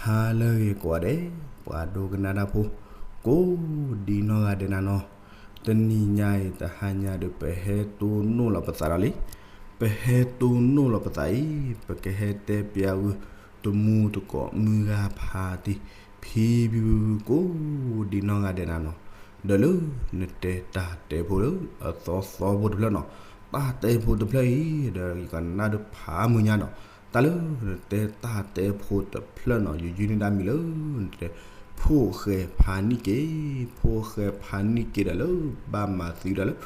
ဟါလၢအဂ့ၤကိးဂၤဒဲး, ပှၤဒိကနၣ်တၢ်ဖိ ကိးဒံနီၢ်ဂၤဒဲးနၤနီၤ, တနံၤညါအံၤတဟါညါဒီး ပဟဲတိၢ်နီၣ်လီၤပသးဒီးလံ, ပဟဲတိၢ်နီၣ်လီၤပသးအံၤ ပကဟဲတဲပျးဂုာ် တမူတကိးမုၢ်ဂၤဖးတံၢ် ဖံဖံဖုဖု ကိးဒံနီၢ်ဂၤဒဲးနၤနီၤ, ဒီးလၢနတဲတၢ်တဲဖိလၢအသီသီဖိတဖျၢၣ်နီၤ, တၢ်တဲဖိတဖျၢၣ်အံၤ ဒီးယကနၣ်ဒုးဖးမုၢ်ညါနီၤ, တၢ်လၢနတဲတၢ်တဲဖိတဖျၢၣ်နီၤ ယယုၢ်န့ၢ်ဒၣ်မံၤလၢ နတဲ ဖိၣ်ဃဲဖးနံၣ်က့ၤ, ဖိၣ်ဃဲဖးနံၣ်က့ၤဒီးလၢ ဘၣ်မၤသံဒၣ်လၢ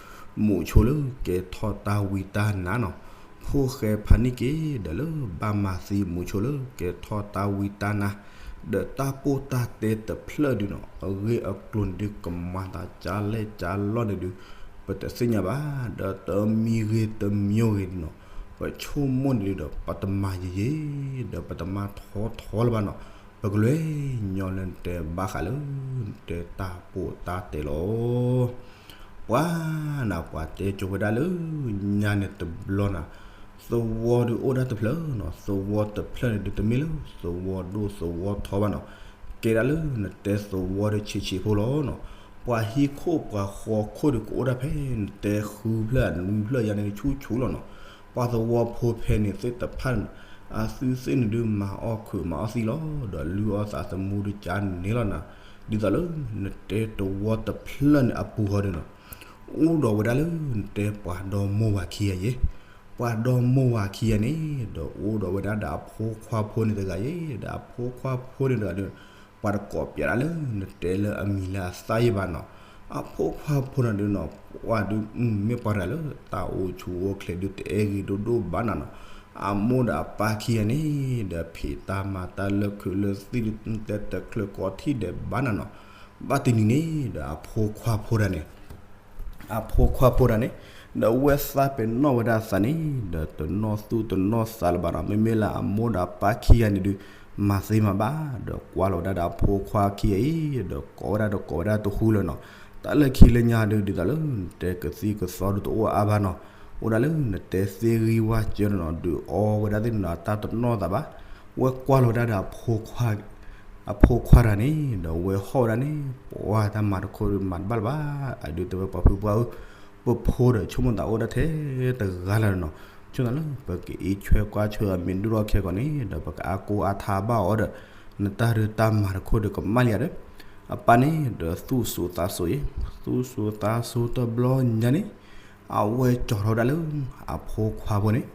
မူးဆိလၢကဲထီၣ်တၢ်ဝံတၢ်နါနီၤ, ဖိၣ်ဃဲဖးနံၣ်က့ၤဒီးလၢ ဘၣ်မၤသံမူးဆိလၢကဲထီၣ်တၢ်ဝံတၢ်နါ, ဒီးတၢ်ပိၢ်တၢ်တဲတဖျၢၣ်ဒုးနီၤ အဂ့ၢ်အကျိၤန့ၣ်ဒုး ကမၤသးကၢ်လဲၢ်ကၢ်လီၢ်န့ၣ်ဒုး ပတသ့ၣ်ညါဘၣ်, ဒီးတမံၤဂ့ၤတမံၤဂ့ၤန့ၣ်နီၤ, ပဆိကမိၣ်န့ၣ်ဒုးဒီး ပတမၤယံာ်ယံာ် ဒီးပတမၤထီထီလၢၤဘၣ်နီၤ, ပကလဲၤညီလၢနတဲဘၣ်ဃးလၢ နတဲတၢ်ပိၢ်တၢ်တဲလီၤ. ပှၤနၤ ပှၤတဲကၠိဝဲဒၣ်လၢ ညါန့ၣ်တဘျီနၤ, သဝီဒုးအိၣ်ဒၣ်တဖျၢၣ်နီၤ, သဝီတဖျၢၣ်န့ၣ်ဒုး တမ့ၢ်လၢသဝီဒိၣ်သဝီထီဘၣ်နီၤ, ကဲဒၣ်လၢနတဲသဝီဒီးဆံးဆံးဖိလီၤနီၤ, ပှၤဟံၣ်ခိၣ်ပှၤဃီခိၣ်ဒုးကအိၣ်ဒၣ်ဖဲ နတဲဃုဖျၢၣ်နွံဖျၢၣ်ယါန့ၣ်ဆူၣ်ဆူၣ်လီၤနီၤ, ပှၤသဝီဖိဖဲန့ၣ်သ့ၣ်တဖၣ်န့ၣ် အသုသ့ၣ်န့ၣ်ဒုးမၤအီၣ်ခုးမၤအီၣ်သံလီၤ, ဒီးလုၢ်အီၣ်သးသမူဒုးကၢန့ၣ်လီၤနၤ, ဒ်သိးလၢနတဲသဝီတဖျၢၣ်န့ၣ်အပူၤဃီဒုးနီၤ, အိၣ်ဒီးဝဲဒၣ်လၢနတဲပှၤဒီမိၢ်ဝၤခံဂၤယဲ, ပှၤဒီမိၢ်ဝၤခံဂၤန့ၣ် ဒီးအိၣ်ဒီးဝဲဒၣ်ဒီးအဖိခွါဖိန့ၣ်တဂၤယဲ, ဒီးအဖိခွါဖိန့ၣ်တဂၤဒီး ပှၤတကိးပျးဒၣ်လၢနတဲလၢအမံၤလၢအသၣ်ယဲဘၣ်နီၤ, အဖိခွါဖိန့ၣ်ဒုးနီၤ ပှၤဒုး မ့ၢ်ပှၤတဂၤလၢတၢ်အိၣ်ဆူၣ်အိၣ်ချ့ဒုးတအဲၣ်ဂ့ၤဒိၣ်ဒိၣ်ဘၣ်နၤနီၤ, အမိၢ်ဒီးအပၢ်ခံဂၤန့ၣ် ဒီးဖံးတၢ်မၤတၢ်လၢခုးလၢသံၣ် တဲတချုးကိးထံၣ်ဒဲးဘၣ်နၤနီၤ, ဘၣ်တနံၤန့ၣ် ဒီးအဖိခွါဖိတဂၤန့ၣ် အဖိခွါဖိတဂၤန့ၣ် ဒီးဝဲသးပ့ၤနီၣ်ဝဲဒၣ်သးန့ၣ် ဒီးတနီၣ်သူၣ်တနီၣ်သးလၢၤဘၣ်နီၤ, မ့မ့ၢ်လၢအမိၢ်ဒီးအပၢ်ခံဂၤန့ၣ်ဒုး မၤသ့မၤဘၣ်, ဒီးကွၢ်လီၤဝဲဒၣ်ဒီးအဖိခွါခံဂၤအံၤ ဒီးကိးဝဲဒၣ်ဒီးကိးဝဲဒၣ်တဃူလၢၤနီၤ, တၢ်လၢခံလၢညါဒုး ဒ်သိးလၢနတဲကသံၣ်ကသီဒုးတအိၣ်အါဘၣ်နီၤ, အိၣ်ဒၣ်လၢနတဲသ့ဂံၢ်ဝါစၢၤနီၤ, ဒုးအီဝဲဒၣ်သ့ၣ်နီၤ တၢ်တနီၣ်သးဘၣ်, ဝဲကွၢ်လီၤဝဲဒၣ်ဒီး အဖိခွါတဂၤန့ၣ် ဒီးဝဲဟီၣ်ဝဲဒၣ်န့ၣ် ပှၤတၢ်မၤတခိၣ်ဒုးမၤတဘၣ်လၢၤဘၣ်, အဒုးတဲဝဲပှၤဖုပှၢ်ဧၢ, ပဖိဒီးဆိကမိၣ်သးအိၣ်ဒၣ်ထဲတဂၤလၢၤနီၤ, ဆိကမိၣ်သးလၢပကအံးဆွဲကွၢ်ဆွဲအမံၤဒိၣ်ထီၣ်ခဲကိာ်န့ၣ် ဒီးပကအါကိအါထါဘၣ်အီၤဒီး နတၢ်ဒုးတၢ်မၤတခိၣ်ဒုးကမၣ်လံဧါဒီး, အပၢ်န့ၣ်ဒီးသူၣ်စူၤသးစူၤအံၤ, သူၣ်စူၤသးစူၤတဘျီညါန့ၣ် အဝဲကၠီၤထီၣ်ဝဲဒၣ်လၢအဖိခွါဖိန့ၣ်,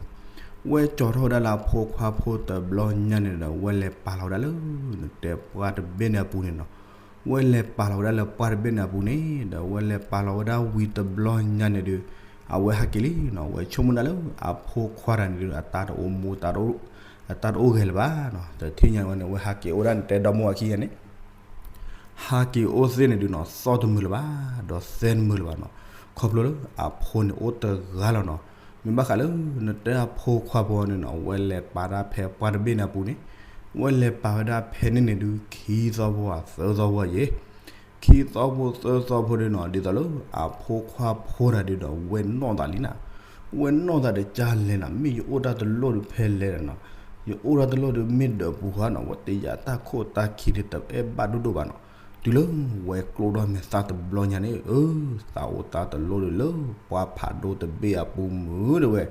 ဝဲကၠီၤထီၣ်ဝဲဒၣ်လၢအဖိခွါဖိတဘျီညါန့ၣ်ဒီး ဝဲလဲၤပာ်လီၤဝဲဒၣ်လၢ နတဲပှၢ်တဘ့ၣ်န့ၣ်အပူၤန့ၣ်နီၤ, ဝဲလဲၤပာ်လီၤဝဲဒၣ်လၢပှၢ်တဘ့ၣ်န့ၣ်အပူၤန့ၣ် ဒီးဝဲလဲၤပာ်လီၤဝဲဒၣ်ဝံၤတဘျီညါန့ၣ်ဒီး အဝဲဟးက့ၤလံနီၤ, ဝဲဆိကမိၣ်ဒၣ်လၢအဖိခွါတဂၤန့ၣ်ဒီး အတၢ်တအိၣ်မူ အတၢ်တအိၣ်ဂဲၤလၢၤဘၣ်နီၤ, ဒီးထံၣ်ညါဝဲန့ၣ် ဝဲဟးက့ၤအိၣ်ဒၣ်နတဲဒီမိၢ်ဝၤခံဂၤန့ၣ် ဟးက့ၤအိၣ်သ့ၣ်န့ၣ်ဒုးနီၤ သီၣ်တမုာ်လၢၤဘၣ်, ဒီးသဲတမုာ်လၢၤဘၣ်နီၤ, ခီဖျိလၢအဖိန့ၣ်အိၣ်တဂၤလီၤနီၤ, မ့ၢ်ဘၣ်ဃးလၢ နတဲအဖိခွါဖိန့ၣ်နီၤ ဝဲလဲၤပာ်တၢ်ဖဲပှၢ်တဘ့ၣ်န့ၣ်အပူၤန့ၣ်, ဝဲလဲၤပာ်ဝဲဒၣ်ဖဲန့ၣ်န့ၣ်ဒုး ခံသီဖိဧါ သၢသီဖိဧါယဲ, ခံသီဖိသၢသီဖိဒုးနီၤ ဒ်သိးလၢအဖိခွါဖိတဂၤဒုးဒီး ဝဲနီၣ်သးလံနၤ, ဝဲနီၣ်သးဒီးကၢ်လဲၣ်နၤ, မ့ၢ်ယအိၣ်တၢ်တလိၣ်ဒုးဖဲလဲၣ်နီၤ, ယအိၣ်တၢ်တလိၣ်ဒုးမ့ၢ်ဒၢးပူၤဃီနီၤ, ဝဲတယာ်တၢ်ခိၣ်တၢ်ခံဒုးတအဲၣ်ဘၣ်ဒိၣ်ဒိၣ်ဘၣ်နီၤ, တုၤလၢဝဲကျိၣ်ထီၣ်မဲာ်သၣ်တဘျီညါန့ၣ် အၢ သးအိၣ်တၢ်တလိၣ်ဒုးလၢပှၢ်ဖးဒိၣ်တဘ့ၣ်အပူၤမုာ်ဒၣ်ဝဲ,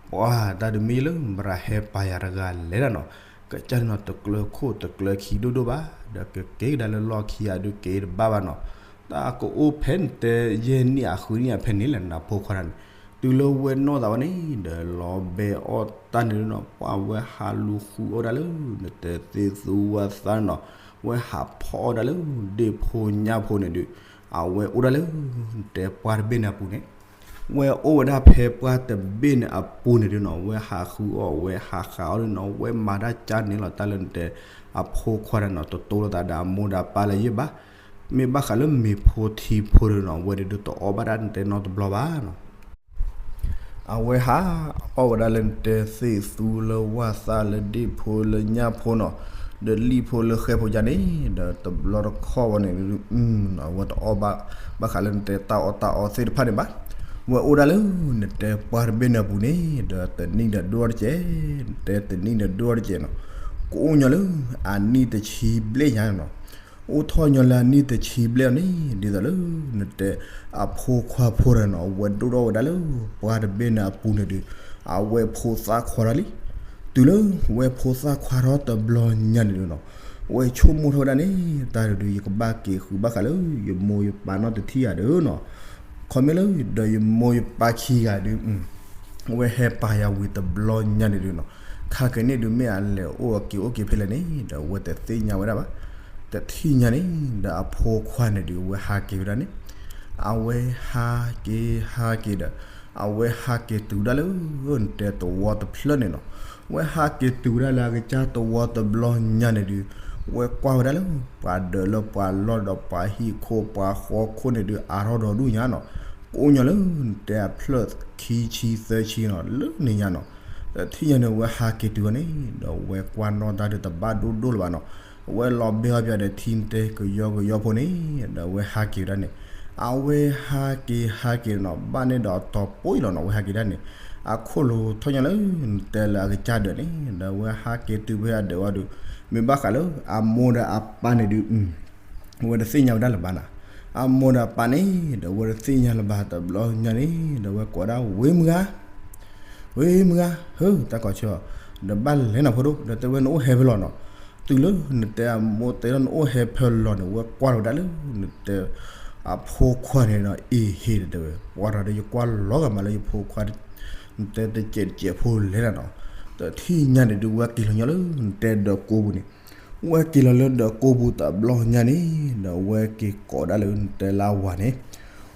ပှၤတၢ်ဒုးမ့ၢ်လၢမတၤဟဲပာ်ယၤတဂၤလဲၣ်ဒၣ်နီၤ, ကစၢ်န့ၣ်နီၤတကျၢၤခိၣ်တကျၢၤခံဒိၣ်ဒိၣ်ဘၣ်, ဒီးကက့ၤကဒါလၢလီၢ်ခံဂၤဒုးက့ၤတဘၣ်ဘၣ်နီၤ, တၢ်ကအိၣ်ဖဲနတဲယဲၢ်နံၣ်အဃုနံၣ်အဖဲန့ၣ်လဲၣ် နဖိခွါတဂၤန့ၣ်, တုၤလၢဝဲနီၣ်သးဝဲန့ၣ် ဒီးလီၤဘဲအီၣ်တၢ်န့ၣ်ဒုးနီၤ ပှၤဝဲဟးလူၤဃုအီၣ်ဒၣ်လၢ နတဲသ့ၣ်သူဝဲသးန့ၣ်နီၤ, ဝဲဟးဖီအီၣ်ဒၣ်လၢ ဒ့ၣ်ဖိညၣ်ဖိန့ၣ်ဒုး, အဝဲအိၣ်ဒၣ်လၢ နတဲပှၢ်တဘ့ၣ်န့ၣ်အပူၤန့ၣ် ဝဲအိၣ်ဝဲဒၣ်ဖဲပှၢ်တဘ့ၣ်န့ၣ်အပူၤန့ၣ်ဒုးနီၤ ဝဲဟးဃုအီၣ် ဝဲဟးဃုအီၣ်ဒုးနီၤ ဝဲမၤတၢ်ကၢ်န့ၣ်လီၤ တၢ်လၢနတဲ အဖိခွါတဂၤနီၤ တတိလိာ်သးဒီးအမိၢ်ဒီးအပၢ်လၢၤယဲၢ်ဘၣ်, မ့ၢ်ဘၣ်ဃးလၢမ့ၤဖိထံဖိဒုးနီၤ ဝဲဒုးတအီၣ်ဘၣ်ဒၣ်နတဲနီတဘျီဘၣ်နီၤ အဝဲဟးအီၣ်ဝဲဒၣ်လၢနတဲသ့ၣ်သူလၢဝၣ်သၣ်လၢဒ့ၣ်ဖိလၢညၣ်ဖိနီၤ, ဒီးလံၣ်ဖိလၢဃဲဖိယါန့ၣ် ဒီးတဘျီတခီၣ်ဝဲန့ၣ် အဝဲတအီၣ်ဘၣ် ဘၣ်ဃးလၢနတဲတၢ်အီၣ်တၢ်အီသ့ၣ်တဖၣ်န့ၣ်ဘၣ်, ဝဲအိၣ်ဒၣ်လၢ နတဲပှၢ်တဘ့ၣ်န့ၣ်အပူၤန့ၣ် ဒီးတနံၣ်ဒီးဒိၣ်တကဲး, နတဲတနံၣ်ဒီးဒိၣ်တကဲးနီၤ, ကအိၣ်ညီလၢအနံၣ်တဆံဘျဲၣ်ညါန့ၣ်နီၤ, အိၣ်ထီၣ်ညီလၢအနံၣ်တဆံဘျဲၣ်အီၤန့ၣ် ဒ်သိးလၢနတဲအဖိခွါဖိတဂၤနီၤ အဝဲဒိၣ်ထီၣ်ဝဲဒၣ်လၢ ပှၢ်တဘ့ၣ်န့ၣ်အပူၤန့ၣ်ဒီး အဝဲဖိသၣ်ခွါထီၣ်လံ. တုၤလၢဝဲဖိသၣ်ခွါထီၣ်တဘျီညါန့ၣ်ဒီးနီၤ, ဝဲဆိကမိၣ်ထီၣ်ဝဲဒၣ်န့ၣ် တၢ်ဒုး ယကဘၣ်က့ၤဃုဘၣ်ဃးလၢ ယမိၢ်ယပၢ်နီတထံၣ်ဧါဒီးနီၤ, ခီမ့ၢ်လၢဒီးယမိၢ်ယပၢ်ခံဂၤဒုး ဝဲဟဲပာ်ယၤဝံၤတဘျီညါန့ၣ်ဒီးနီၤ, ခါက့ၤန့ၣ်ဒုးမ့ၢ်အလဲၤအိၣ်အက့ၤအိၣ်က့ၤဖဲလဲၣ်န့ၣ် ဒီးအဝဲတသ့ၣ်ညါဝဲဒၣ်ဘၣ်. တထံၣ်ညါန့ၣ် ဒီးအဖိခွါန့ၣ်ဒုး အဝဲဟးက့ၤဝဲဒၣ်န့ၣ်, အဝဲဟးက့ၤဟးက့ၤဒီး အဝဲဟးက့ၤတုၤဒၣ်လၢ နတဲသဝီတဖျၢၣ်န့ၣ်နီၤ, ဝဲဟးက့ၤတုၤဝဲဒၣ်လၢအကစၢ်သဝီတဘျီညါန့ၣ်ဒုး ဝဲကွၢ်ဝဲဒၣ်လၢ ပှၤဒၢးလၢပှၤလီၢ်ဒီးပှၤဟံၣ်ခိၣ်ပှၤဃီခိၣ်န့ၣ်ဒုး အါထီၣ်ဒီးဒူၣ်ညါနီၤ, ကိးညီလၢနတဲအဖျၢၣ်ခံဆံသၢဆံနီၤ လၢန့ၣ်ညါနီၤ, တထံၣ်ညါန့ၣ် ဝဲဟးက့ၤတုၤအီၤန့ၣ် ဒီးဝဲကွၢ်နီၣ်တၢ်ဒုးတဘၣ်ဒိၣ်ဒိၣ်လၢၤဘၣ်နီၤ, ဝဲလီၤဘဲအီၣ်ပၠးဒီးထံတဲကယီကယီဖိန့ၣ် ဒီးဝဲဟးက့ၤဝဲဒၣ်န့ၣ်, အဝဲဟးက့ၤဟးက့ၤနီၤ ဘၣ်န့ၣ်ဒီးအတီၤပိၢ်အံၤလီၤနီၤ ဝဲဟးက့ၤဒၣ်န့ၣ်, အခိၣ်လိၤထီၣ်ညါလၢ နတဲလၢအကစၢ်ဒၢးန့ၣ် ဒီးဝဲဟးက့ၤတုၤဖဲအဒၢးဝဲဒီး မ့ၢ်ဘၣ်ဃးလၢအမိၢ်ဒီးအပၢ်န့ၣ်ဒုး ဝဲတသ့ၣ်ညါဝဲဒၣ်လၢၤဘၣ်နီၤ, အမိၢ်ဒီးအပၢ်န့ၣ် ဒီးဝဲတသ့ၣ်ညါလၢၤဘၣ်တဘျီညါန့ၣ် ဒီးဝဲကိးဒၣ်ဝ့မုၢ်ဂၤ ဝ့မုၢ်ဂၤ ဟၢ တၢ်ကီးဆၢ ဒီးဘၣ်လဲၤနၤဖိဒိၣ် ဒီးတဲဝဲနအိၣ်ဟဲဖဲလဲၣ်နီၤ, တုၤလၢနတဲအမိၢ်တဲလၢနအိၣ်ဟဲဖဲလဲၣ်န့ၣ် ဝဲကွၢ်လီၤဝဲဒၣ်လၢ နတဲ အဖိခွါန့ၣ်ဒီး အ့ဟ့ၣ်ဒီးတဲဝဲ ပှၤတဂၤဒီးယကွၢ်လီၤဂာ်မးလၢယဖိခွါ နတဲတစဲးတစဲးဖိလဲၣ်နၤနီၤ, တထံၣ်ညါန့ၣ်ဒုး ဝဲက့ၤလီၤညီလၢ နတဲဒၢးကိးပူၤန့ၣ် ဝဲက့ၤလီၤလၢဒၢးကိးပူၤတဘျီညါန့ၣ် ဒီးဝဲက့ၤကိးဒၣ်လၢနတဲလၢအဝၤန့ၣ်,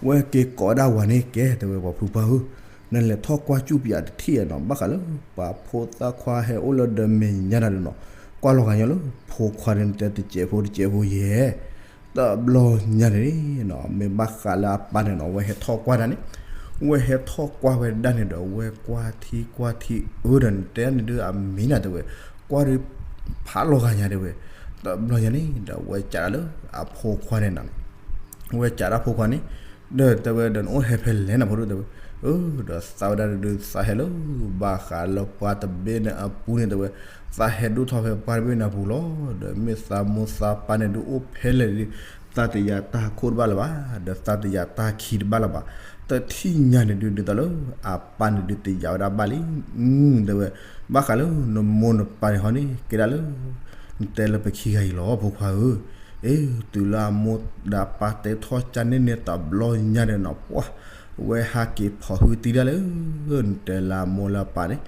ဝဲက့ၤကိးဒၣ်ဝၤန့ၣ် ကဲတဲဝဲပှၤဖုပှၢ်ဧၢ, နလဲၤထီၣ်ကွၢ်စူၣ်ပၠးတထံၣ်နီၤ ဘၣ်ဃးလၢပှၤဖိသၣ်ခွါဟဲအိၣ်လၢဒၢးမဲာ်ညါတၢ်ဒုးနီၤ, ကွၢ်လီၤဂာ်ညီလၢဖိခွါန့ၣ် နတဲတစဲးဖိတစဲးဖိယဲၢ် တဘျီညါန့ၣ်နီၤ မ့ၢ်ဘၣ်ဃးလၢအပၢ်န့ၣ်နီၤ ဝဲဟဲထီၣ်ကွၢ်ဒၣ်န့ၣ်, ဝဲဟဲထီၣ်ကွၢ်ဝဲဒၣ်န့ၣ်ဒီး ဝဲကွၢ်ထံကွၢ်ထံအၢဒီး နတဲန့ၣ်ဒုးအမံၤနၤတဲဝဲ, ကွၢ်ဒုးဖးလီၤဂာ်ညါတဲဝဲ, တဘျီညါန့ၣ်ဒီး ဝဲကးဒၣ်လၢအဖိခွါန့ၣ်နီၤ ဝဲကးဒၣ်ဖိခွါန့ၣ်, ဒီးတဲဝဲဒီးနအိၣ်ဟဲဖဲလဲၣ်နၤဖိဒိၣ်တဲဝဲ, အၢ ဒီးသးဝဲဒၣ်ဒုးသးဟဲလၢ ဘၣ်ဃးလၢပှၢ်တဘ့ၣ်န့ၣ်အပူၤန့ၣ်တဲဝဲ, သးဟဲဒိၣ်ထီၣ်ဖဲပှၢ်တဘ့ၣ်န့ၣ်အပူၤလီၤ, ဒီးမ့ၢ်သးမိၢ်သးပၢ်န့ၣ်ဒုးအိၣ်ဖဲလဲၣ်ဒုး သးတယာ်တၢ်ခိၣ်တဘၣ်လၢၤဘၣ်, ဒီးသးတယာ်တၢ်ခံတဘၣ်လၢၤဘၣ်, တထံၣ်ညါန့ၣ်ဒုး ဒ်သိးလၢအပၢ်န့ၣ်ဒုးတယာ်ဝဲဒၣ်ဘၣ်လံ, တဲဝဲ, ဘၣ်ဃးလၢနမိၢ်နပၢ်န့ၣ်ဟီန့ၣ် ကဲဒၣ်လၢ နတဲလၢပခံဂၤအံၤလီၤ ဖိခွါဧၢ, အ့ တုၤလၢအမိၢ်ဒီးအပၢ်တဲထီၣ်ကန့ၣ်န့ၣ်တဘျီညါန့ၣ်နီၤ ပှၤ ဝဲဟးက့ၤဖီၣ်ဟုတံၢ်ဒၣ်လၢ နတဲလၢအမိၢ်လၢအပၢ်န့ၣ်,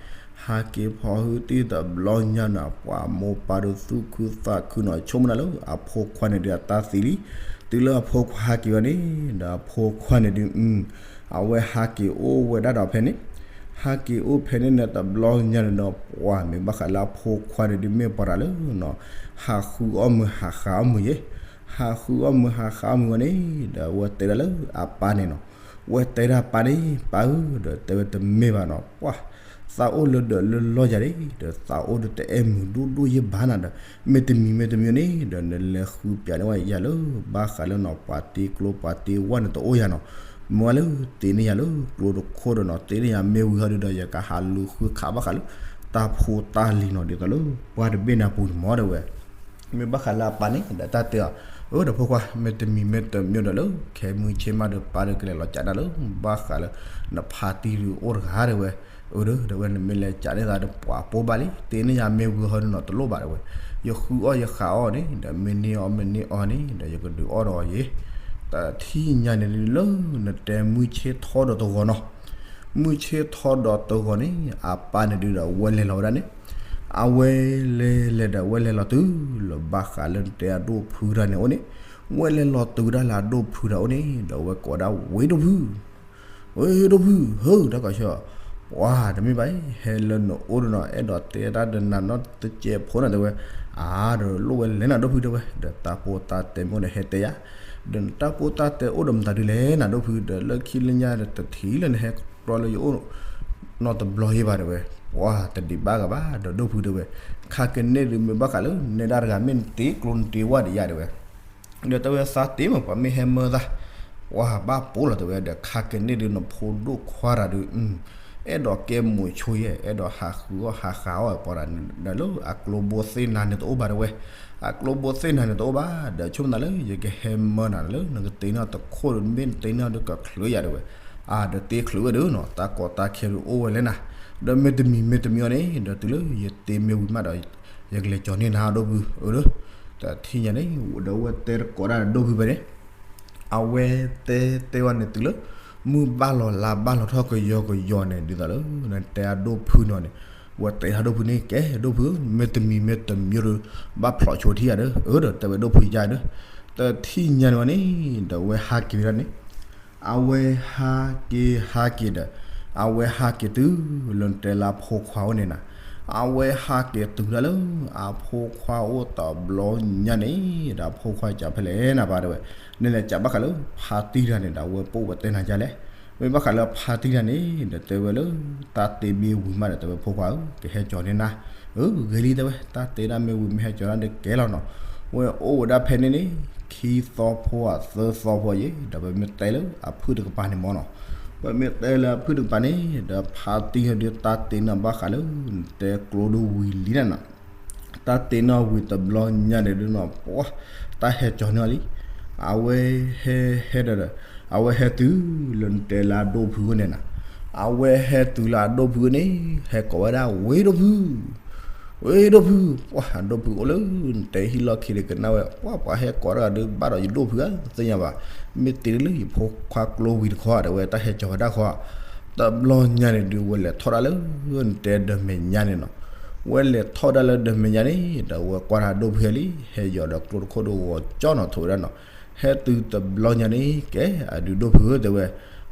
ဟးက့ၤဖီၣ်ဟုတံၢ်တဘျီညါန့ၣ် ပှၤမိၢ်ပၢ်ဒုးသူၣ်ခုသးခုနီၤ ဆိကမိၣ်ဒၣ်လၢအဖိခွါန့ၣ်ဒုးအတၢ်သံလံ, တုၤလၢအဖိခွါဟးက့ၤဝဲန့ၣ် ဒီးအဖိခွါန့ၣ်ဒုး အဝဲဟးက့ၤအိၣ်ဝဲဒၣ်ဒီးဖဲန့ၣ်, ဟးက့ၤအိၣ်ဖဲန့ၣ်န့ၣ်တဘျီညါန့ၣ်ဒီး ပှၤမ့ၢ်ဘၣ်ဃးလၢအဖိခွါန့ၣ်ဒုးမ့ၢ်ပှၤတဂၤလၢ ဟးဃုအီၣ်မုာ်ဟးဃးအီၣ်မုာ်ယဲ, ဟးဃုအီၣ်မုာ်ဟးဃးအီၣ်မုာ်ဝဲန့ၣ် ဒီးအဝဲတဲဒၣ်လၢအပၢ်န့ၣ်နီၤ, ဝဲတဲဒၣ်ပၢ်န့ၣ် ပၢ်ဧၢ, ဒီးတဲဝဲတမ့ၢ်ဘၣ်နီၤ ပှၤ သးအိၣ်လၢဒၢးလၢလီၢ်ယၤန့ၣ် ဒီးသးအိၣ်ဒုးတအဲၣ်မုာ်ဒိၣ်ဒိၣ်ယဲၢ်ဘၣ်နၤဒီး မ့ၢ်တမံၤမ့ၢ်တမံၤန့ၣ် ဒီးနလဲၤဃုပၠးန့ၢ်ဝဲယၤလၢ ဘၣ်ဃးလၢနီၤ ပှၤတ့ကျိပှၤတ့ဝၣ်န့ၣ်တအိၣ်ယၤနီၤ, မ့ၢ်ဝဲလၢတ့န့ၢ်ယၤလၢကျိတခိၣ်ဒီးနီၤ တ့န့ၢ်ယၤမ့ၢ်ဝံၤဟီဒုးဒီး ယကဟးလူၤဃုခးဘၣ်ဃးလၢ တၢ်ဖိတၢ်လံၤနီၤ ဒ်သိးလၢ ပှၢ်တဘ့ၣ်န့ၣ်အပူၤန့ၣ်မ့ၢ်တဲဝဲ မ့ၢ်ဘၣ်ဃးလၢအပၢ်န့ၣ် ဒီးတၢ်တဲအီၤ, အၢ ဒီးဖိခွါ မ့ၢ်တမံၤမ့ၢ်တမံၤဒီးလၢ ခဲမုၢ်ဆ့ၣ်မးဒီး ပၢ်ဒီးကလဲၤလီၤကးနၤလၢ ဘၣ်ဃးလၢ နဖါတံၢ်ဒုးအိၣ်တဂၤတဲဝဲ, အၢ ဒီး ဒီးဝဲနမ့ၢ်လဲၤကးန့ၢ်သးဒီး ပှၤပိၢ်ဘၣ်လံ တ့န့ၢ်ယၤမ့ၢ်ဝံၤဟီဒုးနီၤ တလိၣ်ဘၣ်တဲဝဲ, ယဃုအီၣ်ယဃးအီၣ်န့ၣ် ဒီးမ့ၢ်န့ၢ်အီၣ်မ့ၢ်န့ၢ်အီၣ်န့ၣ် ဒီးယကဒုးအီၣ်ဒီးအီၤယဲ, တထံၣ်ညါန့ၣ်ဒုးလၢ နတဲမုၢ်ဆ့ၣ်ထီဒီးတဂီၤနီၤ မုၢ်ဆ့ၣ်ထီဒီးတဂီၤန့ၣ် အပၢ်န့ၣ်ဒုးဒီး ဝဲလဲၤလီၤဝဲဒၣ်န့ၣ်, အဝဲလဲၤလဲၤဒီး ဝဲလဲၤလီၤတုၤလၢဘၣ်ဃးလၢနတဲအဒိၣ်ဖုတၢ်န့ၣ်အိၣ်န့ၣ်, ဝဲလဲၤလီၤတုၤဝဲဒၣ်လၢအဒိၣ်ဖုတၢ်အိၣ်န့ၣ် ဒီးဝဲကိးဒၣ်ဝ့ၢ်ဒိၣ်ဖု ဝ့ၢ်ဒိၣ်ဖု ဟၢ တၢ်ကီဆၢ, ပှၤတမ့ၢ်ဘၣ်အံၤ ဟဲလၢနအိၣ်ဒီးနီၤ အဲၣ်ဒိးတဲတၢ်ဒီးနၤနီတစဲးဖိနၤတဲဝဲ, အါ ဒီးလိၣ်ဝဲလဲၣ်နၤဒိၣ်ဖုတဲဝဲ, ဒီးတၢ်ဖိတၢ်တဲမ့ၢ်အိၣ်ဒီးဟဲတဲယၤ, ဒီးနတၢ်ဖိတၢ်တဲအိၣ်ဒီးမတၤဒုးလဲၣ်နၤဒိၣ်ဖု ဒီးလၢခံလၢညါတထံၣ်လၢနဟဲကျီလၢယအိၣ်နီတဘျီယဲၢ်ဘၣ်တဲဝဲ, ပှၤတဒံးဘၣ်ဂၤဘၣ် ဒီးဒိၣ်ဖုတဲဝဲ, ခါကန့ၣ်ဒုးမ့ၢ်ဘၣ်ဃးလၢ နဲဒၣ်တဂၤမ့ၢ်နတ့ကျိနတ့ဝၣ်ဒီးယၤတဲဝဲ ဒီးတဲဝဲသးတ့မ့ၢ်ပှၤမ့ၢ်ဟဲမၢသး, ပှၤဘၣ်ပိာ်လီၤတဲဝဲ ဒီးခါကန့ၣ်ဒုးနဖိဒိၣ်ခွါတၢ်ဒုး, အဲၣ်ဒိးကဲမိၤဆိယဲၢ် အဲၣ်ဒိးဟးဃုအီၣ်ဟးဃုအီၣ်ပှၤဒီး ဒီးလၢအကျိဘိသ့ၣ်နၤန့ၣ်တအိၣ်ဘၣ်တဲဝဲ, အကျိဘိသ့ၣ်နၤန့ၣ်တအိၣ်ဘၣ် ဒီးဆိကမိၣ်သးလၢယကဟဲမၢနၤလၢ နကတ့နၢ်တခိၣ်ဒီး မ့ၢ်နတ့နၢ်ဒီးကချုးယၤတဲဝဲ, အါ ဒီးတ့ချုးဝဲဒီးနီၤ တၢ်ကီတၢ်ခဲဒုးအိၣ်ဝဲလဲၣ်နၤ, ဒီးမ့တမံၤမ့တမံၤအီၤန့ၣ် ဒီးတုၤလၢယတ့မ့ၢ်ဝံၤမးဒီး ယကလဲၤကၠီၤန့ၢ်နၤဒိၣ်ဖုဧၢ, တထံၣ်ညါန့ၣ် ဒီးဝဲတဲတကိးဒၣ်ဒိၣ်ဖုဖဲန့ၣ် အဝဲတဲတဲဝဲန့ၣ်တုၤလၢ မုၢ်ဘၣ်လီၤလါဘၣ်လီၤထီၣ်ကယီကယီန့ၣ် ဒ်သိးလၢ နတဲအဒိၣ်ဖုန့ၣ်န့ၣ်, ဝဲတဲအဒိၣ်ဖုန့ၣ် ကဲဒိၣ်ဖုဧၢ မ့တမံၤမ့တမံၤဒီး ဘၣ်ဖျိးဆိထံယၤဒီး အၢ ဒီးတဲဝဲဒိၣ်ဖုယါဒီး, တထံၣ်ညါန့ၣ်ဝဲန့ၣ် ဒီးဝဲဟးက့ၤဝဲဒၣ်န့ၣ် အဝဲဟးက့ၤဟးက့ၤဒီး အဝဲဟးက့ၤတုၤလၢနတဲလၢအဖိခွါအိၣ်န့ၣ်နၤ, အဝဲဟးက့ၤတုၤဒၣ်လၢ အဖိခွါအိၣ်တဘျီညါန့ၣ် ဒီးအဖိခွါစံးဖဲလဲၣ်နၤဘၣ်တဲဝဲ, န့ၣ်လဲၤစံးဘၣ်ဃးလၢဖါတံၢ်တဂၤန့ၣ် ဒီးအဝဲပအိၣ်ပတဲနၤယါလဲၣ်, မ့ၢ်ဘၣ်ဃးလၢဖါတံၢ်တဂၤန့ၣ် ဒီးတဲဝဲလၢ တၢ်တ့မ့ၢ်ဝံၤမးဒီး တဲဝဲဖိခွါဧၢ ကဟဲကၠီၤန့ၢ်နၤ, အၢ ဂ့ၤလံတဲဝဲ တၢ်တ့ဒၣ်မ့ၢ်ဝံၤမ့ၢ်ဟဲကၠီၤဒၣ်ဒီးကဲလီၤနီၤ, ဝဲအိၣ်ဝဲဒၣ်ဖဲန့ၣ်န့ၣ် ခံသီဖိသၢသီဖိယဲၢ် ဒီးပမ့ၢ်တဲလၢအဖုၣ်တကပၤန့ၣ်မ့ၢ်နီၤ, ပမ့ၢ်တဲလၢအဖုၣ်တကပၤန့ၣ် ဒီးဖါတံၢ်ဟဲဒုးတၢ်တ့နၤဘၣ်ဃးလၢ နတဲကျိဒုးဝံၤလံနၤနီၤ, တၢ်တ့နၤဝံၤတဘျီညါန့ၣ်ဒုးနီၤ ပှၤ တၢ်ဟဲကၠီၤန့ၢ်အီၤလံ, အဝဲဟဲဟဲဒီး အဝဲဟဲတုၤလၢနတဲလၢအဒိၣ်ဖုအိၣ်န့ၣ်နၤ, အဝဲဟဲတုၤလၢအဒိၣ်ဖုအိၣ်န့ၣ် ဟဲကိးဝဲဒၣ် ဝ့ၢ်ဒိၣ်ဖု ဝ့ၢ်ဒိၣ်ဖု, ပှၤဒိၣ်ဖုအိၣ်လၢနတဲဟံၣ်လီၢ်ခံဒီးကနၣ်ဝဲ ပှၤပှၤဟဲကိးတဂၤဒီး ဘၣ်ဒီးယဒိၣ်ဖုဧါသ့ၣ်ညါဘၣ်, မ့ၢ်တ့လၢယဖိခွါကျိဝံၤတခီ ဒီးဝဲတၢ်ဟဲကၠီၤဝဲဒၣ်ဃီ, တဘျီညါန့ၣ်ဒုး ဝဲလဲၤထီၣ်ဒၣ်လၢနတဲဒီးမဲာ်ညါန့ၣ်နီၤ, ဝဲလဲၤထီၣ်ဒၣ်လၢဒီးမဲာ်ညါန့ၣ် ဒီးဝဲကွၢ်တၢ်ဒိၣ်ဖုဟဲလံ ဟဲယီၤဒီးကျိတခိၣ်ဒီးဂီၤကၠီနီၤ ထိးဝဲဒၣ်နီၤ, ဟဲတုၤတဘျီညါန့ၣ် ကဲအဒုးဒိၣ်ဖုဧၢတဲဝဲ,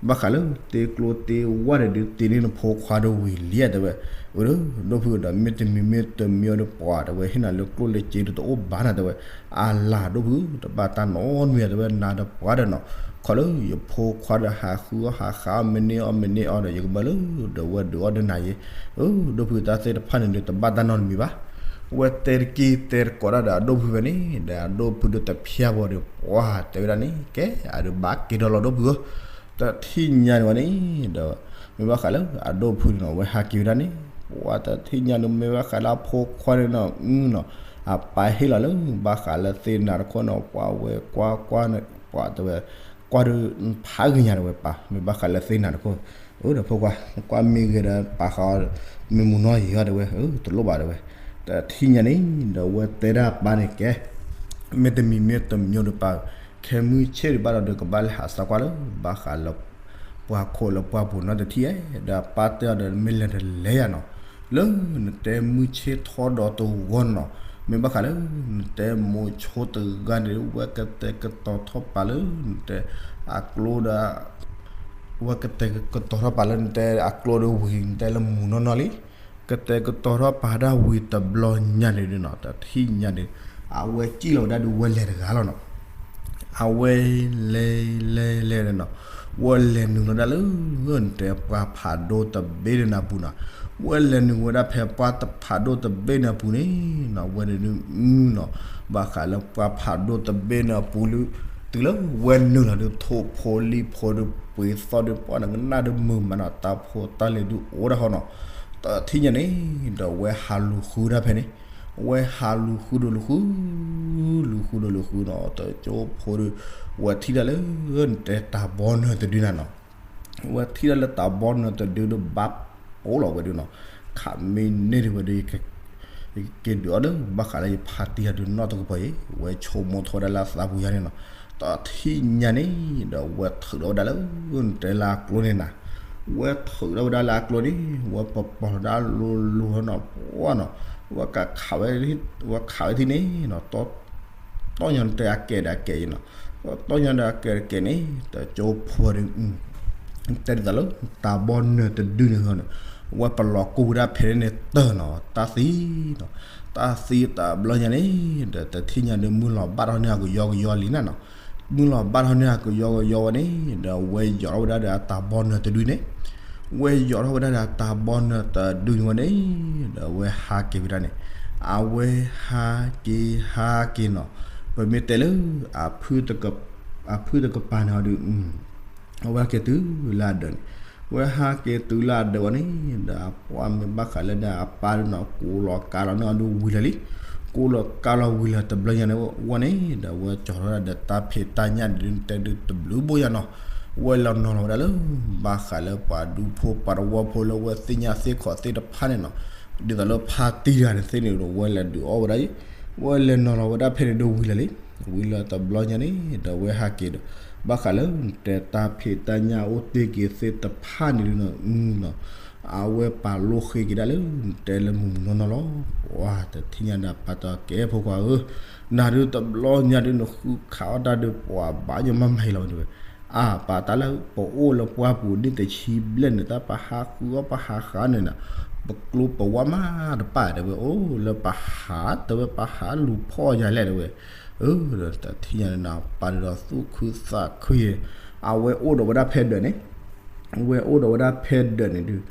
ဘၣ်ဃးလၢတ့ကျိတ့ဝါန့ၣ်ဒုး တ့န့ၢ်နဖိခွါဒီးဝံၤလံဧါတဲဝဲ, အၢ ဒိၣ်ဖုဒီး မ့တမံၤမ့တမံၤအီၤဒီးပှၤတဲဝဲ ဟ့ၣ်နၤလၢကျိလၢစ့ဒုးတအိၣ်ဘၣ်နၤတဲဝဲ, အလၤဒိၣ်ဖု တဘၣ်တၢ်နီတမံၤဧါတဲဝဲ နၤဒီးပှၤဒီးနီၤ, ခီလၢယဖိခွါဒီးဟးဃုအီၣ်ဟးဃုအီၣ်မ့ၢ်န့ၢ်အီၣ်မ့ၢ်န့ၢ်အီၣ်ဒီး ယကမၢလၢဒီးဝဲဒုးအီၣ်ဒီးနၤယဲ, အၢ ဒိၣ်ဖုတၢ်သ့ၣ်တဖၣ်န့ၣ်ဒုး တဘၣ်တၢ်နီတမံၤဘၣ်, ဝဲတဲတက့ၢ်တဲတကိးဒၣ်ဒီးအဒိၣ်ဖုဖဲန့ၣ် ဒီးအဒိၣ်ဖုဒုးတဖျါဘၣ်ဒီး ပှၤတဲဝဲဒၣ်န့ၣ် ကဲအဒုးဘၣ်က့ၤဒီးလီၤဒိၣ်ဖုဧၢ, တထံၣ်ညါန့ၣ်ဝဲန့ၣ် ဒီး မ့ၢ်ဘၣ်ဃးလၢအဒိၣ်ဖုန့ၣ်နီၤ ဝဲဟးက့ၤဝဲဒၣ်န့ၣ် ပှၤတထံၣ်ညါန့ၣ် မ့ၢ်ဘၣ်ဃးလၢအဖိခွါန့ၣ်နီၤ အပၢ်ဟ့ၣ်လီၤလၢ ဘၣ်ဃးလၢသ့ၣ်နၤတခိၣ်နီၤ ပှၤဝဲကွၢ်ကွၢ်န့ၣ် ပှၤတဲဝဲ ကွၢ်ဒီး ဖးဂ့ၤညါတဲဝဲပၢ် မ့ၢ်ဘၣ်ဃးလၢသ့ၣ်နၤတခိၣ်, အၢ ဒီးဖိခွါ ကွၢ်မ့ၢ်ဂ့ၤဒီးပၢ်ဃးအီၤ မ့ၢ်မူနီၢ်ယံၤအီၤတဲဝဲ အၢ တလိၣ်ဘၣ်တဲဝဲ, တထံၣ်ညါန့ၣ် ဒီးဝဲတဲဒၣ်ပၢ်န့ၣ်ကဲ မ့တမံၤမ့တမံၤဒီးပၢ် ခဲမုၢ်ဆ့ၣ်ဒုးဘၣ်ဒီး ကဘၣ်လဲၤဟးသံကွၢ်လၢ ဘၣ်ဃးလၢ ပှၤခိၣ်လၢပှၤပူၤနီတထံၣ်ဧါ, ဒီးပၢ်တဲအီၤဒီး မ့ၢ်လဲၤတလဲၤယၤနီၤ, လၢနတဲမုၢ်ဆ့ၣ်ထီဒီးတဂီၤနီၤ, မ့ၢ်ဘၣ်ဃးလၢ နတဲမိၤဆိတဂၤန့ၣ် ဝဲကတဲာ်ကတီၤထီၣ်ပာ်လၢ နတဲ အကျိဒီး ဝဲကတဲာ်ကတီၤထီၣ်ပာ်လၢနတဲအကျိဒီးဝံၤ နတဲလၢမူနီၢ်နီၢ်လံ, ကတဲာ်ကတီၤထီၣ်ပာ်ဒၣ်ဝံၤတဘျီညါန့ၣ်ဒုးနီၤ တထံၣ်ညါန့ၣ် အဝဲစံၣ်လီၤဝဲဒၣ်ဒုးဝဲလဲၤတဂၤလီၤနီၤ, အဝဲလဲၤလဲၤလဲၤနီၤ, ဝဲလဲၤနုာ်လီၤဒၣ်လၢ နတဲပှၤဖးဒိၣ်တဘ့ၣ်န့ၣ်အပူၤနီၤ, ဝဲလဲၤနုာ်ဝဲဒၣ်ဖဲပှၤဖးဒိၣ်တဘ့ၣ်န့ၣ်အပူၤန့ၣ်နီၤ, ဝဲဒၣ်ဒုးနီၤ, ဘၣ်ဃးလၢပှၤဖးဒိၣ်တဘ့ၣ်န့ၣ်အပူၤလၢ တုၤလၢဝဲနုာ်လီၤဒုး ထိၣ်ဖိလံၣ်ဖိဒုး ပှ့ၤသီၣ်ဒုး ပှၢ်နကနၣ်ဒုးမုာ်မးနီၤ တၢ်ဖိတၢ်လံၤဒုးအိၣ်ဒၣ်ဃီနီၤ, တထံၣ်ညါန့ၣ် ဒီးဝဲဟးလူၤဃုဒၣ်ဖဲန့ၣ်, ဝဲဟးလူၤဃုဒီးလူၤဃု, လူၤဃုဒီးလူၤဃုနီၤ တကၠိဖိဒုး, ဝဲထံၣ်ဒၣ်လၢ နတဲတၢ်ဘီနၢၤတဒုနၤနီၤ, ဝဲထံၣ်ဒၣ်လၢတၢ်ဘီနၢၤတဒုဒီးဘၣ်ပိာ်လီၤဝဲဒုးနီၤ, ခးမ့ၢ်န့ၢ်ဒံးဝဲဒုး ယကက့ၤဒုးအီၤလၢ ဘၣ်ဃးလၢယဖါတံၢ်တဒုနီတကပီၤအံၤ ဝဲဆိကမိၣ်ထီၣ်ဝဲဒၣ်လၢအသးပူၤယါန့ၣ်နီၤ, တထံၣ်ညါန့ၣ် ဒီးဝဲထုးထီၣ်ဝဲဒၣ်လၢ နတဲလၢအကျိန့ၣ်နၤ, ဝဲထုးထီၣ်ဝဲဒၣ်လၢအကျိန့ၣ် ဝဲပပီၤလီၤဒၣ်လိၤလိၤနီၤ ပှၢ်နီၤ, ဝဲကခးဝဲ ဝဲခးဝဲထံၣ်န့ၣ်နီၤ တီၢ်ညါတဲအကဲဒီးအကဲအံၤနီၤ, တီၢ်ညါဒီးအကဲတကဲန့ၣ် တကၠိဖိဒုး, တဲဒ်သိးလၢ တၢ်ဘီနၢၤတဒုန့ၣ်နီၤ, ဝဲပလီၤကူၣ်ဝဲဒၣ်ဖဲန့ၣ်တၢ်နီၤ တၢ်သံနီၤ, တၢ်သံတဘျီညါန့ၣ် ဒီးတထံၣ်ညါဒုး မုၢ်လီၤဘၣ်ထီၣ်န့ၢ်အကယီကယီလံနၤနီၤ, မုၢ်လီၤဘၣ်ထီၣ်န့ၢ်အကယီကယီဝဲန့ၣ် ဒီးဝဲယီၤထီၣ်ဝဲဒၣ်ဒီးအတၢ်ဘီနၢၤတဒုန့ၣ် ဝဲယီၤထီၣ်ဝဲဒၣ်ဒီးတၢ်ဘီနၢၤတဒုန့ၣ်ဝဲန့ၣ်, ဒီးဝဲဟးက့ၤဝဲဒၣ်န့ၣ်, အဝဲဟးက့ၤဟးက့ၤနီၤ, ပမ့ၢ်တဲလၢ အဖုၣ်တကပၤန့ၣ်အီၤဒုး, အဝဲက့ၤတုၤလၢအဒၢးန့ၣ်, ဝဲဟးက့ၤတုၤလၢအဒၢးဝဲန့ၣ် ဒီးအပှၢ်မ့ၢ်ဘၣ်ဃးလၢဒၣ်အပၢ်ဒုးနီၤ ကိးလီၤကါလီၤန့ၢ်အီၤဒုးဝံၤလၢာ်လံ. ကိးလီၤကါလီၤဝံၤလၢာ်တဘျီညါန့ၣ်ဝဲန့ၣ် ဒီးဝဲကၠီၤထီၣ်ဒၣ်ဒီးတၢ်ဖံးတၢ်ညၣ်ဒုးတဲဒုးတဘျုးဘိယါနီၤ. ဝဲလဲၤနီၤလီၤဝဲဒၣ်လၢ ဘၣ်ဃးလၢပှၤဒူဖိပှၤတဝီဖိလၢဝဲသ့ၣ်ညါသ့ၣ်ခီၣ်သ့ၣ်တဖၣ်န့ၣ်နီၤ, ဒ်သိးလၢဖါတံၢ်တဂၤန့ၣ်သ့ၣ်န့ၣ်ဒီး ဝဲလဲၤဒုးအီၣ်ဝဲဒၣ်အံၤ, ဝဲလဲၤနီၤလီၤဝဲဒၣ်ဖဲန့ၣ်ဒုးဝံၤလၢာ်လံ. ဝံၤလၢာ်တဘျီညါန့ၣ် ဒီးဝဲဟးက့ၤဒီး ဘၣ်ဃးလၢနတဲတၢ်ဖံးတၢ်ညၣ်အိၣ်တ့ၢ်က့ၤသ့ၣ်တဖၣ်န့ၣ်ဒုးနီၤ အဝဲပာ်လိဃ့က့ၤဒၣ်လၢနတဲလၢမုၢ်မုၢ်နီၢ်နီၢ်လီၤ. ပှၤတထံၣ်ညါဒၣ်ပာ်တကဲဖိခွါဧၢ, နၤဒုးတဘျီညါဒုးနဃုခးအီၣ်တၢ်ဒုး ပှၤဘၣ်ယိၣ်မးမးအံၤလီၤတဲဝဲ, အါ ပာ်တၢ်လၢပအိၣ်လၢပှၢ်ပူၤဒ်တဆံဘျဲၣ်န့ၣ် တၢ်ပဟးဃုအီၣ်ပဟးဃုန့ၣ်နီၤ, ပကျိပဝါမးတပၣ်တဲဝဲ, အိၣ်လၢပဟးတဲဝဲ ပဟးလူၤဖီၣ်ယၤလဲၣ်တဲဝဲ, အၢ ဒီးတထံၣ်ညါန့ၣ်နီၤ ပာ်ဒုးဒီးသူၣ်ခုသးခုယဲ, အဝဲအိၣ်ဒီးဝဲဒၣ်ဖဲဒၢးန့ၣ် ဝဲအိၣ်ဒီးဝဲဒၣ်ဖဲဒၢးန့ၣ်ဒုး,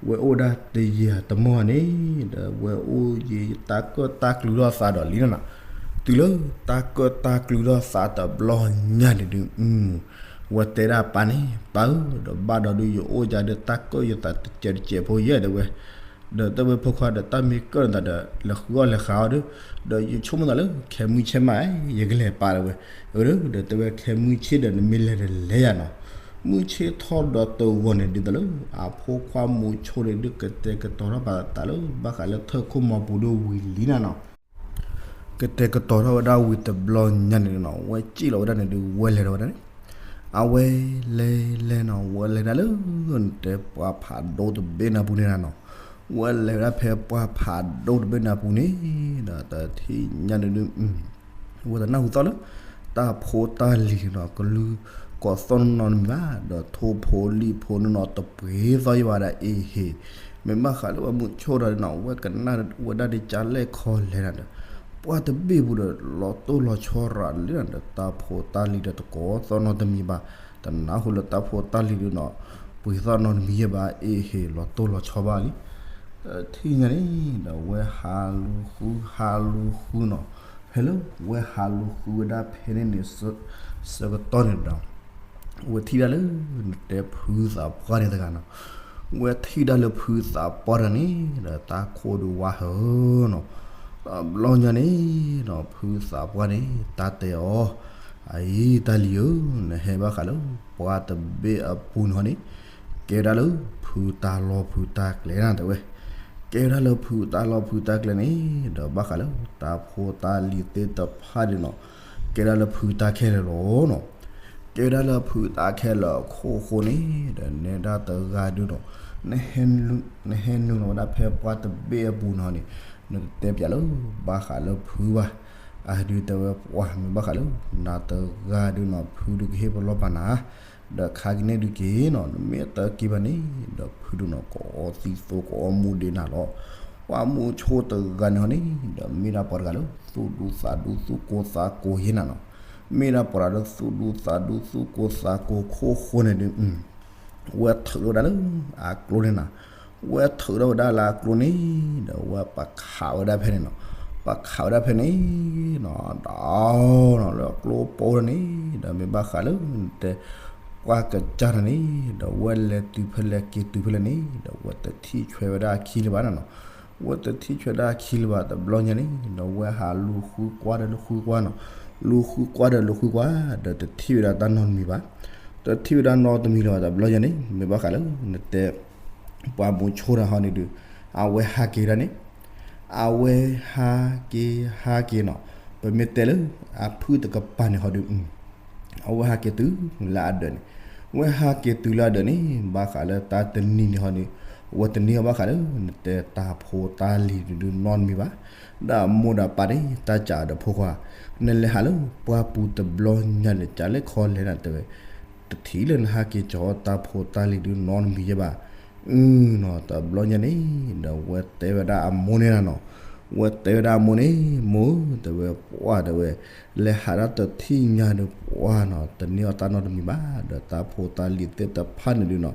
ဝဲအိၣ်ဒၣ်တယံာ်တမီၢ်န့ၣ် ဒီးဝဲအိၣ်ယံာ်တၢ်ကၢၣ်တၢ်ကျူထီၣ်သးဒီးလံနီၤနီၤ, တုၤလၢတၢ်ကၢၣ်တၢ်ကျူထီၣ်သးတဘျီညါန့ၣ်ဒုး, ဝဲတဲဒၣ်ပၢ်န့ၣ် ပၢ်ဧၢ, ဒီးဘၣ်ဒီးဒုးယအိၣ်ယၤဒီးတၢ်ကၢၣ်ယသးတစဲးတစဲးဖိယဲတဲဝဲ, ဒီးတဲဝဲဖိခွါဒီးတၢ်မ့ၢ်ကၢၣ်နသးဒီး လဲၤဃုအီၣ်လဲၤဃုအီၣ်ဒီး, ဒီးယဆိကမိၣ်သးလၢခဲမုၢ်ဆ့ၣ်မး ယကလဲၤပာ်တဲဝဲ, အၢ ဒီးတဲဝဲခဲမုၢ်ဆ့ၣ်ဒီးနမ့ၢ်လဲၤဒီးလဲၤယၤနီၤ, မုၢ်ဆ့ၣ်ထီၣ်ဒီးတဂီၤန့ၣ်ဒ်သိးလၢ အဖိခွါမူဆိန့ၣ်ဒုးကတဲာ်ကတီၤထီၣ်ဘၣ်သးလၢ ဘၣ်ဃးလၢထၢၣ်ခိၣ်မီပူၤဒုးဝံၤလံနီၤနီၤ ကတဲာ်ကတီၤထီၣ်ဝဲဒၣ်ဝံၤတဘျီညါန့ၣ်နီၤ ဝဲစံၣ်လီၤဝဲဒၣ်န့ၣ်ဒုး ဝဲလဲၤဒီးဝဲဒၣ်န့ၣ်, အဝဲလဲၤလဲၤနီၤ ဝဲလဲၤဒၣ်လၢ နတဲပှၢ်ဖးဒိၣ်တဘ့ၣ်နၤပူၤန့ၣ်နီၤ, ဝဲလဲၤဝဲဒၣ်ဖဲပှၢ်ဖးဒိၣ်တဘ့ၣ်နၤပူၤန့ၣ် ဒီးတထံၣ်ညါန့ၣ်ဒုး ဝဲတနၢ်ဟူသီၣ်လၢ တၢ်ဖိတၢ်လံၤနီၤ ကလုၢ်ကိးသီၣ်နီတမံၤဘၣ်, ဒီးထိၣ်ဖိလံၣ်ဖိနီၢ်နီၢ်တပှ့ၤသီၣ်ယံၤဘၣ်ဒီးအ့ဟ့ၣ်, မ့ၢ်ဘၣ်ဃးလၢပှၤမူဆိဒီးနီၤ ဝဲကနၣ်ဝဲဒၣ်ဒ်ကလဲၣ်ခီလဲၣ်နၤဒီး ပှၢ်တဘ့ၣ်ပူၤဒီး လီၤတိၢ်လီၤဆီရၤလံနၤဒီး တၢ်ဖိတၢ်လံၤဒီးတကိးသီၣ်နီတမံၤဘၣ်, တနၢ်ဟူလၢတၢ်ဖိတၢ်လံၤဒုးနီၤ ပှ့ၤသီၣ်နီတမံၤယံၤဘၣ် အ့ဟ့ၣ်လီၤတိၢ်လီၤဆီဘၣ်လံ တထံၣ်ညါန့ၣ် ဒီးဝဲဟးလူၤဃုဟးလူၤဃုနီၤ, ဖဲလၢဝဲဟးလူၤဃုဝဲဒၣ်ဖဲန့ၣ်န့ၣ် ဆၢကတီၢ်န့ၣ်ဒီး ဝဲထံၣ်ဒၣ်လၢ နတဲဖုသးပှၢ်န့ၣ်တဂၤနီၤ, ဝဲထံၣ်ဒၣ်လၢဖုသးပှၢ်တဂၤန့ၣ် ဒီးတၢ်ခိၣ်ဒုးဝါဟၢနီၤ, တဘျီညါန့ၣ်ဒီး ဖုသးပှၢ်န့ၣ် တၢ်တဲအီၤ, အအံၤတၢ်လံၤဧၢ, နဟဲဘၣ်ဃးလၢ ပှၢ်တဘ့ၣ်အပူၤန့ၣ်ဟီန့ၣ် ကဲဝဲဒၣ်လၢဖုတၢ်လီၢ်ဖုတၢ်ကျဲနၤတဲဝဲ, ကဲဝဲဒၣ်လၢဖုတၢ်လီၢ်ဖုတၢ်ကျဲန့ၣ် ဒီးဘၣ်ဃးလၢတၢ်ဖိတၢ်လံၤသ့ၣ်တဖၣ်န့ၣ်နီၤ, ကဲဝဲဒၣ်လၢဖုတၢ်ခဲလၢာ်လီၤနီၤ, ကဲဝဲဒၣ်လၢဖုတၢ်ခဲလၢာ်အခိၣ်ဃိန့ၣ် ဒီးနဲဒၣ်တဂၤဒုးနီၤ, နဟဲနုာ်လီၤဝဲဒၣ်ဖဲပှၢ်တဘ့ၣ်အပူၤန့ၣ်ဟီန့ၣ် နတတဲပၠးလၢ ဘၣ်ဃးလၢဖုဘၣ်, အဒုးတဲဝဲပှၢ်မ့ၢ်ဘၣ်ဃးလၢ နၤတဂၤဒုးနီၤ ဖုဒုးကဟ့ၣ်ပလီၢ်ပာ်နၤ ဒီးခါက့ၤန့ၣ်ဒုးက့ၤနီၤ နမ့ၢ်တက့ၤဘၣ်န့ၣ် ဒီးဖုဒုးနီၤ ကအီသံသိ ကအီမူဒံးနၤလီၤ. ပှၢ်မူဆိတဂၤန့ၣ်ဟီန့ၣ် ဒီးမ့ၢ်ဒၣ်ပှၤတဂၤလၢ သူၣ်ဒူသးဒူသူၣ်ကိၢ်သးကိၤယဲနၤနီၤ, မ့ၢ်ဒၣ်ပှၤတဂၤလၢသူၣ်ဒူသးဒူသူၣ်ကိၢ်သးကိၤခိၣ်ဃိန့ၣ်ဒုး ဝဲထုးထီၣ်ဝဲဒၣ်လၢအကျိန့ၣ်နီၤ, ဝဲထုးထီၣ်ဝဲဒၣ်လၢအကျိန့ၣ် ဒီးဝဲပာ်ခးဝဲဒၣ်ဖဲန့ၣ်နီၤ, ပာ်ခးဝဲဒၣ်ဖဲန့ၣ်နီၤ ဒီးလၢအကျိပိန့ၣ် ဒီးမ့ၢ်ဘၣ်ဃးလၢ တဲ ပှၢ်ကစၢ်န့ၣ် ဒီးဝဲလဲၤတုၤဖဲလဲၣ်က့ၤတုၤဖဲလဲၣ်န့ၣ် ဒီးဝဲတထံၣ်ဆွဲဝဲဒၣ်အခံလၢၤဘၣ်နီၤ, ဝဲတထံၣ်ဆွဲဒၣ်အခံလၢၤဘၣ်တဘျီညါန့ၣ် ဒီးဝဲဟးလူၤဃုကွၢ်ဒီးလူၤဃုကွၢ်နီၤ, လူၤဃုကွၢ်ဒီးလူၤဃုကွၢ် ဒီးတထံၣ်ဝဲဒၣ်တၢ်နီတမံၤဘၣ်, တထံၣ်ဝဲဒၣ်နီတမံၤလၢၤဘၣ်တဘျီညါန့ၣ် မ့ၢ်ဘၣ်ဃးလၢ နတဲ ပှၢ်မူဆိတဂၤဟီန့ၣ်ဒုး အဝဲဟးက့ၤဒၣ်န့ၣ် အဝဲဟးက့ၤဟးက့ၤနီၤ, ပမ့ၢ်တဲလၢ အဖုၣ်တကပၤန့ၣ်ဟီဒုး အဝဲဟးက့ၤတုၤလၢအဒၢးန့ၣ်, ဝဲဟးက့ၤတုၤလၢအဒၢးန့ၣ် ဘၣ်ဃးလၢတၢ်တနံၤန့ၣ်ဟီန့ၣ် ဝဲတန့ၢ်အီၤဘၣ်ဃးလၢ နတဲတၢ်ဖိတၢ်လံၤဒုးနီတမံၤဘၣ်, ဒီးအမိၢ်ဒီးပၢ်န့ၣ် တၢ်စံးဒီးဖိခွါ, နလဲၤဟးလၢပှၢ်ပူၤတဘျီညါန့ၣ် ကလဲၣ်ခီလဲၣ်နၤတဲဝဲ, တထံၣ်လၢနဟးက့ၤကၠီၤတၢ်ဖိတၢ်လံၤဒုးနီတမံၤယဲဘၣ် အုနီၤ တဘျီညါန့ၣ် ဒီးဝဲတဲဝဲဒၣ်အမိၢ်န့ၣ်နၤနီၤ, ဝဲတဲဝဲဒၣ်အမိၢ်န့ၣ် မိၢ်ဧၢ တဲဝဲ ပှၢ်တဲဝဲ လဲၤဟးဒၣ်တထံၣ်ညါဒုးပှၢ်နီၤ တန့ၢ်အီၤတၢ်နီတမံၤဘၣ် ဒီးတၢ်ဖိတၢ်လံၤသ့ၣ်တဖၣ်န့ၣ်ဒုးနီၤ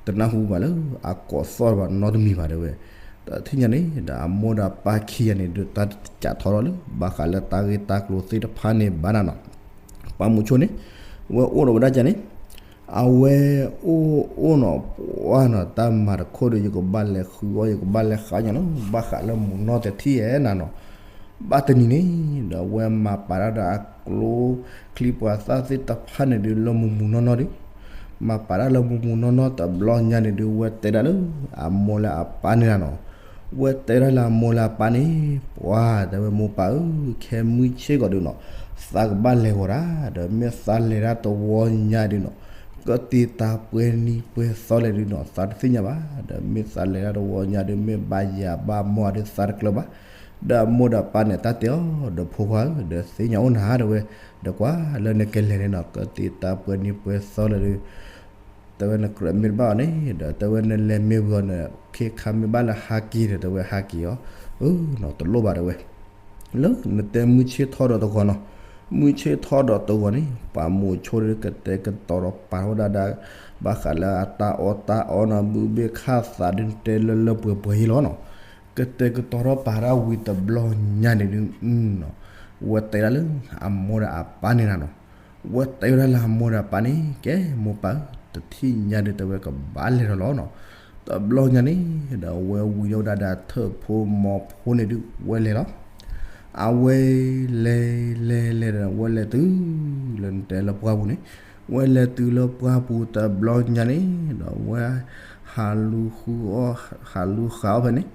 တနၢ်ဟူဘၣ်လၢအကိးသီၣ်ဘၣ်နီတမံၤဘၣ်တဲဝဲ, တထံၣ်ညါန့ၣ် ဒီးအမိၢ်ဒီးပၢ်ခံဂၤန့ၣ်ဒုး တၢ်တစးထီၣ်ထီၣ်လၢ ဘၣ်ဃးလၢတၢ်ဂ့ၢ်တၢ်ကျိၤသ့ၣ်တဖၣ်န့ၣ်ဘၣ်နၤနီၤ, ပှၢ်မူဆိန့ၣ် ဝဲအိၣ်ဒီးဝဲဒၣ်ကန့ၣ် အဝဲအိၣ်အိၣ်နီၤ ပှၢ်နီၤ တၢ်မၤတခိၣ်ဒီး ယကဘၣ်လဲၤဃုအီၣ် ယကဘၣ်လဲၤဃုအီၣ်ညါနီၤ ဘၣ်ဃးလၢမုၢ်နီၢ်တထံၣ်ဧဲနၤနီၤ. ဘၣ်တနံၤန့ၣ် ဒီးအဝဲမၤပာ်တၢ်ဒီးအကျိချံပှၤသၣ်သ့ၣ်တဖၣ်န့ၣ်ဒုး လၢမုၢ်မုၢ်နီၢ်နီၢ်ဒုး မၤပာ်တၢ်လၢမုၢ်မုၢ်နီၢ်နီၢ်တဘျီညါန့ၣ်ဒုး ဝဲတဲဒၣ်လၢအမိၢ်လၢအပၢ်န့ၣ်နၤနီၤ. ဝဲတဲဒၣ်လၢအမိၢ်လၢအပၢ်န့ၣ် ပှၤတဲဝဲမိၢ်ပၢ်ဧၢ, ခဲမုၢ်ဆ့ၣ်ကီးဒုးနီၤ သးကဘၣ်လဲၤဂီၤတၢ်, ဒီးမ့ၢ်သးလဲၤတၢ်တဝီညါဒုးနီၤ ကတ့တၢ်ပှဲၤနံၤပှဲၤသီလဲၣ်ဒုးနီၤ သးတသ့ၣ်ညါဘၣ်, ဒီးမ့ၢ်သးလဲၤတၢ်တဝီညါဒုး မ့ၢ်ဘၣ်ယၤဘၣ်မီၢ်ဒုးသးတကျၢၤဘၣ်. ဒီးအမိၢ်ဒီးပၢ်န့ၣ် တၢ်တဲအီၤ ဒီးဖိခွါဧၢ, ဒီးသ့ၣ်ညါအိၣ်နၤတဲဝဲ, ဒီးကွၢ်လၢနကလဲၤန့ၣ်နီၤ ကတ့တၢ်ပှဲၤနံၤပှဲၤသီလဲၣ်ဒုး တဲဝဲနကြၢးမ့ၢ်တဘၣ်အီၤန့ၣ် ဒီးတဲဝဲနလဲၤမ့ၢ်ဝံၤအီၤန့ၣ် ခ့ခါမ့ၢ်ဘၣ်လၢဟးက့ၤဒီး တဲဝဲဟးက့ၤအီၤ, အၢနီၤ တလိၣ်ဘၣ်တဲဝဲ. လၢနတဲမုၢ်ဆ့ၣ်ထီၣ်ဒီးတဂီၤနီၤ, မုၢ်ဆ့ၣ်ထီၣ်ဒီးတဂီၤန့ၣ် ပှၤမိၤဆိဒုးကတဲာ်ကတီၤဒီးပာ်ထီၣ်ဝဲဒၣ်ဒီး ဘၣ်ဃးလၢအတၢ်အီၣ်တၢ်အီနီၤ ဘုဘ့ၣ်ခၣ်သးဒုး တဲလၢလၢပှဲၤပှဲၤအံၤလီၤနီၤ. ကတဲာ်ကတီၤထီၣ်ပာ်တၢ်ဝံၤတဘျီညါန့ၣ်ဒုး ဝဲတဲဒၣ်လၢအမိၢ်ဒီးအပၢ်န့ၣ်နၤနီၤ. ဝဲတဲဝဲဒၣ်လၢအမိၢ်ဒီးအပၢ်န့ၣ် ကဲမိၢ်ပၢ်ဧၢ, တထံၣ်ညါဒုးတဲဝဲကဘၣ်လဲၤထီၣ်လီၤနီၤ. တဘျီညါန့ၣ် ဒီးဝဲဝံၤဒီးဝဲဒၣ်ဒီးထၢၣ်ဖိမီၤဖိန့ၣ်ဒုး ဝဲလဲၤလီၤ. အဝဲလဲၤလဲၤလဲၤဒီး ဝဲလဲၤတုၤလၢနတဲလၢပှၢ်ပူၤန့ၣ်, ဝဲလဲၤတုၤလၢပှၢ်ပူၤတဘျီညါန့ၣ် ဒီးဝဲ ဟးလူၤဃုအီၣ် ဟးလူၤဃုအီၣ်ဖဲန့ၣ်,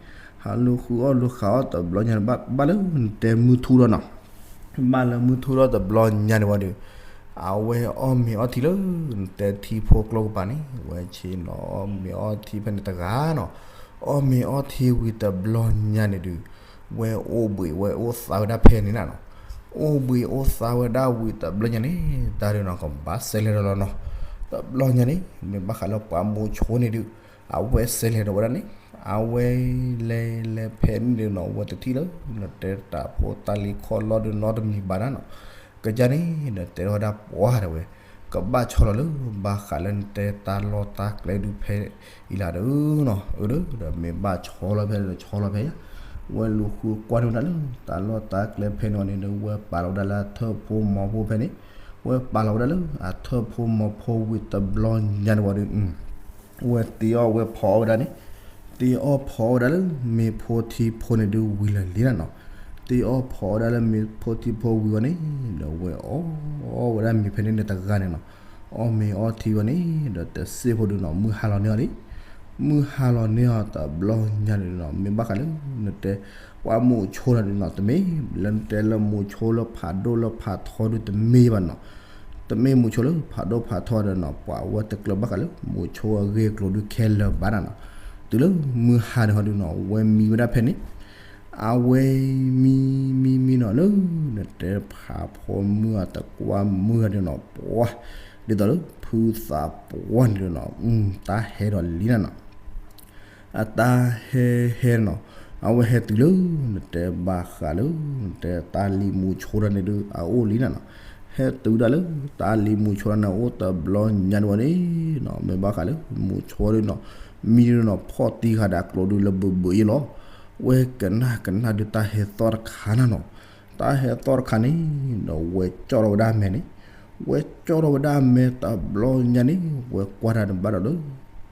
ဟးလူၤဃုအီၣ်လူၤဃုအီၣ်တဘျီညါန့ၣ် ဘၣ်လၢနတဲမုၢ်ထူၣ်ဒီးနီၤ ဘၣ်လၢမုၢ်ထူၣ်ထီၣ်တဘျီညါန့ၣ်ဝံၤဒီး အဝဲအီၣ်မ့ၤအီထံလၢ နတဲထံဖိကျိကပၤန့ၣ် ဝဲဆ့ၣ်နီၤ အီၣ်မ့ၤအီထံဖဲန့ၣ်တဂၤနီၤ. အီၣ်မ့ၤအီထံဝံၤတဘျီညါန့ၣ်ဒုး ဝဲအိၣ်ဘှံးဝဲအိၣ်သါဝဲဒၣ်ဖဲန့ၣ်နၤနီၤ. အိၣ်ဘှံးအိၣ်သါဝဲဒၣ်ဝံၤတဘျီညါန့ၣ် တၢ်ဒုးနီၤ ကဘၣ်စဲးလဲၤထီၣ်လီၤနီၤ. တဘျီညါန့ၣ် မ့ၢ်ဘၣ်ဃးလၢပှၤမိၤဆိန့ၣ်ဒုး အဝဲစဲးလဲၤထီၣ်ဝဲဒၣ်န့ၣ် အဝဲလဲၤလဲၤဖဲန့ၣ်ဒုးနီၤ ဝဲတထံၣ်လၢ နတဲတၢ်ဖိတၢ်လံၤခီၣ်လီၢ်ဒုးနီတမံၤဘၣ်နၤနီၤ. ကယါန့ၣ် နတဲထီၣ်ဝဲဒၣ်ပှၢ်တဲဝဲ ကဘၣ်ဆီလီၤလၢ ဘၣ်ဃးလၢနတဲတၢ်လီၢ်တၢ်ကျဲဒုးဖဲအံၤလၢဒုးနီၤ. အၢ ဒီးမ့ၢ်ဘၣ်ဆီလီၤဖဲဒီးဆီလီၤဖဲယါ ဝဲလူၤဃုကွၢ်န့ၢ်ဝဲဒၣ်လၢ တၢ်လီၢ်တၢ်ကျဲဖဲန့ၣ်ဝံၤန့ၣ်ဒီး ဝဲပာ်လီၤဝဲဒၣ်လၢအထၢၣ်ဖိမီၤဖိဖဲန့ၣ်, ဝဲပာ်လီၤဝဲဒၣ်လၢအထၢၣ်ဖိမီၤဖိဝံၤတဘျီညါန့ၣ်ဝံၤဒီး ဝဲတ့အီၣ်ဝဲဖီအီၣ်ဝဲဒၣ်န့ၣ်, တ့အီၣ်ဖီအီၣ်ဝဲဒၣ်လၢမ့ၤဖိထံဖိန့ၣ်ဒုးဝံၤလၢာ်လံနၤနီၤ. တ့အီၣ်ဖီအီၣ်ဝဲဒၣ်လၢမ့ၤဖိထံဖိဝံၤဝံၤန့ၣ် ဒီးဝဲအီၣ်ဝဲဒၣ်မ့ၤဖဲန့ၣ်န့ၣ်တဂၤန့ၣ်နီၤ. အီၣ်မ့ၤအီထံဝံၤန့ၣ် ဒီးတစ့ၢ်ဖိဒုးနီၤ မုၢ်ဟါလီၤန့ၢ်အီၤလံ. မုၢ်ဟါလီၤန့ၢ်အီၤတဘျီညါန့ၣ်နီၤ မ့ၢ်ဘၣ်ဃးလၢ နတဲ ပှၤမိၤဆိန့ၣ်ဒုးနီၤ တမ့ၢ်လၢနတဲလၢမိၤဆိလၢဖးဒိၣ်လၢဖးထီဒုးတမ့ၢ်ဘၣ်နီၤ. တမ့ၢ်မိၤဆိလၢဖးဒိၣ်ဖးထီဒီးနီၤ ပှၤဝဲတကျၢၤဘၣ်ဃးလၢ မိၤဆိအဂ့ၢ်အကျိၤဒုးခဲလၢာ်ဘၣ်နၤနီၤ. တုၤလၢမုၢ်ဟါန့ၣ်ဟီဒုးနီၤ ဝဲမံဝဲဒၣ်ဖဲန့ၣ် အဝဲမံမံမံနီၤလၢ နတဲဖးဖီမုၢ်အတကွၢ်မုၢ်အဒုးနီၤ ပှၤ ဒ်သိးလၢဖုသးပှၢ်န့ၣ်ဒုးနီၤ တၢ်ဟဲဒီးလံနၤနီၤ. အတၢ်ဟဲဟဲနီၤ အဝဲဟဲတုၤလၢ နတဲဘၣ်ဃးလၢ နတဲတၢ်လံၤမိၤဆိတၢ်န့ၣ်ဒုး အအိၣ်လံနၤနီၤ. ဟဲတုၤဒၣ်လၢ တၢ်လံၤမိၤဆိတၢ်န့ၣ်အိၣ်တဘျီညါန့ၣ်ဝံၤန့ၣ်နီၤ မ့ၢ်ဘၣ်ဃးလၢ မိၤဆိဒုးနီၤ မံဒုးနီၤ ဖီၣ်တံၢ်ဃာ်ဒီးအကျိၤဒုးလၢဘၢဘၢအံၤလီၤ. ဝဲကနၣ်ကနၣ်ဒုးတၢ်ဟဲသီၣ်တခါနၤနီၤ. တၢ်ဟဲသီၣ်တခါန့ၣ် ဒီးဝဲကၠီၣ်ထီၣ်ဝဲဒၣ်အမဲာ်န့ၣ် ဝဲကၠီၣ်ထီၣ်ဝဲဒၣ်အမဲာ်တဘျီညါန့ၣ် ဝဲကွၢ်တၢ်န့ၣ်ဘၣ်ဒီးလၢ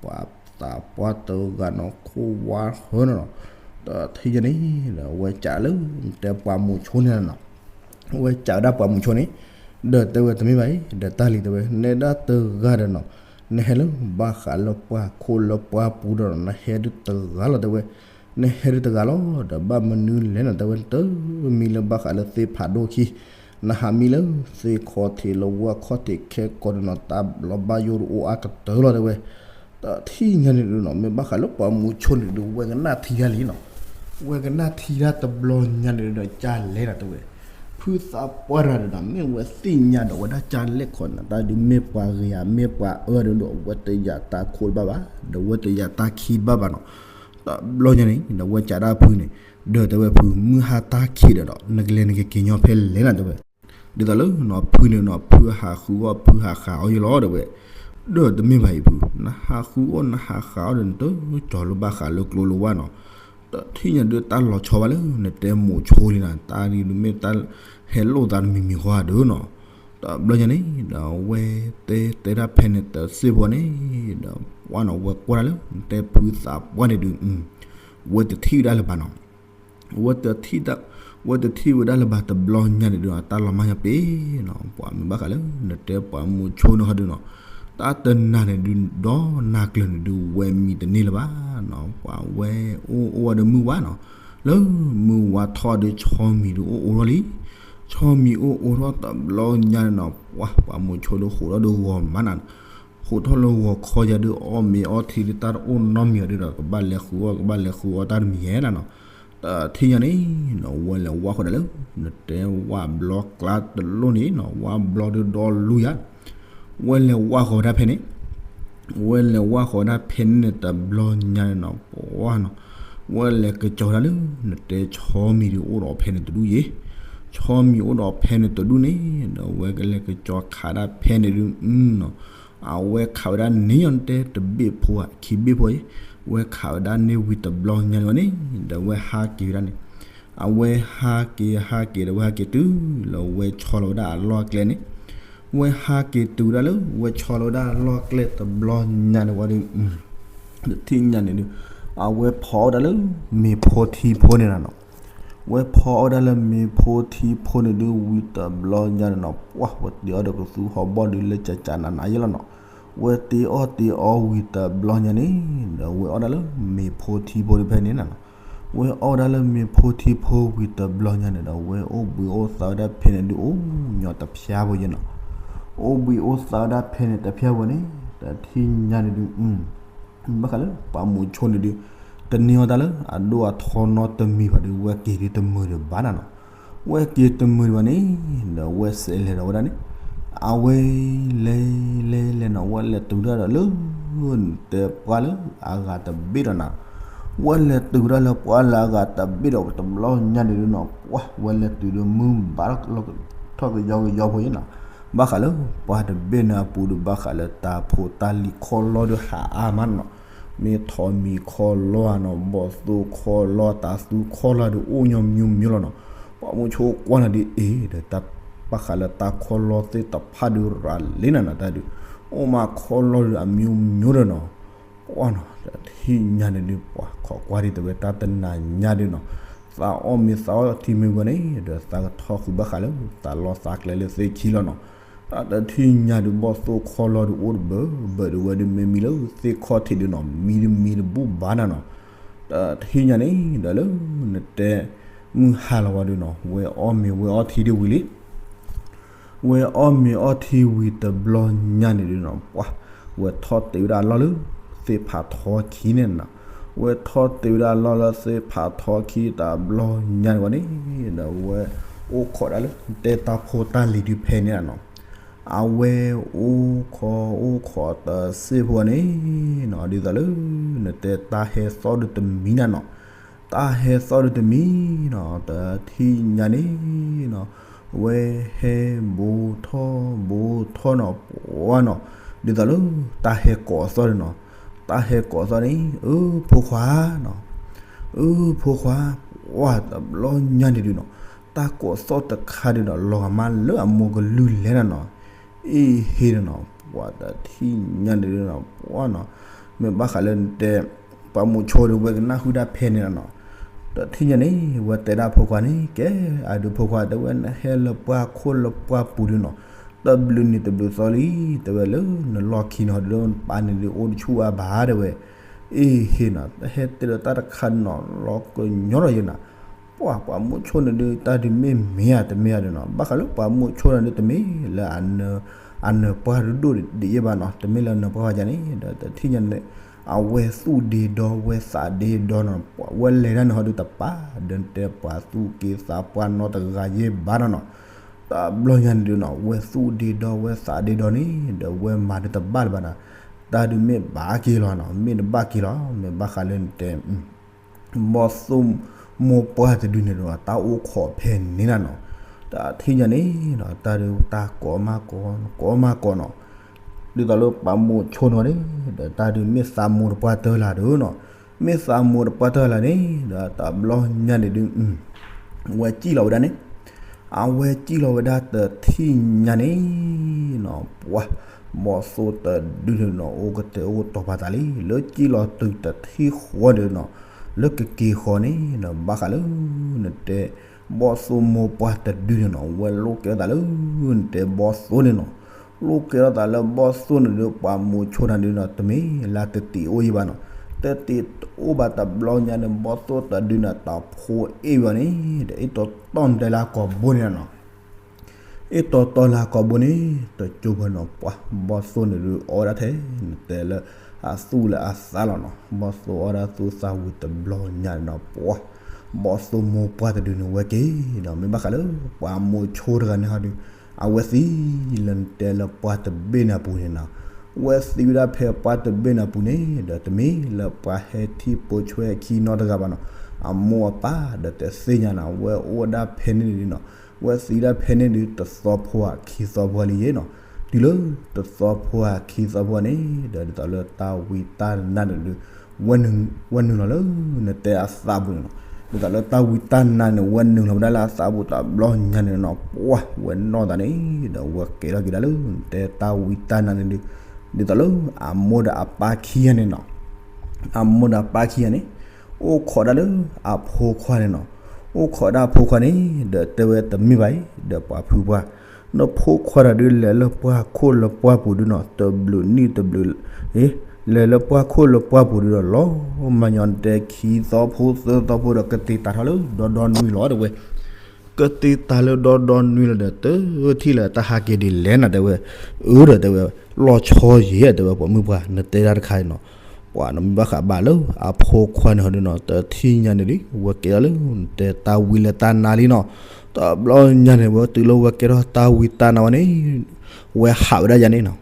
ပှၤသးပှၢ်တဂၤနီၤ ခိၣ်ဝါဃၢနီၤနီၤ. တထံၣ်ညါန့ၣ် ဒီးဝဲကးလၢ နတဲပှၤမိၤဆိန့ၣ်နီၤ ဝဲကးဝဲဒၣ်ပှၤမိၤဆိန့ၣ် ဒီးတဲဝဲတမ့ၢ်ဘၣ်အံၤ ဒီးတၢ်လံၤတဲဝဲ နဲဒၣ်တဂၤဒီးနီၤ နဟဲလၢဘၣ်ဃးလၢပှၢ်ခိၣ်လၢပှၢ်ပူၤဒီးနီၤ နဟဲဒုးတဂၤလီၤတဲဝဲ နဟဲဒုးတဂၤလီၤ ဒီးဘၣ်မနုၤလဲၣ်နီၤ တဲဝဲ နတမံလၢဘၣ်ဃးလၢသ့ၣ်ဖးဒိၣ်ခံ နဟးမံလၢသ့ၣ်ခီၣ်ထံးလၢဝၢ်ခီၣ်ထံးခဲကိာ်န့ၣ်နီၤ တၢ်လီၤဘၣ်ယိၣ်တအိၣ်အါကတၢၢ်လီၤတဲဝဲ တထံၣ်ညါန့ၣ်ဒုးနီၤ မ့ၢ်ဘၣ်ဃးလၢပှၤမိၤဆိန့ၣ်ဒုး ဝဲကနၣ်ထံတၢ်လံနီၤ ဝဲကနၣ်ထံတၢ်တဘျီညါန့ၣ်ဒီး ကၢ်လဲၣ်နီၤတဲဝဲ ဖုသးပှၢ်တဂၤဒီးနီၤ မ့ၢ်ဝဲသ့ၣ်ညါဒီးဝဲဒၣ်ကၢ်လဲၣ်ခီနီၤ တၢ်ဒုးမ့ၢ်ပှၤဂ့ၤဧါ မ့ၢ်ပှၤအၢဒုးဒီး ဝဲတယာ်တၢ်ခိတဘၣ်ဘၣ် ဒီးဝဲတယာ်တၢ်ခံတဘၣ်ဘၣ်နီၤ တဘျီညါန့ၣ် ဒီးဝဲကးဒၣ်ဖုန့ၣ် ဒီးတဲဝဲဖု မုၢ်ဟါတၢ်ခံးဒီးဒီး နကလဲၤနကက့ၤညီဖဲလဲၣ်နၤတဲဝဲ ဒ်သိးလၢနီၤ ဖုန့ၣ်နီၤ ဖုဟးဃုအီၣ် ဖုဟးဃးအီၣ်ယလီၤတဲဝဲ ဒီးတမ့ၢ်ဘၣ်အံၤဖု နဟးဃုအီၣ် နဟးဃးအီၣ်ဒီး နတကၠီၤလၢဘၣ်ဃးလၢကျိလၢဝါနီၤ တထံၣ်ညါဒုးတၢ်လီၤဆီဘၣ်လၢ နတဲမိၤဆိလံနီၤ တၢ်ဒုးမ့ၢ်တၢ်ဟဲလိာ်သးတမံၤမံၤဃီဧါဒုးနီၤ တဘျီညါန့ၣ် ဒီးဝဲတဲတဲဒၣ်ဖဲန့ၣ်တစ့ၢ်ဖိန့ၣ် ဒီးပှၢ်နီၤ ဝဲကွၢ်ဒၣ်လၢ တဲဖုသးပှၢ်န့ၣ်ဒုး ဝဲတထံၣ်ဝဲဒၣ်လၢၤဘၣ်နီၤ. ဝဲတထံၣ်တၢ် ဝဲတထံၣ်ဝဲဒၣ်လၢၤဘၣ်တဘျီညါန့ၣ်ဒုး တၢ်လီၤမၢ်ညါပ့ၤနီၤ ပှၤမ့ၢ်ဘၣ်ဃးလၢ နတဲပှၤမိၤဆိန့ၣ်ဟီဒုးနီၤ တၢ်တနၤန့ၣ်ဒုး ဒီးနၤကျၢၤန့ၣ်ဒုး ဝဲမံတန့ၢ်လၢၤဘၣ်နီၤ ပှၤဝဲအိၣ်အိၣ်ဝဲဒီးမုၢ်ဝါနီၤ လၢမုၢ်ဝါထီၣ်ဒီး ဆီမံၤဒုးအိၣ်အိၣ်ထီၣ်လံ. ဆီမံၤအိၣ်အိၣ်ထီၣ်တဘျီညါန့ၣ်နီၤ ပှၤ ပှၤမိၤဆိဒုးဃိးထီၣ်ဒီးဂီၤမးနၤ ဃိးထီၣ်လၢဂီၤခီယၤဒုး အီၣ်မ့ၤအီထံဒုး တၢ်တအိၣ်နီတမံၤအီၤဒုးဒီး ကဘၣ်လဲၤဃုအီၣ် ကဘၣ်လဲၤဃုအီၣ်တၢ်တမံၤယဲနၤနီၤ. တထံၣ်ညါန့ၣ်နီၤ ဝဲလဲၤဝၢ်ဃီဒၣ်လၢ နတဲဝၢ်ဘျီကျါတလိၣ်န့ၣ်နီၤ ဝၢ်ဘျီဒုးဒီလူယၤ ဝဲလဲၤဝၢ်ဃီၤဝဲဒၣ်ဖဲန့ၣ် ဝဲလဲၤဝၢ်ဃီၤဝဲဒၣ်ဖဲန့ၣ်န့ၣ် တဘျီညါန့ၣ်နီၤ ပှၢ်နီၤ ဝဲလဲၤကစီၤဝဲဒၣ်လၢ နတဲဆီမံၤဒုးအိၣ်ဒီးဖဲန့ၣ်တဒူၣ်ယဲ ဆီမံၤအိၣ်ဒီးဖဲန့ၣ်တဒူၣ်န့ၣ် ဒီးဝဲကလဲၤကစီၤခးဒၣ်ဖဲန့ၣ်ဒုးနီၤ အဝဲခးဝဲဒၣ်န့ၣ် ယတဲတဘ့ၣ်ဖိဧါ ခံဘ့ၣ်ဖိအံၤ ဝဲခးဝဲဒၣ်န့ၣ်ဝံၤတဘျီညါန့ၣ်ဝဲန့ၣ် ဒီးဝဲဟးက့ၤဝဲဒၣ်န့ၣ် အဝဲဟးက့ၤဟးက့ၤဒီးဝဲဟးက့ၤတုၤလၢဝဲဆီလီၤဝဲဒၣ်အလီၢ်အကျဲန့ၣ် ဝဲဟးက့ၤတုၤဝဲဒၣ်လၢ ဝဲဆီလီၤဝဲဒၣ်အလီၢ်အကျဲတဘျီညါန့ၣ်ဝဲဒုး တထံၣ်ညါန့ၣ်ဒုး အဝဲဖီအီၣ်ဒၣ်လၢ မ့ၤဖိထံဖိန့ၣ်နၤနီၤ ဝဲဖီအီၣ်ဒၣ်လၢမ့ၤဖိထံဖိန့ၣ်ဒုးဝံၤတဘျီညါန့ၣ်နီၤ ပှၢ် ဝဲတ့အီၣ်ဒီးကသူဟီၣ်ဘီၣ်ဒုးလၢကကနးနးယဲလီၤနီၤ ဝဲတ့အီၣ်တ့အီဝံၤတဘျီညါန့ၣ် ဒီးဝဲအီၣ်ဒၣ်လၢမ့ၤဖိထံဖိဒုးဖဲန့ၣ်နၤနီၤ ဝဲအီၣ်ဝဲဒၣ်လၢမ့ၤဖိထံဖိဝံၤတဘျီညါန့ၣ်ဒီး ဝဲအိၣ်ဘှံးအိၣ်သါဝဲဒၣ်ဖဲန့ၣ်ဒုး အိၣ်ညီတဖျါဖိယဲနီၤ အိၣ်ဘှံးအိၣ်သါဝဲဒၣ်ဖဲန့ၣ်တဖျါဖိန့ၣ် တထံၣ်ညါန့ၣ်ဒုး ဘၣ်ဃးလၢပှၤမိၤဆိန့ၣ်ဒုး တန့ၢ်အီၣ်တၢ်လၢအဒိၣ်အထီနီတမံၤဘၣ်ဒုး ဝဲက့ၤဒုးတမုာ်ဒံးဘၣ်နၤနီၤ ဝဲက့ၤတမုာ်ဒံးဘၣ်န့ၣ် ဒီးဝဲစဲးလဲၤဒီးဝဲဒၣ်န့ၣ် အဝဲလဲၤလဲၤလဲၤနီၤ ဝဲလဲၤတုၤဒၣ်ဒီးလၢ တဲပှၢ်လၢအဂၤတဘ့ၣ်ဒီးနၤ ဝဲလဲၤတုၤဒၣ်လၢပှၢ်လၢအဂၤတဘ့ၣ်ဒီးတဘျီညါန့ၣ်ဒုးနီၤ ပှၢ် ဝဲလဲၤတုၤဒီးမုၢ်ဘၣ်ထီၣ်ကယီကယီဖိယဲနီၤ ဘၣ်ဃးလၢပှၤတဘ့ၣ်န့ၣ်အပူၤဒုး ဘၣ်ဃးလၢတၢ်ဖိတၢ်လံၤခီၣ်လီၢ်ဒုးဟးအါမးနီၤ မ့ၢ်ထိးမံၤခီၣ်လီၢ်နီၤ ဘီၣ်သိၣ်ခီၣ်လီၢ် တၢ်သူခီၣ်လီၢ်ဒုးအိၣ်ညီမံၤမံၤလီၤနီၤ ပှၤမိၤဆိကွၢ်နၤဒ်အံၤဒီး တၢ်ဘၣ်ဃးလၢတၢ်ခီၣ်လီၢ်သ့ၣ်တဖၣ်ဒုးရၤလံနၤနီၤ တၢ်ဒုး အိၣ်မးခီၣ်လီၢ်ဒုးအမံၤမံၤဒီးနီၤ ပှၢ်နီၤ တထံၣ်ညါန့ၣ်ဒုး ပှၤခိးကွၢ်ဒံးတဲဝဲတၢ်တနၤညါဒုးနီၤ သးအီၣ်မ့ၤသးအီၣ်ထံမ့ၢ်ဝဲန့ၣ် ဒီးသးကထီၣ်ဃုာ်ဘၣ်ဃးလၢ သးလီသးကျဲလၢသ့ၣ်ခံလီၤနီၤ တၢ်တထံၣ်ညါဒုး ဘီၣ်သိၣ်ခီၣ်လီၢ်ဒုးအိၣ်တဘၢဘၢဒုးဝဲဒုး မ့မံၤလၢသ့ၣ်ခီၣ်ထံးဒုးနီၤ မံတမံၤတဘူၣ်ဘၣ်နၤနီၤ တထံၣ်ညါန့ၣ် ဒီးလၢနတဲ မုၢ်ဟါလီၤဝဲဒုးနီၤ ဝဲအီၣ်မ့ၤဝဲအီထံဒံးဝံၤလံ ဝဲအီၣ်မ့ၤအီထံဝံၤတဘျီညါန့ၣ်ဒုးနီၤ ပှၢ် ဝဲထီၣ်တ့ၢ်ဝဲဒၣ်အလီၢ်လၢ သ့ၣ်ဖးထီခံန့ၣ်နီၤ ဝဲထီၣ်တ့ၢ်ဝဲဒၣ်အလီၢ်လၢသ့ၣ်ဖးထီခံတဘျီညါန့ၣ်ဝဲန့ၣ် ဒီးဝဲအိၣ်ခိးဒၣ်လၢ တဲတၢ်ဖိတၢ်လံၤဒုးဖဲန့ၣ်နီၤ အဝဲအိၣ်ခိးအိၣ်ခိးတစ့ၢ်ဖိန့ၣ်နီၤ ဒ်သိးလၢ နတဲတၢ်ဟဲသီၣ်ဒုးတမံၤနၤနီၤ တၢ်ဟဲသီၣ်ဒုးတမံၤနီၤ တထံၣ်ညါန့ၣ်နီၤ ဝဲဟဲဘိးထီၣ်ဘိးထီၣ်နီၤ ပှၢ်နီၤ ဒ်သိးလၢ တၢ်ဟဲကိးသီၣ်ဒုးနီၤ တၢ်ဟဲကိးသီၣ်န့ၣ် အၢ ဖိခွါနီၤ အၢ ဖိခွါ ပှၢ်တဘျီညါန့ၣ်ဒုးနီၤ တၢ်ကိးသီၣ်တခါဒုးနီၤ လီၤဂာ်မးလၢအမိၢ်ကလုၢ်လဲၣ်နၤနီၤ အ့ၣ်ဟ့ၣ်နီၤနီၤ ပှၢ်တထံၣ်ညါန့ၣ်ဒုးနီၤ ပှၢ်နီၤ မ့ၢ်ဘၣ်ဃးလၢနတဲ ပှၤမိၤဆိဒုးဝဲကနၣ်ဃုာ်ဒၣ်ဖဲန့ၣ်လီၤနီၤ တထံၣ်ညါန့ၣ် ဝဲတဲဒၣ်ဖိခွါန့ၣ် ကဲ အဒုးဖိခွါ တဲဝဲ နဟဲလၢပှၢ်ခိၣ်လၢပှၢ်ပူၤဒုးနီၤ တဘျုးနံၤတဘျုးသီလံ တဲဝဲလၢနလီၢ်ခံန့ၣ်ဟီဒုး ပာ်န့ၣ်ဒုးအိၣ်တဆူၣ်အါဘၣ်တဲဝဲ အ့ၣ်ဟ့ၣ်နီၤ တဟဲတဲဒီးတၢ်တခါနီၤ လီၤကညီထီၣ်ယဲနီၤ ပှၢ် ပှၤမိၤဆိန့ၣ်ဒုး တၢ်ဒုးမ့ၢ်မ့ၢ်ဧါတမ့ၢ်ဧါဒုးနီၤ ဘၣ်ဃးလၢပှၤမိၤဆိန့ၣ်ဒုး တမ့ၢ်လၢ အနၢၤပှၢ်ဒိၣ်ဒိၣ်ဒံးယဲဘၣ်နီၤ တမ့ၢ်လၢအနၢၤပှၢ်ဝဲဒ်န့ၣ် ဒီးတထံၣ်ညါန့ၣ် အဝဲသူၣ်ဒ့ဒီ ဝဲသးဒ့ဒီနီၤ ဝဲလဲၤတၢ်န့ၣ်ဟီဒုးတပာ် ဒီးတဲပှၤသူၣ်က့သးပှၢ်နီတဂၤယဲဘၣ်နီၤနီၤ တဘျီညါန့ၣ်ဒုးနီၤ ဝဲသူၣ်ဒ့ဒီ ဝဲသးဒ့ဒီန့ၣ် ဒီးဝဲမၤဒုးတဘၣ်လၢၤဘၣ်နီၤ တၢ်ဒုးမ့ၢ်ဘၣ်က့ၤလီၤနီၤ မ့ၢ်တဘၣ်က့ၤလီၤ မ့ၢ်ဘၣ်ဃးလၢနတဲ ဘီၣ်သိၣ်မိၢ်ပှၢ်တဒုန့ၣ်ဒီး တၢ်အိၣ်ခိးဖဲန့ၣ်နၤနီၤ တထံၣ်ညါန့ၣ်နီၤ တၢ်ဒုးတၢ်ကိးမးကိး ကိးမးကိးနီၤ ဒ်သိးလၢပှၤမိၤဆိန့ၣ်န့ၣ် ဒီးတၢ်ဒုးမ့ၢ်သးမိၢ်တပှၢ်တၢၢ်လၢ်ဒုးနီၤ မ့ၢ်သးမိၢ်တပှၢ်တၢၢ်လၢ်န့ၣ် ဒီးတဘျီညါန့ၣ်ဒုး ဝဲစံၣ်လီၤဝဲဒၣ်န့ၣ် အဝဲစံၣ်လီၤဝဲဒၣ်တထံၣ်ညါန့ၣ်နီၤ, ပှၤဘီၣ်သိၣ်တဒုန့ၣ်နီၤ အိၣ်ကတဲာ်အိၣ်ကတီၤပာ်သးလံ, လၢစံၣ်လီၤတုၤတထံၣ်ဃီဒီးနီၤ, လၢကက့ၤဃီန့ၣ်နီၤ ဘၣ်ဃးလၢ နတဲ ဘီၣ်သိၣ်မိၢ်ပှၢ်တဒုန့ၣ်နီၤ ဝဲလိၣ်ကဲထီၣ်သးလၢ နတဲဘီၣ်သိၣ်န့ၣ်နီၤ, လိၣ်ကဲထီၣ်သးလၢဘီၣ်သိၣ်န့ၣ်ဒီး ပှၤမိၤဆိတၢ်ဒုနီၤ တမ့ၢ်လၢတတံၤအိၣ်ယံၤဘၣ်နီၤ, တတံၤတအိၣ်ဘၣ်တဘျီညါန့ၣ် ဘီၣ်သိၣ်တဒုန့ၣ် တၢ်ဖိအ့ၣ်ဝဲန့ၣ် ဒီးအ့ၣ်တီတီနတဲလၢအကိာ်ဘိန့ၣ်နီၤ အ့ၣ်တီတီလၢအကိာ်ဘိန့ၣ် တကၠိဖဲနီၤ ပှၤဘီၣ်သိၣ်န့ၣ်ဒုးအီၣ်ဝဲဒၣ်ထဲ နတဲလၢအသူၣ်လၢအသးလီၤနီၤ, ဘီၣ်သိၣ်အီၣ်ဒၣ်သူၣ်သၣ်ဝံၤတဘျီညါန့ၣ်နီၤ ပှၤဘီၣ်သိၣ်မိၢ်ပှၢ်တဒုန့ၣ်ဝဲက့ၤနီၤ, မ့ၢ်ဘၣ်ဃးလၢ ပှၤမိၤဆိတဂၤန့ၣ်ဟီဒုး အဝဲသံလၢနတဲလၢပှၢ်တဘ့ၣ်န့ၣ်အပူၤန့ၣ်နီၤ, ဝဲသံဝဲဒၣ်ဖဲပှၢ်တဘ့ၣ်န့ၣ်အပူၤန့ၣ် ဒီးတမ့ၢ်လၢပှၤဟဲထံၣ်ပိာ်ဆွဲအခံနီတဂၤဘၣ်နီၤ, အမိၢ်အပၢ်ဒီးတသ့ၣ်ညါနီၤ, ဝဲအိၣ်ဝဲဒၣ်ဖဲန့ၣ်ဒုးနီၤ, ဝဲသံဒၣ်ဖဲန့ၣ်ဒုး တသီဖိဧါခံသီဖိလံယဲနီၤ, တုၤလၢတသီဖိဧါခံသီဖိန့ၣ် ဒီးဒ်သိးလၢတၢ်ဝံတၢ်နါန့ၣ်ဒုး ဝဲနုာ်လီၤလၢ နတဲအသးပူၤန့ၣ်နီၤ, ဒ်သိးလၢတၢ်ဝံတၢ်နါန့ၣ် ဝဲနုာ်လီၤဝဲဒၣ်လၢအသးပူၤတဘျီညါန့ၣ်နီၤ ပှၢ်ဝဲနီၢ်သးန့ၣ် ဒီးဝဲကဲထီၣ်က့ၤဒၣ်လၢ နတဲတၢ်ဝံတၢ်နါန့ၣ်ဒုး ဒ်သိးလၢအမိၢ်ဒီးအပၢ်ခံဂၤန့ၣ်နီၤ အမိၢ်ဒီးအပၢ်ခံဂၤန့ၣ် အိၣ်ခိးဒၣ်လၢအဖိခွါန့ၣ်နီၤ, အိၣ်ခိးဒၣ်အဖိခွါန့ၣ် ဒီးတဲဝဲတမ့ၢ်ဘၣ်အံၤ ဒီးပှၤဖုပှၢ် နဖိခွါတဒုလဲၤလၢပှၢ်ခိၣ်လၢပှၢ်ပူၤဒုနီၤ တဘျုးနံၣ်တဘျုး လဲၤလၢပှၢ်ခိၣ်လၢပှၢ်ပူၤဒုဒီး လီၤမၤညီတဲခံသီဖိသၢသီဖိဒီး ကတ့ၤတၢ်ထီၣ်လၢဒီဒီနွံလီၤတဲဝဲ ကတ့ၤတၢ်လၢဒီဒီနွံလီၤဒီး တထံၣ်လၢတၢ်ဟးက့ၤဒ်လဲၣ်နၤတဲဝဲ, အၢဒီးတဲဝဲ လီၤဆီယဲၢ်တဲဝဲ ပှၤမုၣ်ပှၢ် နတဲတၢ်တခါန့ၣ်နီၤ, ပှၤနမ့ၢ်ဘၣ်ဃးဘၣ်လၢအဖိခွါန့ၣ်ဟီဒုနီၤ တထံၣ်ညါန့ၣ်ဒုး ဝဲကဲထီၣ်လၢ နတဲတၢ်ဝံလၢတၢ်နါလံနီၤ, တဘျီညါန့ၣ် ဝဲတုၤလၢဝဲကဲထီၣ်တၢ်ဝံတၢ်နါဝဲန့ၣ် ဝဲဟးဝဲဒၣ်ယၤန့ၣ်နီၤ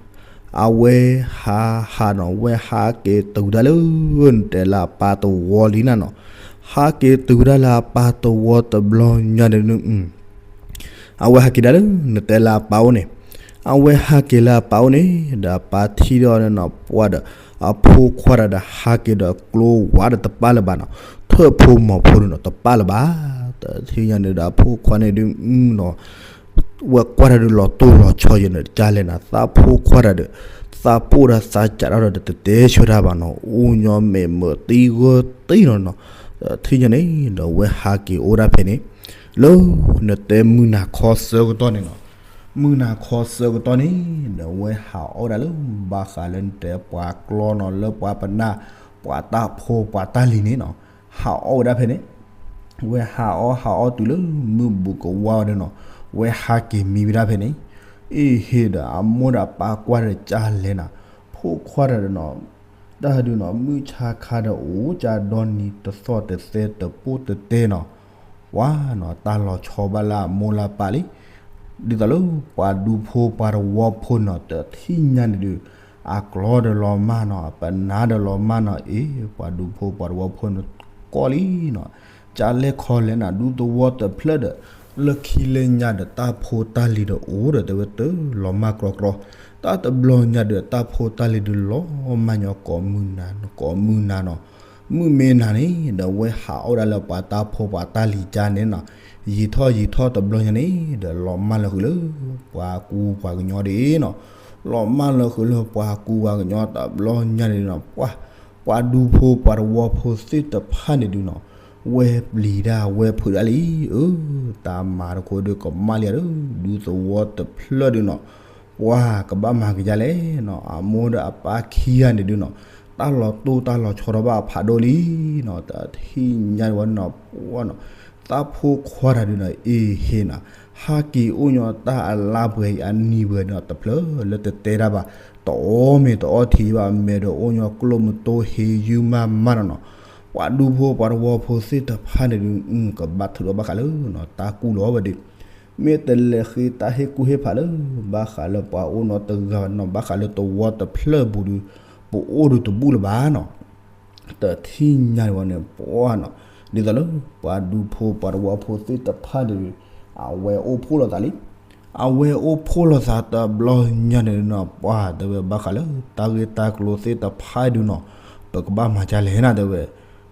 အဝဲဟးဟးနီၤ ဝဲဟးက့ၤတုၤဒၣ်လၢ နတဲလၢအပၢ်တဝီလံနၤနီၤ, ဟးက့ၤတုၤဒၣ်လၢအပၢ်တဝီတဘျီညါန့ၣ်ဒုး အဝဲဟးက့ၤဒၣ်လၢ နတဲလၢအပၢ်အိၣ်န့ၣ်, အဝဲဟးက့ၤလၢအပၢ်အိၣ်န့ၣ် ဒီးအပၢ်ထံၣ်ဒီးနီၤ ပှၢ်ဒီး အဖိခွါတဂၤဒီးဟးက့ၤဒီးကျိဝါဒီးတပၣ်လၢၤဘၣ်နီၤ, ထၢၣ်ဖိမီၤဖိန့ၣ်ဒီးတပၣ်လၢၤဘၣ်, တထံၣ်ညါန့ၣ်ဒီးအဖိခွါန့ၣ်ဒုး ဝဲကွၢ်တၢ်ဒုးလီၤတိၢ်လီၤဆီယဲၢ်န့ၣ် ကလဲၣ်နၤ သးဖိခွါတဂၤဒီး သးပိၢ်ဒီးသးစးထီၣ်ဒီးတတဲဆၢတၢ်ဘၣ်နီၤ, အိၣ်ညီမဲာ်မၢးသံဂၢၢ်သံနီၤနီၤ, တထံၣ်ညါန့ၣ်ဒီးဝဲဟးက့ၤအိၣ်ဒၣ်ဖဲန့ၣ် လၢ နတဲမုၢ်နၤခီဆၢကတီၢ်န့ၣ်နီၤ, မုၢ်နၤခီဆၢကတီၢ်န့ၣ် ဒီးဝဲဟးအီၣ်ဝဲဒၣ်လၢ ဘၣ်ဃးလၢနတဲပှၤကျီနီၤ လၢပှၤပနၢ် ပှၤတၢ်ဖိပှၤတၢ်လံၤန့ၣ်နီၤ, ဟးအီၣ်ဝဲဒၣ်ဖဲန့ၣ် ဝဲဟးအီၣ်ဟးအီၣ်တုၤလၢမုၢ်ဘူးကဝါဝဲဒၣ်နီၤ, ဝဲဟးက့ၤမံဝဲဒၣ်ဖဲန့ၣ်, အ့ဟ့ဒီးအမိၢ်ဒီးပၢ်ကွၢ်ဒီးကလဲၣ်နၤ, ဖိခွါတဂၤဒီးနီၤ တၢ်ဒုးနီၤ မုၢ်ဆါခါဒီးအိၣ်ကဒီနံၤတသီၣ်တသဲတပိၢ်တတဲနီၤ, ပှၤနီၤ တၢ်လီၤဆီဘၣ်လၢအမိၢ်လၢအပၢ်လံ, ဒ်သိးလၢပှၤဒူဖိပှၤတဝီဖိနီၤ တထံၣ်ညါန့ၣ်ဒုး အကျီဒီးလီၤမၢ်နီၤ အပနၢ်ဒီးလီၤမၢ်နီၤ အ့ ပှၤဒူဖိပှၤတဝီဖိန့ၣ် ကီလံနီၤ, ကလဲၣ်ခီလဲၣ်နၤ ဒူသဝီတဖျၢၣ်ဒီး လၢခံလၢညါဒီးတၢ်ဖိတၢ်လံၤဒီးအိၣ်ဒီးတဲဝဲတလီၤမၢ်ကြီကြီ, တၢ်တဘျီညါဒီးတၢ်ဖိတၢ်လံၤဒုးလီၤမၢ်ညီကိးမုၢ်နၤ ကိးမုၢ်နၤနီၤ, မုၢ်မ့ၢ်နၤန့ၣ် ဒီးဝဲဟးအီၣ်ဒၣ်လၢပှၤတၢ်ဖိပှၤတၢ်လံၤကါန့ၣ်နီၤ, ယံာ်ထီၣ်ယံာ်ထီၣ်တဘျီညါန့ၣ် ဒီးလီၤမၢ်လၢဃုာ်လၢ ပှၤကူပှၤကညီဒ်နီၤ, လီၤမၢ်လၢဃုာ်လၢပှၤကူပှၤကညီတဘျီညါန့ၣ်နီၤ, ပှၤ ပှၤဒူဖိပှၤတဝီဖိသ့ၣ်တဖၣ်န့ၣ်ဒုးနီၤ, ဝဲပျံၤဒၣ်ဝဲဖုးဒၣ်လံ, အၢ တၢ်မၤတခိၣ်ဒုးကမၣ်လံဧါဒီး ဒူသဝီတဖျၢၣ်ဒုးနီၤ, ပှၤကဘၣ်မၤကယါလဲၣ်နီၤ, အမိၢ်ဒီးအပၢ်ခံဂၤန့ၣ်ဒုးနီၤ, တၢ်လီၤတိၢ်တၢ်လီၤဆီထီၣ်ဘၣ်အဖးဒိၣ်လံနီၤ, တထံၣ်ညါဝဲနီၤ, ပှၤနီၤ, သးဖိခွါတဂၤဒုးနီၤ အ့ဟ့နီၤ, ဟးက့ၤအိၣ်ညီတၢ်အလါပှဲၤအနံၤပှဲၤနီၤ တဖျၢၣ်လၢတတဲတၢ်ဘၣ်, တအီၣ်မ့ၤတအီထံဘၣ် မဲာ်ဒီးအိၣ်ညီကျိၣ်မတိဟ့ယုၢ်မၢ်မၢ်နီၤနီၤ, ပှၤဒူဖိပှၤတဝီဖိသ့ၣ်တဖၣ်န့ၣ်ဒုး ကဘၣ်ထုးထီၣ်ဘၣ်ဃးလၢနီၤ တၢ်ကူၣ်လီၤဝဲဒုး, မ့ၢ်တလဲၤဃ့တၢ်ဟ့ၣ်ကူၣ်ဟ့ၣ်ဖးလၢ ဘၣ်ဃးလၢပှၤအိၣ်နီတဂၤနီၤ ဘၣ်ဃးလၢတဝီတဖျၢၣ်ပူၤဒုး ပအိၣ်ဒုးတဘူၣ်လၢၤဘၣ်နီၤ တထံၣ်ညါန့ၣ်ဝဲန့ၣ် ပှၤနီၤ, ဒ်သိးလၢ ပှၤဒူဖိပှၤတဝီဖိသ့ၣ်တဖၣ်န့ၣ်ဒုး အဝဲအိၣ်ဖှိၣ်လိာ်သးလံ, အဝဲအိၣ်ဖှိၣ်လိာ်သးတဘျီညါန့ၣ်နီၤ ပှၤတဲဝဲဘၣ်ဃးလၢ တၢ်ဂ့ၢ်တၢ်ကျိၤသ့ၣ်တဖၣ်ဒုးနီၤ, ပကဘၣ်မၤကၢ်လဲၣ်နၤတဲဝဲ,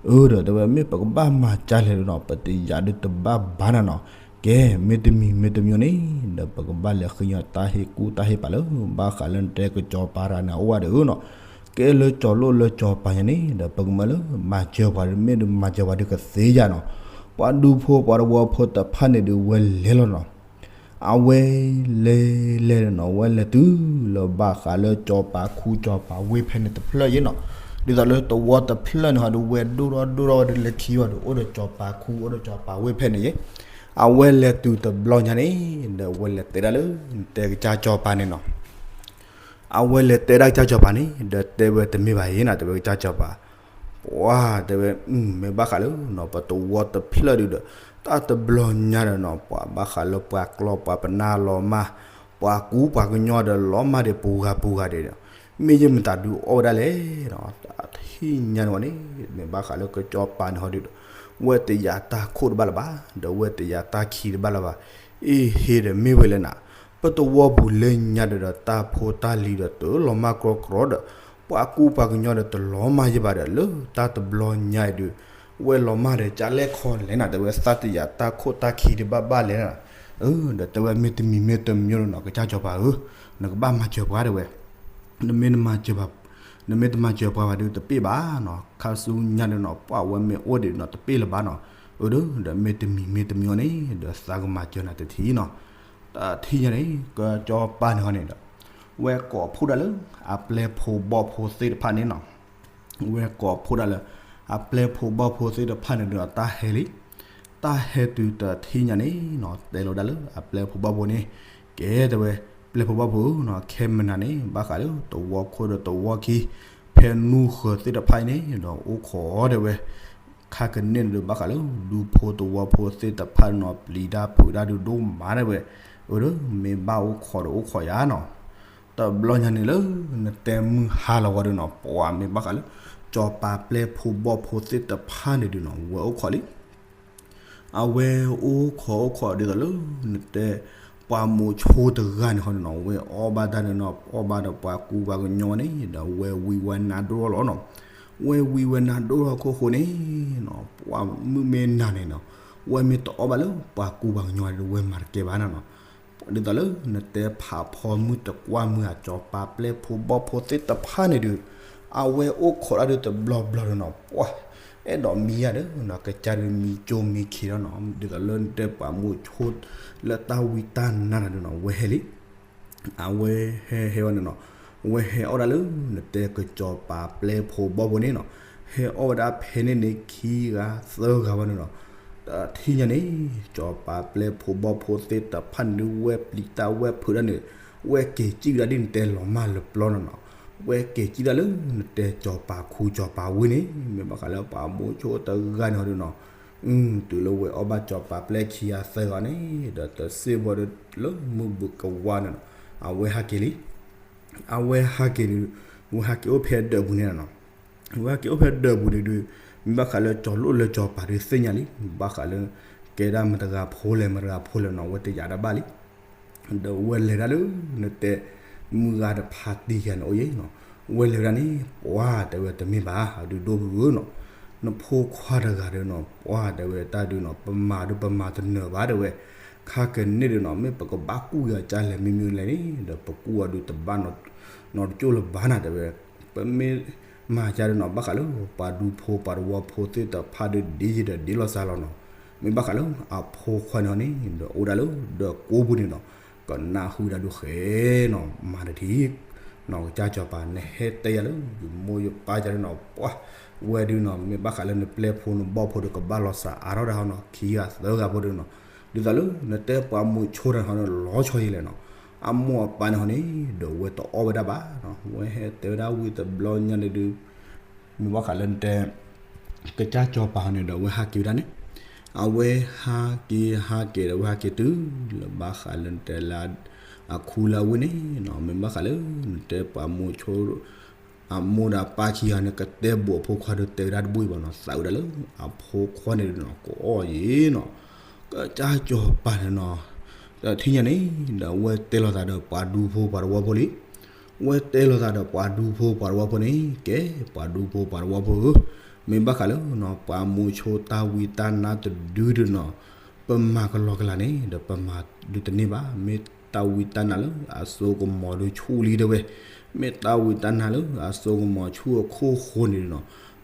အၢ ဒီးတဲဝဲ မ့ၢ်ပကဘၣ်မၤကၢ်လဲၣ်ဒုးနီၤ ပတယၤဒုးတဘၣ်ဘၣ်နၤနီၤ, ကဲ, မ့တမံၤမ့တမံၤန့ၣ် ဒီးပကဘၣ်လဲၤဃ့ညီတၢ်ဟ့ၣ်ကူၣ်တၢ်ဟ့ၣ်ပာ်လၢ ဘၣ်ဃးလၢနတဲကစီၤပၤတဂၤန့ၣ် အအိၣ်ဝဲဒီးနီၤ, ကဲလၢကၠီၤလိၣ်လၢကၠီၤပၤညါန့ၣ် ဒီးပကမၢလၢမၤစၢၤပှၤ မ့ၢ်မၤစၢၤပှၤဒုးကသ့ယၤနီၤ, ပှၤဒူဖိပှၤတဝီဖိတဖၣ်န့ၣ်ဒုးဝဲလဲၤလီၤနီၤ အဝဲလဲၤလဲၤနီၤ ဝဲလဲၤတုၤလၢဘၣ်ဃးလၢကၠီၤပၤခူကၠီၤပၤဝ့ၢ်ဖဲန့ၣ်တဖျၢၣ်ယဲနီၤ, ဒ်သိးလၢတဝီတဖျၢၣ်န့ၣ်ဟီဒုးဝဲဒိၣ်ထီၣ်ဒိၣ်ထီၣ်ဝဲဒုးလၢခံဝဲဒုး အိၣ်ဒီးကၠီၤပၤခူအိၣ်ဒီးကၠီၤပၤဝ့ၢ်ဖဲန့ၣ်ယဲ, အဝဲလဲၤတုၤတဘျီညါန့ၣ် ဒီးဝဲလဲၤတဲဒၣ်လၢ နတဲကစၢ်ကၠီၤပၤန့ၣ်နီၤ အဝဲလဲၤတဲဒၣ်ကစၢ်ကၠီၤပၤန့ၣ် ဒီးတဲဝဲတမ့ၢ်ဘၣ်ယဲနီၤ တဲဝဲကစၢ်ကၠီၤပၤ, ပှၤတဲဝဲ မ့ၢ်ဘၣ်ဃးလၢနီၤ ပတဝီတဖျၢၣ်ဒုးဒီး တၢ်တဘျီညါဒီးနီၤ ပှၤဘၣ်ဃးလၢပှၤကျီပှၤပနၢ်လီၤမၢ်, ပှၤကူပှၤကညီဒီးလီၤမၢ်ဒံးပူၤဂၤပူၤဂၤဒဲးဒီး, မ့ၢ်ယဲမတၤဒုးအီၣ်ဝဲဒၣ်လဲၣ်နီၤ, တၢ်ထံၣ်ညါန့ၣ်ဝဲန့ၣ် မ့ၢ်ဘၣ်ဃးလၢကစၢ်ကၠီၤပၤန့ၣ်ဟီဒုးဒီး ဝဲတယာ်တၢ်ခိၣ်တဘၣ်လၢၤဘၣ်, ဒီးဝဲတယာ်တၢ်ခံတဘၣ်လၢၤဘၣ်, အ့ဟ့ဒီးမ့ၢ်ဝဲလဲၣ်နၤ, ပတဝီပူၤလၢညါဒီး တၢ်ဖိတၢ်လံၤဒီးတလီၤမၢ်ကြီကြီဒီး ပှၤကူပှၤကညီဒီးတလီၤမၢ်ယဲဘၣ်ဒီး လၢတၢ်တဘျီညါအံၤဒုး ဝဲလီၤမၢ်ဒီးကၢ်လဲၣ်ခီလဲၣ်နၤ, တဲဝဲသးတယာ်တၢ်ခိၣ်တၢ်ခံတဘၣ်ဘၣ်လဲၣ်နၤ, ဒီးတဲဝဲမ့တမံၤမ့တမံၤနီၤ ကစၢ်ကၠီၤပၤဧၢ, နကဘၣ်မၤစၢၤပှၤတဲဝဲ နမ့ၢ်တမၤစၢၤပှၤ, နမ့ၢ်တမၤစၢၤပှၤဘၣ်ဒုးတပ့ၣ်ဘၣ်နီၤ, ခါဆူညါဒုးနီၤ ပှၤဝဲမ့ၢ်အိၣ်ဒံးနီၤ တပ့ၣ်လၢၤဘၣ်နီၤ, အၢဒီး ဒီးမ့တမံၤမ့တမံၤအီၤန့ၣ် ဒီးသးကမၤစၢၤနၤတထံၣ်နီၤ, တထံၣ်ညါန့ၣ် ကစၢ်ကၠီၤပၤန့ၣ်ဟီန့ၣ်ဒီး ဝဲကိးဖှိၣ်ဒၣ်လၢ အပျဲၢ်ဖိဘီၣ်ဖိသ့ၣ်တဖၣ်န့ၣ်နီၤ ဝဲကိးဖှိၣ်ဒၣ်လၢ အပျဲၢ်ဖိဘီၣ်ဖိသ့ၣ်တဖၣ်န့ၣ်ဒီးတၢ်ဟဲလံ, တၢ်ဟဲတုၤတထံၣ်ညါန့ၣ်နီၤ တဲလီၤဒၣ်လၢအပျဲၢ်ဖိဘီၣ်ဖိန့ၣ်, ကဲတဲဝဲ ပျဲၢ်ဖိဘီၣ်ဖိဧၢနီၤ ခဲမုၢ်နၤန့ၣ် ဘၣ်ဃးလၢတဝီခိၣ်ဒီးတဝီခံ ဖဲနူဃၢၤသ့ၣ်တဖၣ်အံၤန့ၣ်ဒီးအိၣ်ခိးတဲဝဲ ခါကန့ၣ်န့ၣ်ဒီးဘၣ်ဃးလၢ ဒူဖိတဝီဖိသ့ၣ်တဖၣ်နီၤ ပျံၤတၢ်ဖုးတၢ်ဒုးဒိၣ်မးတဲဝဲ, အၢဒီး မ့ၢ်ဘၣ်အိၣ်ခိးဒီးအိၣ်ခိးယၤနီၤ, တဘျီညါန့ၣ်လၢ နတဲမုၢ်ဟါလီၤဝဲဒုးနီၤ ပှၤမ့ၢ်ဘၣ်ဃးလၢ ကၠီၤပၤပျဲၢ်ဖိဘီၣ်ဖိသ့ၣ်တဖၣ်န့ၣ်ဒုးနီၤ ဝဲအိၣ်ခိးလံ အဝဲအိၣ်ခိးအိၣ်ခိးဒ်သိးလၢ နတဲ ပှၤမိၤဆိတဂၤန့ၣ်ဟီန့ၣ်နီၤ ဝဲအီၣ်ဘၣ်တၢ်န့ၣ်နီၤ အီၣ်ဘၣ်ဒီးပှၤကူပှၤကညီန့ၣ် ဒီးဝဲဝံဝဲနါဒိၣ်ထီၣ်လီၤနီၤ, ဝဲဝံဝဲနါဒိၣ်ထီၣ်ခိၣ်ဃိန့ၣ်နီၤ ပှၤမုၢ်မ့ၢ်နၤန့ၣ်နီၤ ဝဲမ့ၢ်တအီၣ်ဘၣ်လၢပှၤကူပှၤကညီဒီး ဝဲမၤတကဲဘၣ်နၤနီၤ ဒ်သိးလၢနတဲဖးဖီမုၢ်တကွၢ်မုၢ်အကၠီၤပၤပျဲၢ်ဖိဘီၣ်ဖိသ့ၣ်တဖၣ်န့ၣ်ဒုး အဝဲအိၣ်ခိးတၢ်ဒုးတဘျီဘျီဒီးနီၤ ပှၤ အဲၣ်ဒိးမံယၤဒီးနီၤ ကစၢ်ဒုးမံကၠိမံခံဒီးနီၤ ဒ်သိးလၢနတဲပှၤမိၤဆိ လၢတၢ်ဝံတၢ်နါတၢ်ဒုးနီၤ ဝဲဟဲလံ အဝဲဟဲဟဲဝဲန့ၣ်နီၤ ဝဲဟဲအီၣ်ဒၣ်လၢ နတဲကစီၤပၤပျဲၢ်ဖိဘီၣ်ဖိန့ၣ်နီၤ ဟဲအီၣ်ဝဲဒၣ်ဖဲန့ၣ်န့ၣ်ခံဂၤသၢဂၤဝဲန့ၣ်နီၤ တထံၣ်ညါန့ၣ် စီၤပၤပျဲၢ်ဖိဘီၣ်ဖိသ့ၣ်တဖၣ်န့ၣ်ဒုး ဝဲပျံၤတၢ်ဝဲဖုးတၢ်န့ၣ် ဝဲက့ၤစံၣ်ဝဲဒၣ်ဒ်နတဲလီၤမၢ်လၢပျီနီၤနီၤ ဝဲက့ၤစံၣ်ဒၣ်လၢ နတဲကစီၤပၤခူကစီၤပၤဝ့ၢ်န့ၣ် မ့ၢ်ဘၣ်ဃးလၢပှၤမိၤဆိတဂၤန့ၣ်ဟီဒုးနီၤ တုၤလၢဝဲအီၣ်ဘၣ်ကစီၤပၤပျဲၢ်ခံဂၤသၢဂၤန့ၣ် ဒီးတစ့ၢ်ဘီဒုးလၢမုၢ်ဘူးကဝါန့ၣ်နီၤ အဝဲဟးက့ၤလံ အဝဲဟးက့ၤဒုး ဝဲဟးက့ၤအိၣ်ဖဲဒၢးပူၤန့ၣ်နီၤ ဝဲဟဲက့ၤအိၣ်ဖဲဒၢးပူၤန့ၣ်ဒုး မ့ၢ်ဘၣ်ဃးလၢကၠီၤလိၣ်လၢကၠီၤပၤဒုးသ့ၣ်ညါလံ ဘၣ်ဃးလၢ ကဲဒၣ်မတဂၤဖိလဲၣ်မတဂၤဖိလဲၣ်နီၤ ဝဲတယာ်ဒၣ်ဘၣ်လံ ဒီးဝဲလဲၤဒၣ်လၢ နတဲ မုၢ်ဂၤတဖးတံၢ်ဂၤန့ၣ်အိၣ်ယဲနီၤ ဝဲလဲၤဝဲဒၣ်န့ၣ် ပှၤတဲဝဲတမ့ၢ်ဘၣ် အဒုးဒိၣ်မုၢ်ဧၢနီၤ နဖိခွါတဂၤဒီးနီၤ ပှၤတဲဝဲတၢ်ဒုးနီၤ ပမၤဒုးပမၤတနၢၤဘၣ်တဲဝဲ ခါကန့ၣ်ဒုးနီၤ မ့ၢ်ပကဘၣ်ကူၣ်ယၤကၢ်လဲၣ်မ့မ့ၢ်လဲၣ်န့ၣ် ဒီးပကူၣ်အီၤဒုးတဘၣ်နီတကၠိၢ်လၢၤဘၣ်နၤတဲဝဲ ပမ့ၢ်မၤကၢ်ဒုးနီၤ ဘၣ်ဃးလၢ ပှၤဒူဖိပှၤတဝီဖိသ့ၣ်တဖၣ်ဒုးဒ်ယံၤဒီးဒ်လီၤစှၤလီၤနီၤ မ့ၢ်ဘၣ်ဃးလၢအဖိခွါန့ၣ်န့ၣ် ဒီးအိၣ်ဒၣ်လၢ ဒီးကိးပူၤန့ၣ်နီၤ ကနၢ်ဟူဒၣ်ဒုးဃဲနီၤ မၤတထံၣ် နီၤ ကစၢ်ကစီၤပၤ နဟဲတဲယၤလၢ ယမိၢ်ယပၢ်ကၢ်ဒုးနီၤ ပှၤ ဝဲဒုးနီၤ မ့ၢ်ဘၣ်ဃးလၢနပျဲၢ်ဖိနဘီၣ်ဖိဒီးကဘၣ်လီၤစှၤအါထီၣ်ဒၣ်ဟီနီၤ ခံဂၤသၢဂၤဖိဒုးနီၤ ဒ်သိးလၢ နတဲပှၤမိၤဆိတဂၤန့ၣ်ဟီန့ၣ် လီၤဆီယံၤလဲၣ်နီၤ အမိၢ်အပၢ်န့ၣ်ဟီန့ၣ် ဒီးဝဲတအီၣ်ဝဲဒၣ်ဘၣ်နီၤ ဝဲဟဲတဲဝဲဒၣ်ဝံၤတဘျီညါန့ၣ်ဒုး မ့ၢ်ဘၣ်ဃးလၢနတဲ ကစၢ်ကစီၤပၤဟီန့ၣ်ဒီး အဝဲဟးက့ၤဝဲဒၣ်န့ၣ် အဝဲဟးက့ၤဟးက့ၤဒီး အဝဲဟးက့ၤတုၤလၢဘၣ်ဃးလၢနတဲလၢ အခူလၢအဝ့ၢ်န့ၣ်နီၤ မ့ၢ်ဘၣ်ဃးလၢ နတဲပှၤမိၤဆိ အမိၢ်ဒီးပၢ်ခံဂၤန့ၣ် ကတဲဘိးအဖိခွါဒီးတဲဝဲဒၣ်တဘိအံၤဘၣ်နီၤ သးဝဲဒၣ်လၢ အဖိခွါန့ၣ်နီၤ ကအီၣ်ယံၤနီၤ ကစၢ်ကစီၤပၤန့ၣ်နီၤ တထံၣ်ညါန့ၣ် ဒီးအဝဲတဲလိာ်သးဒီးပှၤဒူဖိပှၤတဝီဖိလံ ဝဲတဲလိာ်သးဒီးပှၤဒူဖိပှၤတဝီဖိန့ၣ် ကဲ ပှၤဒူဖိပှၤတဝီဖိဧၢ, မ့ၢ်ဘၣ်ဃးလၢနီၤ ပှၤမိၤဆိတၢ်ဝံတၢ်နါတဒုဒုနီၤ, ပမၤကလီကလီန့ၣ် ဒီးပမၤဒုးတန့ၢ်ဘၣ်. မ့ၢ်တၢ်ဝံတၢ်နါလၢအစိကမီၤဒုးဆူၣ်လံတဲဝဲ, မ့ၢ်တၢ်ဝံတၢ်နါလၢအစိကမီၤဆူၣ်အခိၣ်ဃိန့ၣ်နီၤ,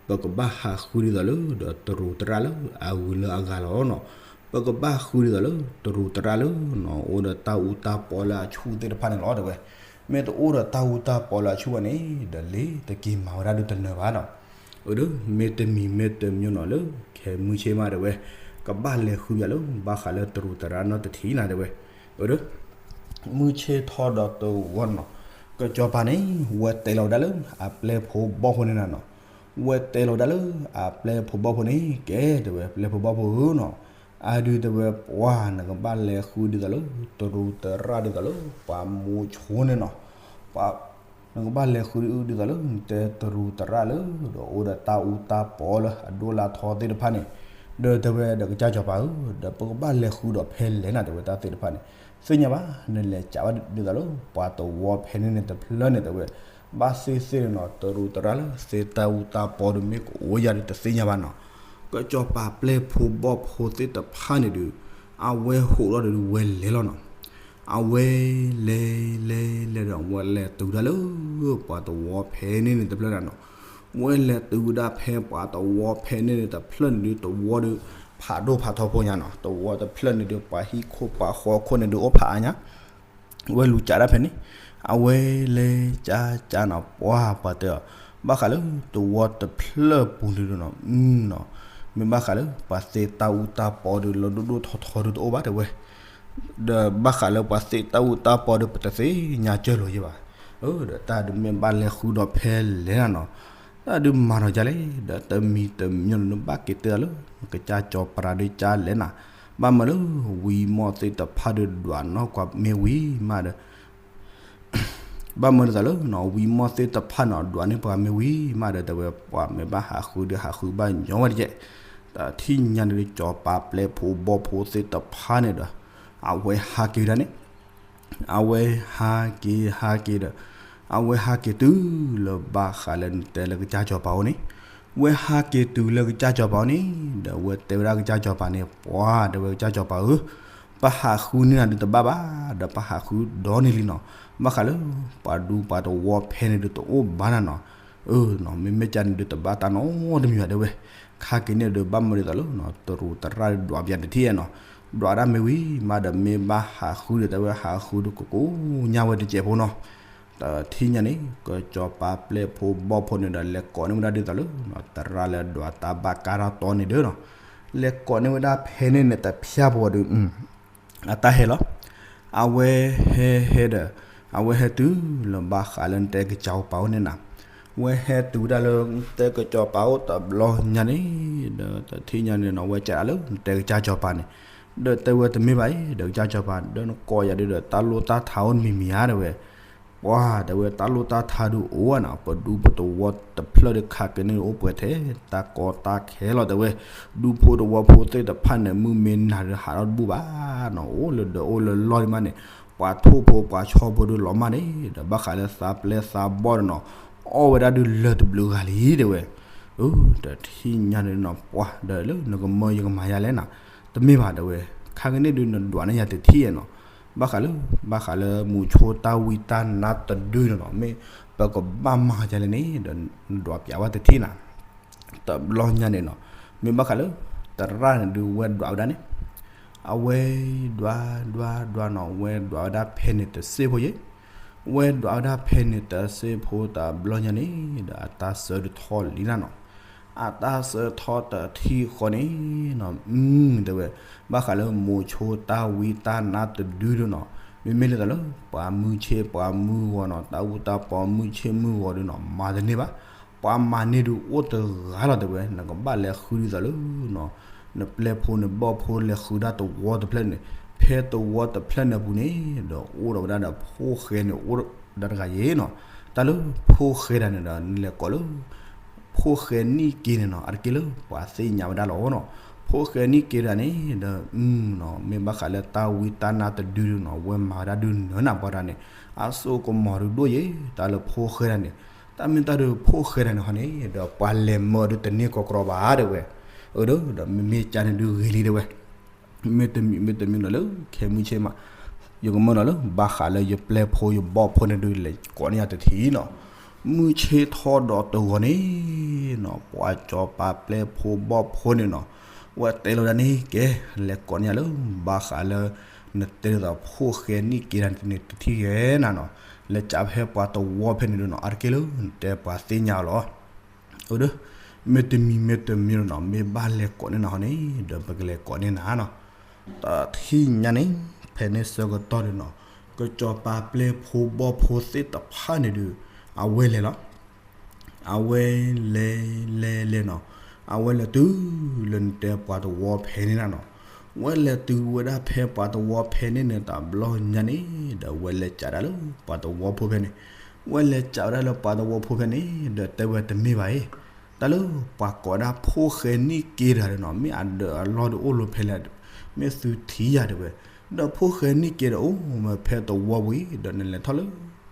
ပကဘၣ်ဟးဃုဒ်သိးလၢ ဒီးတရူးတရၣ်လၢအဂုၤလၢအဂၤလီၤနီၤ. ပကဘၣ်ဃုဒ်သိးလၢ တရူးတရၣ်လၢနီၤ အိၣ်ဒီးတၢ်အူတၢ်ပီလၢအဆူၣ်သ့ၣ်တဖၣ်န့ၣ်လီၤတဲဝဲ. မ့ၢ်တအိၣ်ဒီးတၢ်အူတၢ်ပီလၢအဆူၣ်ဘၣ်န့ၣ် ဒီးလ့ၤတက့ၤမၤဝဲဒၣ်ဒုးတနၢၤဘၣ်နီၤ. အၢ မ့ၢ်တမံၤမ့ၢ်တမံၤနီၤလၢ ခဲမုၢ်ဆ့ၣ်မးတဲဝဲ, ကဘၣ်လဲၤဃုယၤလၢ ဘၣ်ဃးလၢတရူးတရၣ်နီတထံၣ်နၤတဲဝဲ. အၢ မုၢ်ဆ့ၣ်ထီၣ်ဒီးတဝီနီၤ, ကစီၤပၤန့ၣ် ဝဲတဲလီၤဝဲဒၣ်လၢအပျဲၢ်ဖိဘီၣ်ဖိန့ၣ်နၤနီၤ. ဝဲတဲလီၤဝဲဒၣ်လၢအပျဲၢ်ဖိဘီၣ်ဖိန့ၣ် ကဲတဲဝဲ ပျဲၢ်ဖိဘီၣ်ဖိဧၢနီၤ, အါဒုးတဲဝဲပှၤ နကဘၣ်လဲၤဃုဒ်သိးလၢ တရူးတရၣ်ဒ်သိးလၢ ပှၤမိၤဆိန့ၣ်နီၤ. ပှၤ နကဘၣ်လဲၤဃုဒ်သိးလၢ နတဲတရူးတရၣ်လၢ ဒီးအိၣ်ဒီးတၢ်အူတၢ်ပီလၢအဒိၣ်လၢထီသ့ၣ်တဖၣ်န့ၣ်, ဒီးတဲဝဲဒီးကစၢ်စီၤပၤဧၢ, ဒီးပကဘၣ်လဲၤဃုဒီးဖဲလဲၣ်နၤတဲဝဲတၢ်သ့ၣ်တဖၣ်န့ၣ်, သ့ၣ်ညါဘၣ် နလဲၤကးဘၣ်ဒ်သိးလၢ ပှၤတဝီဖဲန့ၣ်န့ၣ်တဖျၢၣ်န့ၣ်တဲဝဲ, ဘၣ်သ့ၣ်သ့ၣ်န့ၣ်နီၤ တရူးတရၣ်လၢသ့တၢ်အူတၢ်ပီဒီးမ့ၢ်ကအိၣ်ယၤဒီးတသ့ၣ်ညါဘၣ်နီၤ. ကစီၤပၤပျဲၢ်ဖိဘီၣ်ဖိသ့ၣ်တဖၣ်န့ၣ်ဒီး အဝဲဟိးထီၣ်ဒီးဝဲလဲၤလီၤနီၤ. အဝဲလဲၤလဲၤလဲၤဒီး ဝဲလဲၤတုၤဒၣ်လၢ ပှၤတဝီဖဲန့ၣ်န့ၣ်တဖျၢၣ်နၤနီၤ. ဝဲလဲၤတုၤဝဲဒၣ်ဖဲပှၤတဝီဖဲန့ၣ်န့ၣ်တဖျၢၣ်န့ၣ်ဒီး တဝီဒီး ဖးဒိၣ်ဖးထီဖိညါနီၤ. တဝီတဖျၢၣ်န့ၣ်ဒီး ပှၤဟံၣ်ခိၣ်ပှၤဃီခိၣ်န့ၣ်ဒီး အိၣ်ဖးအါညါ ဝဲလူၤကးဒၣ်ဖဲန့ၣ်, အဝဲလဲၤကးကးနီၤ ပှၤပှၤတဲအီၤ, ဘၣ်ဃးလၢတဝီတဖျၢၣ်ပူၤန့ၣ်ဒီးနီၤ, မ့ၢ်ဘၣ်ဃးလၢပှၤသ့တၢ်အူတၢ်ပီဒီး လၢဒိၣ်ဒိၣ်ထီထီဒီးတအိၣ်ဘၣ်တဲဝဲ, ဒီးဘၣ်ဃးလၢပှၤသ့တၢ်အူတၢ်ပီဒီး ပတသ့ၣ်ညါစၢ်လီၤယဲဘၣ်. ဒီးတၢ်ဒုးမ့ၢ်ဘၣ်လဲၤဃုဒီးဖဲလဲၣ်နၤနီၤ, တၢ်ဒုးမၤထီၣ်ကလဲၣ်, ဒီးတမံၤတမံၤန့ၣ် ဘၣ်က့ၤတဲလၢ ကစၢ်စီၤပၤဒီးကလဲၣ်နၤ, ဘၣ်မနုၤလၢ ဝံမီၢ်သ့ၣ်တဖၣ်ဒီးဒွးနီၢ်ကွၢ်မ့ၢ်ဝံၤမးဒီး ဘၣ်မနုၤဒ်သိးလၢ ဝံမီၢ်သ့ၣ်တဖၣ်န့ၣ် ဒွးန့ၢ်ပှၤမ့ၢ်ဝံၤမးဒီး တဲဝဲ ပှၤမ့ၢ်ဘၣ်ဟးဃုဒီးဟးဃုဘၣ်ညီဝဲတက့ၢ်. တထံၣ်ညါန့ၣ်ဒီး စီၤပၤပျဲၢ်ဖိဘီၣ်ဖိသ့ၣ်တဖၣ်န့ၣ်ဒီး အဝဲဟးက့ၤဝဲဒၣ်န့ၣ်, အဝဲဟးက့ၤဟးက့ၤဒီး အဝဲဟးက့ၤတုၤလၢဘၣ်ဃးလၢနတဲလၢကစၢ်စီၤပၤအိၣ်န့ၣ်, ဝဲဟးက့ၤတုၤလၢကစၢ်စီၤပၤအိၣ်န့ၣ် ဒီးဝဲတဲဝဲဒၣ်ကစၢ်စီၤပၤန့ၣ် ပှၤတဲဝဲကစၢ်စီၤပၤဧၢ, ပဟးဃုန့ၢ်နၤဒုးတဘၣ်ဘၣ်, ဒီးပဟးဃုဒီးန့ၢ်လံနီၤ, ဘၣ်ဃးလၢ ပှၤဒူပှၤတဝီဖဲန့ၣ်ဒုးတအိၣ်ဘၣ်နၤနီၤ, အၢနီၤ မ့မ့ၢ်ကန့ၣ်ဒုးတဘၣ်တၢ်နီတမံၤဘၣ်တဲဝဲ, ခါက့ၤန့ၣ်ဒုးဘၣ်မနုၤဒ်သိးလၢ တရူးတရၣ်ဒွးပယၤတထံၣ်နီၤ, ဒွးဒၣ်မ့ၢ်ဝံၤမးဒီးမ့ၢ်ဘၣ်ဟးဃုဒီးတဲဝဲ ဟးဃုဒီးကကိးညါဝဲတစဲးဖိနီၤ, တထံၣ်ညါန့ၣ် ကစီၤပၤပျဲၢ်ဖိဘီၣ်ဖိန့ၣ်ဒီး လဲၤကိးန့ၢ်ဝဲဒၣ်ဒ်သိးလၢ တရၣ်လၢဒွးတၢ်ဘၣ်ကါတၢ်တီန့ၣ်ဒီးနီၤ, လဲၤကိးန့ၢ်ဝဲဒၣ်ဖဲန့ၣ်န့ၣ်တဖၠၣ်ဖိဒီး အတၢ်ဟဲလီၤ, အဝဲဟဲဟဲဒီး အဝဲဟဲတုၤလၢဘၣ်ဃးလၢနတဲကစီၤပၤအိၣ်န့ၣ်နၤ, ဝဲဟဲတုၤဝဲဒၣ်လၢနတဲကစီၤပၤအိၣ်တဘျီညါန့ၣ်, ဒီးတထံၣ်ညါန့ၣ်နီၤ ဝဲကးလၢနတဲကစၢ်စီၤပၤန့ၣ်, ဒီးတဲဝဲတမ့ၢ်ဘၣ်အံၤ ဒီးကစၢ်စီၤပၤ ဒီးနကိးယၤဒုးဒီး တၢ်လိၣ်တၢ်ထါအိၣ်တမံၤမံၤဧါတဲဝဲ ပှၤတဲဝဲတၢ်လိၣ်တၢ်ထါဒုးအိၣ်ဧါနီၤ, ပဒူပတဝီတဖျၢၣ်ဒီးခးက့ၤန့ၣ်အိၣ်ပှဲၤထဲ တၢ်ကီတၢ်ခဲလီၤတဲဝဲ, ဒူဖိတဝီဖိသ့ၣ်တဖၣ်န့ၣ် မုၢ်မ့ၢ်နၤဒုးဟးထီၣ်တဘူၣ်ဘၣ်နီၤ, အိၣ်လၢဒီးအိၣ်လၢလီၢ်ဒံးမးန့ၣ်, ပှၤထိၣ်ဖိပှၤဆီဖိဒုးလီၤမၢ်န့ၣ် ဒီးဘၣ်ဃးလၢသးပျဲၢ်သးဘီၣ်ဒီးနီၤ, အီၣ်ဝဲဒၣ်ဒုးလၢၢ်တဘျုးဂၤလံတဲဝဲ, အၢ တထံၣ်ညါန့ၣ်နီၤ ပှၤဒီးလၢနကမၢယကမၤယၤလဲၣ်နၤ, တမ့ၢ်ဘၣ်တဲဝဲ, ခါက့ၤန့ၣ်ဒုးနဒွးန့ၢ်ယၤတထံၣ်နီၤ, ဘၣ်ဃးလၢ ဘၣ်ဃးလၢမူဆိတၢ်ဝံတၢ်နါတဒုနီၤနီၤ, မ့ၢ်ပကဘၣ်မၤယၤလဲၣ်န့ၣ် ဒီးနဒွးပျးဝဲတထံၣ်နၤ, တဘျီညါန့ၣ်နီၤ, မ့ၢ်ဘၣ်ဃးလၢ တရၣ်န့ၣ်ဒုးဝဲဒွးဝဲဒၣ်န့ၣ်, အဝဲဒွးဒွးဒွးနီၤ ဝဲဒွးဝဲဒၣ်ဖဲန့ၣ်တစ့ၢ်ဖိယဲၢ်, ဝဲဒွးဝဲဒၣ်ဖဲန့ၣ်တစ့ၢ်ဖိတဘျီညါန့ၣ် ဒီးအတၢ်ဆၢဒုးထီၣ်လံနၤနီၤ, အတၢ်ဆၢထီၣ်တထံၣ်ဃီန့ၣ်နီၤ, တဲဝဲ, ဘၣ်ဃးလၢမူဆိတၢ်ဝံတၢ်နါတဒုဒုနီၤ, မ့မ့ၢ်လၢတၢ်လၢ ပှၤမုၢ်ဆ့ၣ်ပှၤမုၢ်ဂီၤနီၤ တၢ်အူတၢ်ပီမုၢ်ဆ့ၣ်မုၢ်ဂီၤဒုနီၤ မၤတန့ၢ်ဘၣ်, ပှၤမၤန့ၢ်ဒုးအိၣ်တဂၤလီၤတဲဝဲ, နကဘၣ်လဲၤဃုဒ်သိးလၢ နပျဲၢ်ဖိနဘီၣ်ဖိလဲၤဃုဒၣ်တဝီတဖျၢၣ်န့ၣ်, ဖဲတဝီတဖျၢၣ်န့ၣ်အပူၤန့ၣ် ဒီးအိၣ်ဒီးဝဲဒၣ်ဒီးဖိၣ်ဃဲန့ၣ် အိၣ်ဒီးတဂၤယဲၢ်နီၤ, တၢ်လၢဖိၣ်ဃဲတဂၤန့ၣ်ဒီး နလဲၤကိးလၢ ဖိၣ်ဃဲနံၣ်က့န့ၣ်နီၤ အတက့ၢ်လၢပှၤသ့ၣ်ညါဝဲဒၣ်လီၤနီၤ, ဖိၣ်ဃဲနံၣ်က့တဂၤန့ၣ်ဒီး မ့ၢ်ဘၣ်ဃးလၢတၢ်ဝံတၢ်နါတဒုနီၤ ဝဲမၤဝဲဒၣ်ဒုးနၢၤနၤပှၤတဂၤန့ၣ် အစိကမီၤဒုးဒိၣ်ယဲၢ် တၢ်လၢဖိၣ်ဃဲတဂၤန့ၣ်, တၢ်မ့ၢ်တၢ်ဒုးဖိၣ်ဃဲတဂၤန့ၣ်ဟီန့ၣ် ဒီးပှၤလဲၤမၢဒုးတန့ၢ်ကီကရီဘၣ်တဲဝဲ, အၢ ဒီးမ့မ့ၢ်ကန့ၣ်ဒုးဂ့ၤလံတဲဝဲ, မ့တမံၤမ့တမံၤနီၤလၢ ခဲမုၢ်ဆ့ၣ်မး ယကမၢနီၤလၢ ဘၣ်ဃးလၢယပျဲၢ်ဖိယဘီၣ်ဖိန့ၣ်ဒုး လဲၤကိးန့ၢ်ယၤတထံၣ်နီၤ. မုၢ်ဆ့ၣ်ထီၣ်ဒီးတဂီၤန့ၣ်နီၤ ပှၤစီၤပၤပျဲၢ်ဖိဘီၣ်ဖိန့ၣ်နီၤ ဝဲတဲလီၤဝဲဒၣ်န့ၣ် ကဲ လဲၤကိးန့ၢ်ယၤလၢ ဘၣ်ဃးလၢ နတဲဒ်သိးဖိၣ်ဃဲနံၣ်က့တၢ်န့ၣ်တထံၣ်ဂဲနၤနီၤ, လဲၤကးဖဲပှၤတဝီဖဲန့ၣ်ဒုးနီၤ အါတက့ၢ်လၢနတဲပှၤသ့ၣ်ညါအီၤလီၤ. အိၣ်ဒီး မ့တမံၤမ့တမံၤနီၤ မ့ၢ်ဘၣ်လဲၤကိးန့ၢ်နၤဟီန့ၣ် ဒီးပကလဲၤကိးန့ၢ်နၤနီၤ. တထံၣ်ညါန့ၣ် ဖဲန့ၣ်ဆၢကတီၢ်ဒုးနီၤ ကစီၤပၤပျဲၢ်ဖိဘီၣ်ဖိသ့ၣ်တဖၣ်န့ၣ်ဒုး အဝဲလဲၤလီၤ. အဝဲလဲၤလဲၤလဲၤနီၤ အဝဲလဲၤတုၤလၢနတဲပှၤတဝီဖဲန့ၣ်နၤနီၤ. ဝဲလဲၤတုၤဝဲဒၣ်ဖဲပှၤတဝီဖဲန့ၣ်န့ၣ် တဘျီညါန့ၣ် ဒီးဝဲလဲၤကးဒၣ်လၢပှၤတဝီဖိဖဲန့ၣ်, ဝဲလဲၤကးဝဲဒၣ်လၢပှၤတဝီဖိဖဲန့ၣ် ဒီးတဲဝဲတမ့ၢ်ဘၣ်အံၤ, တၢ်လၢပှၤကိးဒၣ်ဖိၣ်ဃဲနံၣ်က့တဂၤဒီးနီၤ မ့ၢ်အဒၢးအလီၢ်ဒီးအိၣ်လီၤဖဲလဲၣ်, မ့ၢ်သုထံၣ်ယၤတဲဝဲ, ဒီးဖိၣ်ဃဲနံၣ်က့ဒီးအိၣ်ဝဲဖဲတဝီပူၤအံၤ ဒီးနလဲၤထီၣ်လၢ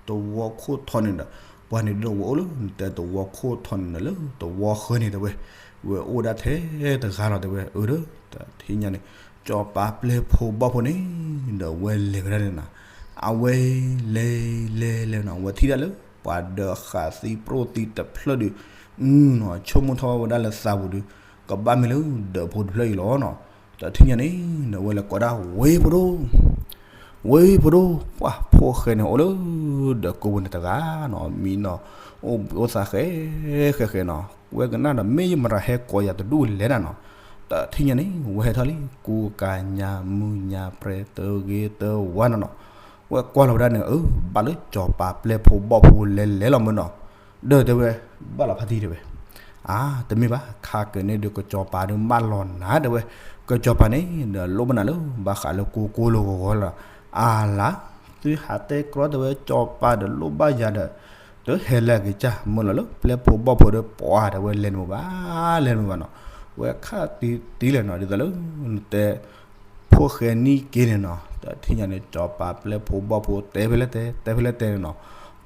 တဝီခိၣ်ထီန့ၣ်ဒီး ပှၤန့ၣ်ဒုးဝဲအိၣ်လၢနတဲတဝီခိၣ်ထီန့ၣ်ဒီး လၢတဝီဃၢၤန့ၣ်တဲဝဲ, ဝဲအိၣ်ဒၣ်ထဲတဂၤလီၤတဲဝဲ, အၢ ဒီးတထံၣ်ညါန့ၣ် စီၤပၤပျဲၢ်ဖိဘီၣ်ဖိန့ၣ် ဒီးဝဲလဲၤဝဲဒၣ်န့ၣ်နီၤ, အဝဲလဲၤလဲၤလဲၤနီၤ ဝဲထံၣ်ဒၣ်လၢ ပှၤဒၢးဃာ်သံပြိၣ်သံတဖျၢၣ်ဒုး အနီၤ ဆိကမိၣ်ထီၣ်ဝဲဒၣ်လၢသးပူၤဒုး ကဘၣ်မ့ၢ်လၢဒၢးဖိတဖျၢၣ်အံၤလီၤနီၤ. တထံၣ်ညါန့ၣ် ဒီးဝဲလဲၤကိးဒၣ် ဝ့ၢ်ဖိဒိၣ် ဝ့ၢ်ဖိဒိၣ်, ပှၤဖိၣ်ဃဲန့ၣ်အိၣ်လၢဒၢးကိးပူၤန့ၣ်တဂၤနီၤ, မံနီၤ, အိၣ်ဘှံးအိၣ်သါဃဲ ဃဲဃဲနီၤ, ဝဲကနၣ်ဒီး မ့ၢ်ယမတၤဟဲကိးယၤတဒူၣ်လဲၣ်နၤနီၤ. တထံၣ်ညါန့ၣ် ဝဲဟဲထီၣ်လံ ကူကၤညါမုၢ်ညါပြဲတဂ့ၤတဝါနီၤနီၤ, ဝဲကွၢ်လီၤဝဲဒၣ်န့ၣ် အၢ ဘၣ်လၢစီၤပၤပျဲၢ်ဖိဘီၣ်ဖိလဲၤလဲၤလီၤမၢ်နီၤ, ဒီးတဲဝဲ ဘၣ်လီၤဖးတံၢ်တဲဝဲ အါ တမ့ၢ်ဘၣ် ခါက့ၤန့ၣ်ဒုး ကစီၤပၤဒုးမၢလီၤနၤတဲဝဲ, ကစီၤပၤန့ၣ်ဒီးလိၣ်ဘၣ်နၤလၢ ဘၣ်ဃးလၢကိကိလိၤဂီၤဂီၤလီၤ, အါလါ, သုဟးတဲကြီတဲဝဲ စီၤပၤဒီးလိၣ်ဘၣ်ယၤဒီး, တဟဲလၢကစၢ် မၢလီၤလၢ ပျဲၢ်ဖိဘီၣ်ဖိဒီးပှၤတဲဝဲ လဲၤတမုာ်ဘၣ် လဲၤတမုာ်ဘၣ်နီၤ, ဝဲခါတံၢ်တံၢ်လဲၣ်နီၤ ဒ်သိးလၢ နတဲ ဖိၣ်ဃဲနံၣ်က့န့ၣ်နီၤ, တထံၣ်ညါန့ၣ် စီၤပၤပျဲၢ်ဖိဘီၣ်ဖိတဲဖဲလဲၣ်တဲ တဲဖဲလဲၣ်တဲန့ၣ်နီၤ,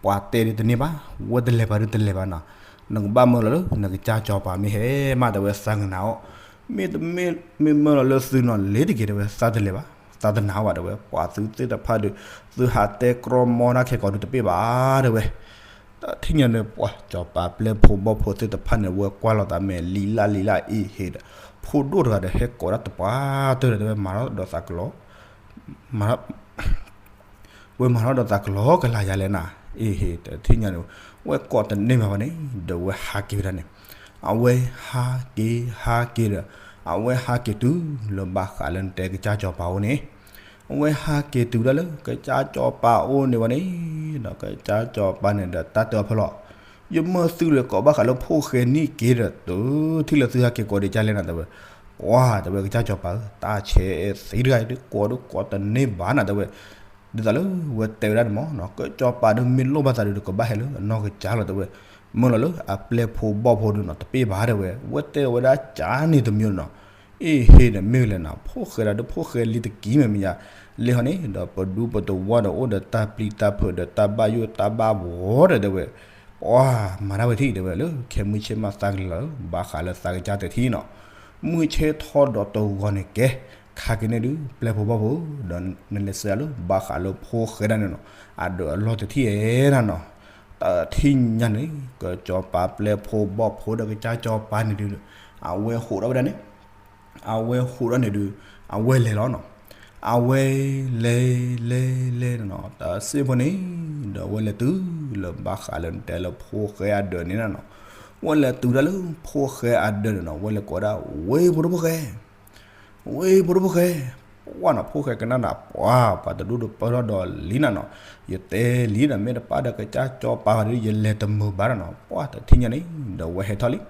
ပှၤတဲဒုးတန့ၢ်ဘၣ်, ဝဲတလဲၤဘၣ်ဒုးတလဲၤဘၣ်နီၤ, နကဘၣ်မၢလီၤလၢ နကစၢ်စီၤပၤမ့ၢ်ဟဲမးတဲဝဲသးကနၤအီၤ, မ့တမ့ၢ် မ့ၢ်မၢလီၤလၢသုနီၤ လဲၤတက့ၤတဲဝဲ သးတလဲၤဘၣ်, သးတနာ်ဘၣ်တဲဝဲ, ပှၤသုသ့ၣ်တဖၣ်ဒုး သုဟးတဲကြီမီတၢ်ခဲကိာ်ဒုးတပ့ၢ်ဘၣ်တဲဝဲ တထံၣ်ညါန့ၣ် ပှၤစီၤပၤပျဲၢ်ဖိဘီၣ်ဖိသ့ၣ်တဖၣ်န့ၣ် ဝဲကွၢ်လီၤသးမဲာ်လံလၢ်လံလၢ်အံၤဟ့ၣ်ဒီး ဖိဒိၣ်တဂၤဒီးဟဲကိးဒၣ်တပှၢ်တၢၢ်ဒီးတဲဝဲ မၤထီၣ်ဒီးသးကလီ ဝဲမၤထီၣ်ဒီးသးကလီကလၤယၤလဲၣ်နၤ, အ့ဟ့ၣ် တထံၣ်ညါန့ၣ် ဝဲကိးတန့ၢ်ဘၣ်ဝဲန့ၣ် ဒီးဝဲဟးက့ၤဝဲဒၣ်န့ၣ်, အဝဲဟးက့ၤဟးက့ၤဒီး အဝဲဟးက့ၤတုၤလၢဘၣ်ဃးလၢနတဲကစၢ်စီၤပၤအိၣ်န့ၣ် အဝဲဟးက့ၤတုၤဒၣ်လၢကစၢ်စီၤပၤအိၣ်န့ၣ်ဝဲန့ၣ်, ဒီးကစၢ်စီၤပၤန့ၣ်ဒီးတၢ်တဲအီၤဖဲလီၤ, ယမၢသုလၢကိးဘၣ်ဃးလၢဖိၣ်ဃဲနံၣ်က့ဒီး တုၤထံၣ်လၢသုဟဲက့ၤကိးဒံးကၢ်လဲၣ်နၤတဲဝဲ, ပှၤတဲဝဲကစၢ်စီၤပၤဧၢ တၢ်ဆဲးအဲၣ်သံတဂၤအံၤဒုးကိးဒုးကိးတန့ၢ်ဘၣ်နၤတဲဝဲ, ဒ်သိးလၢဝဲတဲဝဲဒၣ်န့ၣ်မ့ၢ်နီၤ ကစၢ်စီၤပၤဒုးမ့ၢ်လိၣ်ဘၣ်သးဒုး ကဘၣ်ဟဲလၢအနီၢ်ကစၢ်လီၤတဲဝဲ, မၢလီၤလၢအပျဲၢ်ဖိဘီၣ်ဖိဒုးနီၤ တပ့ၢ်ဘၣ်တဲဝဲ, ဝဲတဲဝဲဒၣ်ကၢ်န့ၣ်တမံၤနီၤ, အ့ဟ့ၣ်ဒီးမ့ၢ်လဲၣ်နၤ ဖိၣ်ဃဲဒီးဒုးဖိၣ်ဃဲလံတကံၢ်မဲာ်မ့ၢ်ယါ, လၢဟီန့ၣ်ဒီးပဒူပတဝီဒီးအိၣ်ဒီးတၢ်ပျံၤတၢ်ဖုးဒီးတၢ်ဘၣ်ယိၣ်တၢ်ဘၣ်ဘှီဒီးတဲဝဲ, ပှၤမၤတၢ်ဝဲထံၣ်တဲဝဲ လၢခဲမုၢ်ဆ့ၣ်မးသးကလီၤ ဘၣ်ဃးလၢသးကစၢ်တထံၣ်နီၤ, မုၢ်ဆ့ၣ်ထီၣ်ဒီးတဂီၤန့ၣ်ကဲ, ခါက့ၤန့ၣ်ဒုး ပျဲၢ်ဖိဘီၣ်ဖိ, ဒီးနလဲၤစၢၤယၤလၢ ဘၣ်ဃးလၢဖိၣ်ဃဲဒၣ်န့ၣ်နီၤ, အဒၢးအလီၢ်တထံၣ်ဧဲဒၣ်နီၤ, တထံၣ်ညါန့ၣ် ကစီၤပၤပျဲၢ်ဖိဘီၣ်ဖိဒီးကစၢ်စီၤပၤန့ၣ်ဒုး, အဝဲဟိးထီၣ်ဝဲဒၣ်န့ၣ်, အဝဲဟိးထီၣ်န့ၣ်ဒုး, အဝဲလဲၤလီၤနီၤ, အဝဲလဲၤလဲၤလဲၤနီၤ တစ့ၢ်ဖိန့ၣ်, ဒီးဝဲလဲၤတုၤလၢဘၣ်ဃးလၢနတဲလၢဖိၣ်ဃဲအဒၢးန့ၣ်နီၤ, ဝဲလဲၤတုၤဒၣ်လၢဖိၣ်ဃဲအဒၢးန့ၣ်နီၤ ဝဲလဲၤကိးဒၣ် ဝ့ၢ်ဖိဒိၣ်ဖိၣ်ဃဲ ဝ့ၢ်ဖိဒိၣ်ဖိၣ်ဃဲ, ပှၢ်နီၤ ဖိၣ်ဃဲကနᣁၣ်ဒီး ပှၤ ပှၤတဒူၣ်ဒီးပၢၢ်ထီၣ်ဒီးလံနၤနီၤ, ယတဲလံဒီး မ့ၢ်တပၣ်ဒီးကစၢ်စီၤပၤဘၣ်ဒီး ယလဲၤတမုာ်ဘၣ်ဒီးနီၤ, ပှၢ်တထံၣ်ညါန့ၣ် ဒီးဝဲဟဲထီၣ်လံ,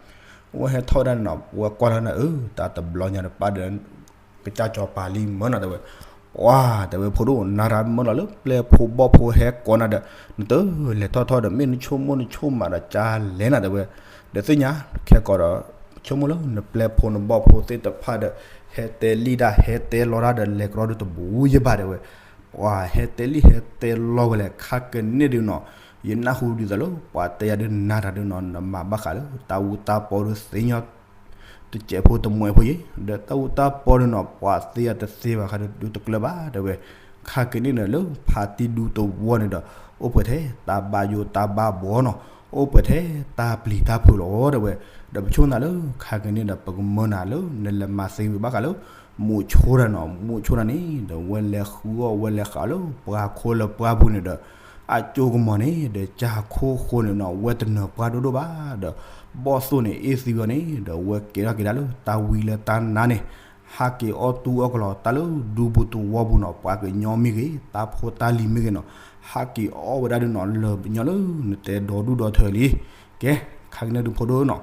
ဝဲဟဲထီၣ်ဝဲဒၣ်န့ၣ်နီၤ ဝဲကွၢ်လီၤန့ၣ် အၢ တၢ်တဘျီညါတပၣ်ဒီး ကစၢ်စီၤပၤလံမၢနီၤတဲဝဲ, ပှၢ် တဲဝဲဖိဒိၣ် နၤတၢ်မၢလီၤလၢပျဲၢ်ဖိဘီၣ်ဖိဟဲကိးနၤဒီး နတလဲၤထီၣ်ထီၣ်ဒီး မ့ၢ်နဆိကမိၣ်နဆိကမးဒီးကၢ်လဲၣ်နၤတဲဝဲ, ဒီးသ့ၣ်ညါ ခဲကိာ်ဒီး ဆိကမိၣ်လၢနပျဲၢ်ဖိနဘီၣ်ဖိသ့ၣ်တဖၣ်ဒီး ဟဲတဲလံတၢ် ဟဲတဲလီတၢ်ဒီး လဲၤကရီဒုးတဘူးယဘၣ်တဲဝဲ, ပှၢ် ဟဲတဲလံဟဲတဲလီဝဲလဲၣ် ခါကန့ၣ်ဒုးနီၤ, ယနၢ်ဟူဒ်သိးလၢ ပှၤတဲယၤဒုးနၤတၢ်ဒုးနီၤ နမၤဘၣ်ဃးလၢ တၢ်အူတၢ်ပီဒုးသ့ၣ်ညါ သ့ၣ် တစဲးဖိတမှဲးဖိယဲၢ်, ဒီးတၢ်အူတၢ်ပီန့ၣ်နီၤ ပှၤသ့အတသ့ဘၣ်ဃးဒီးဒူတကျၢၤဘၣ် တဲဝဲ, ခါက့ၤန့ၣ်ဒီးလၢဖါတံၢ်ဒူသဝီန့ၣ်ဒီး အိၣ်ပှဲၤထဲတၢ်ဘၣ်ယိၣ်တၢ်ဘၣ်ဘှီနီၤ, အိၣ်ပှဲၤထဲတၢ်ပျံၤတၢ်ဖုးလီၤ တဲဝဲ, ဒီးပဆိကမိၣ်လၢခါက့ၤန့ၣ်ဒီး ပကမၢနၤလၢနလဲၤမၤသ့ဝံၤဘၣ်ဃးလၢ မိၤဆိတၢ်နီၤ, မိၤဆိတၢ်န့ၣ် ဒီးဝဲလဲၤဃုအီၣ်ဝဲလဲၤဃးအီၣ်လၢပှၤခိလၢပှၢ်ပူၤန့ၣ်ဒီး အကၠိကမီၤန့ၣ် ဒီးကၢ်ခိၣ်ဃိန့ၣ်နီၤ ဝဲတနၢၤပှၢ်ဒိၣ်ဒိၣ်ဘၣ်ဒီး ဘီၣ်သိၣ်န့ၣ်အ့ၣ်သံဝဲန့ၣ် ဒီးဝဲကဲထီၣ်က့ၤဒၣ်လၢတၢ်ဝံလၢတၢ်နါန့ၣ် ဟးက့ၤအီၣ်တူၢ်အီၣ်ကလီၤ တၢ်လၢဒူပူၤသဝီပူၤနီၤ, ပှၤကညီမ့ၢ်ဂ့ၤ တၢ်ဖိတၢ်လံၤမ့ၢ်ဂ့ၤနီၤ, ဟးက့ၤအီၣ်ဝဲဒၣ်ဒုးနီၤ လၢာ်ပညီလၢနတဲဒီဒူၣ်ဒီထၢလံ. ကဲ, ခါက့ၤန့ၣ်ဒုးဖိဒိၣ်နီၤ,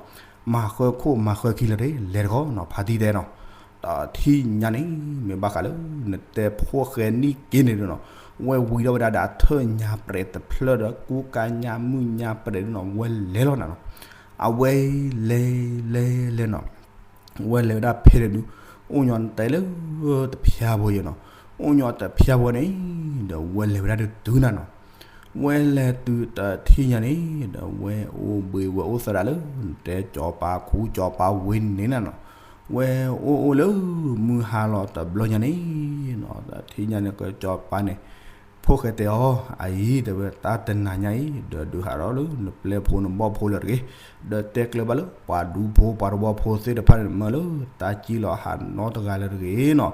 မၤဃၢခိၣ်မၤဃၢခံလၢာ်တဂ့ၤ လဲၤတခီနီၤ ဖါတံၢ်တဲနီၤ, တထံၣ်ညါန့ၣ် မ့ၢ်ဘၣ်ဃးလၢ နတဲဖိၣ်ဃဲနံၣ်က့န့ၣ်ဒုးနီၤ, ဝဲဝံၤထီၣ်ဝဲဒၣ်ဒီးအထၢၣ်ညါပြဲးတဖျၢၣ်ဒီး ကူကၤညါမုၢ်ညါပြဲးဒုးနီၤ ဝဲလဲၤလီၤနၤနီၤ, အဝဲလဲၤ လဲၤ လဲၤနီၤ ဝဲလဲၤဝဲဒၣ်ဖဲန့ၣ်ဒုး အိၣ်ညီတဲလၢ တဖျါဖိယဲၢ်နီၤ, အိၣ်ညီတဖျါဖိန့ၣ် ဒီးဝဲလဲၤဝဲဒၣ်ဒုးတုၤနၤနီၤ, ဝဲလဲၤတုၤတထံၣ်ညါန့ၣ် ဒီးဝဲအိၣ်ဘှံးဝဲအိၣ်သရၣ်လၢ နတဲကၠီၤပၤခူကၠီၤပၤဝ့န့ၣ်နၤနီၤ, ဝဲအိၣ်အိၣ်လၢ မုၢ်ဟါလီၤတဘျီညါန့ၣ်နီၤ တထံၣ်ညါန့ၣ် ကၠီၤပၤန့ၣ် ဖိၣ်ဃဲတဲအီၤ အအံၤ တဲဝဲ တၢ်တနၤညါအံၤ ဒီးဒုးဟးထီၣ်လၢနပျဲၢ်ဖိနဘီၣ်ဖိလၢာ်တဂ့ၤ, ဒီးတဲကျၢၤဘၣ်လၢပှၤဒူဖိပှၤတဝီဖိသ့ၣ်တဖၣ်န့ၣ် မၢလၢတၢ်စံၣ်လီၤဟးနီတဂၤလၢာ်တဂ့ၤနီၤ,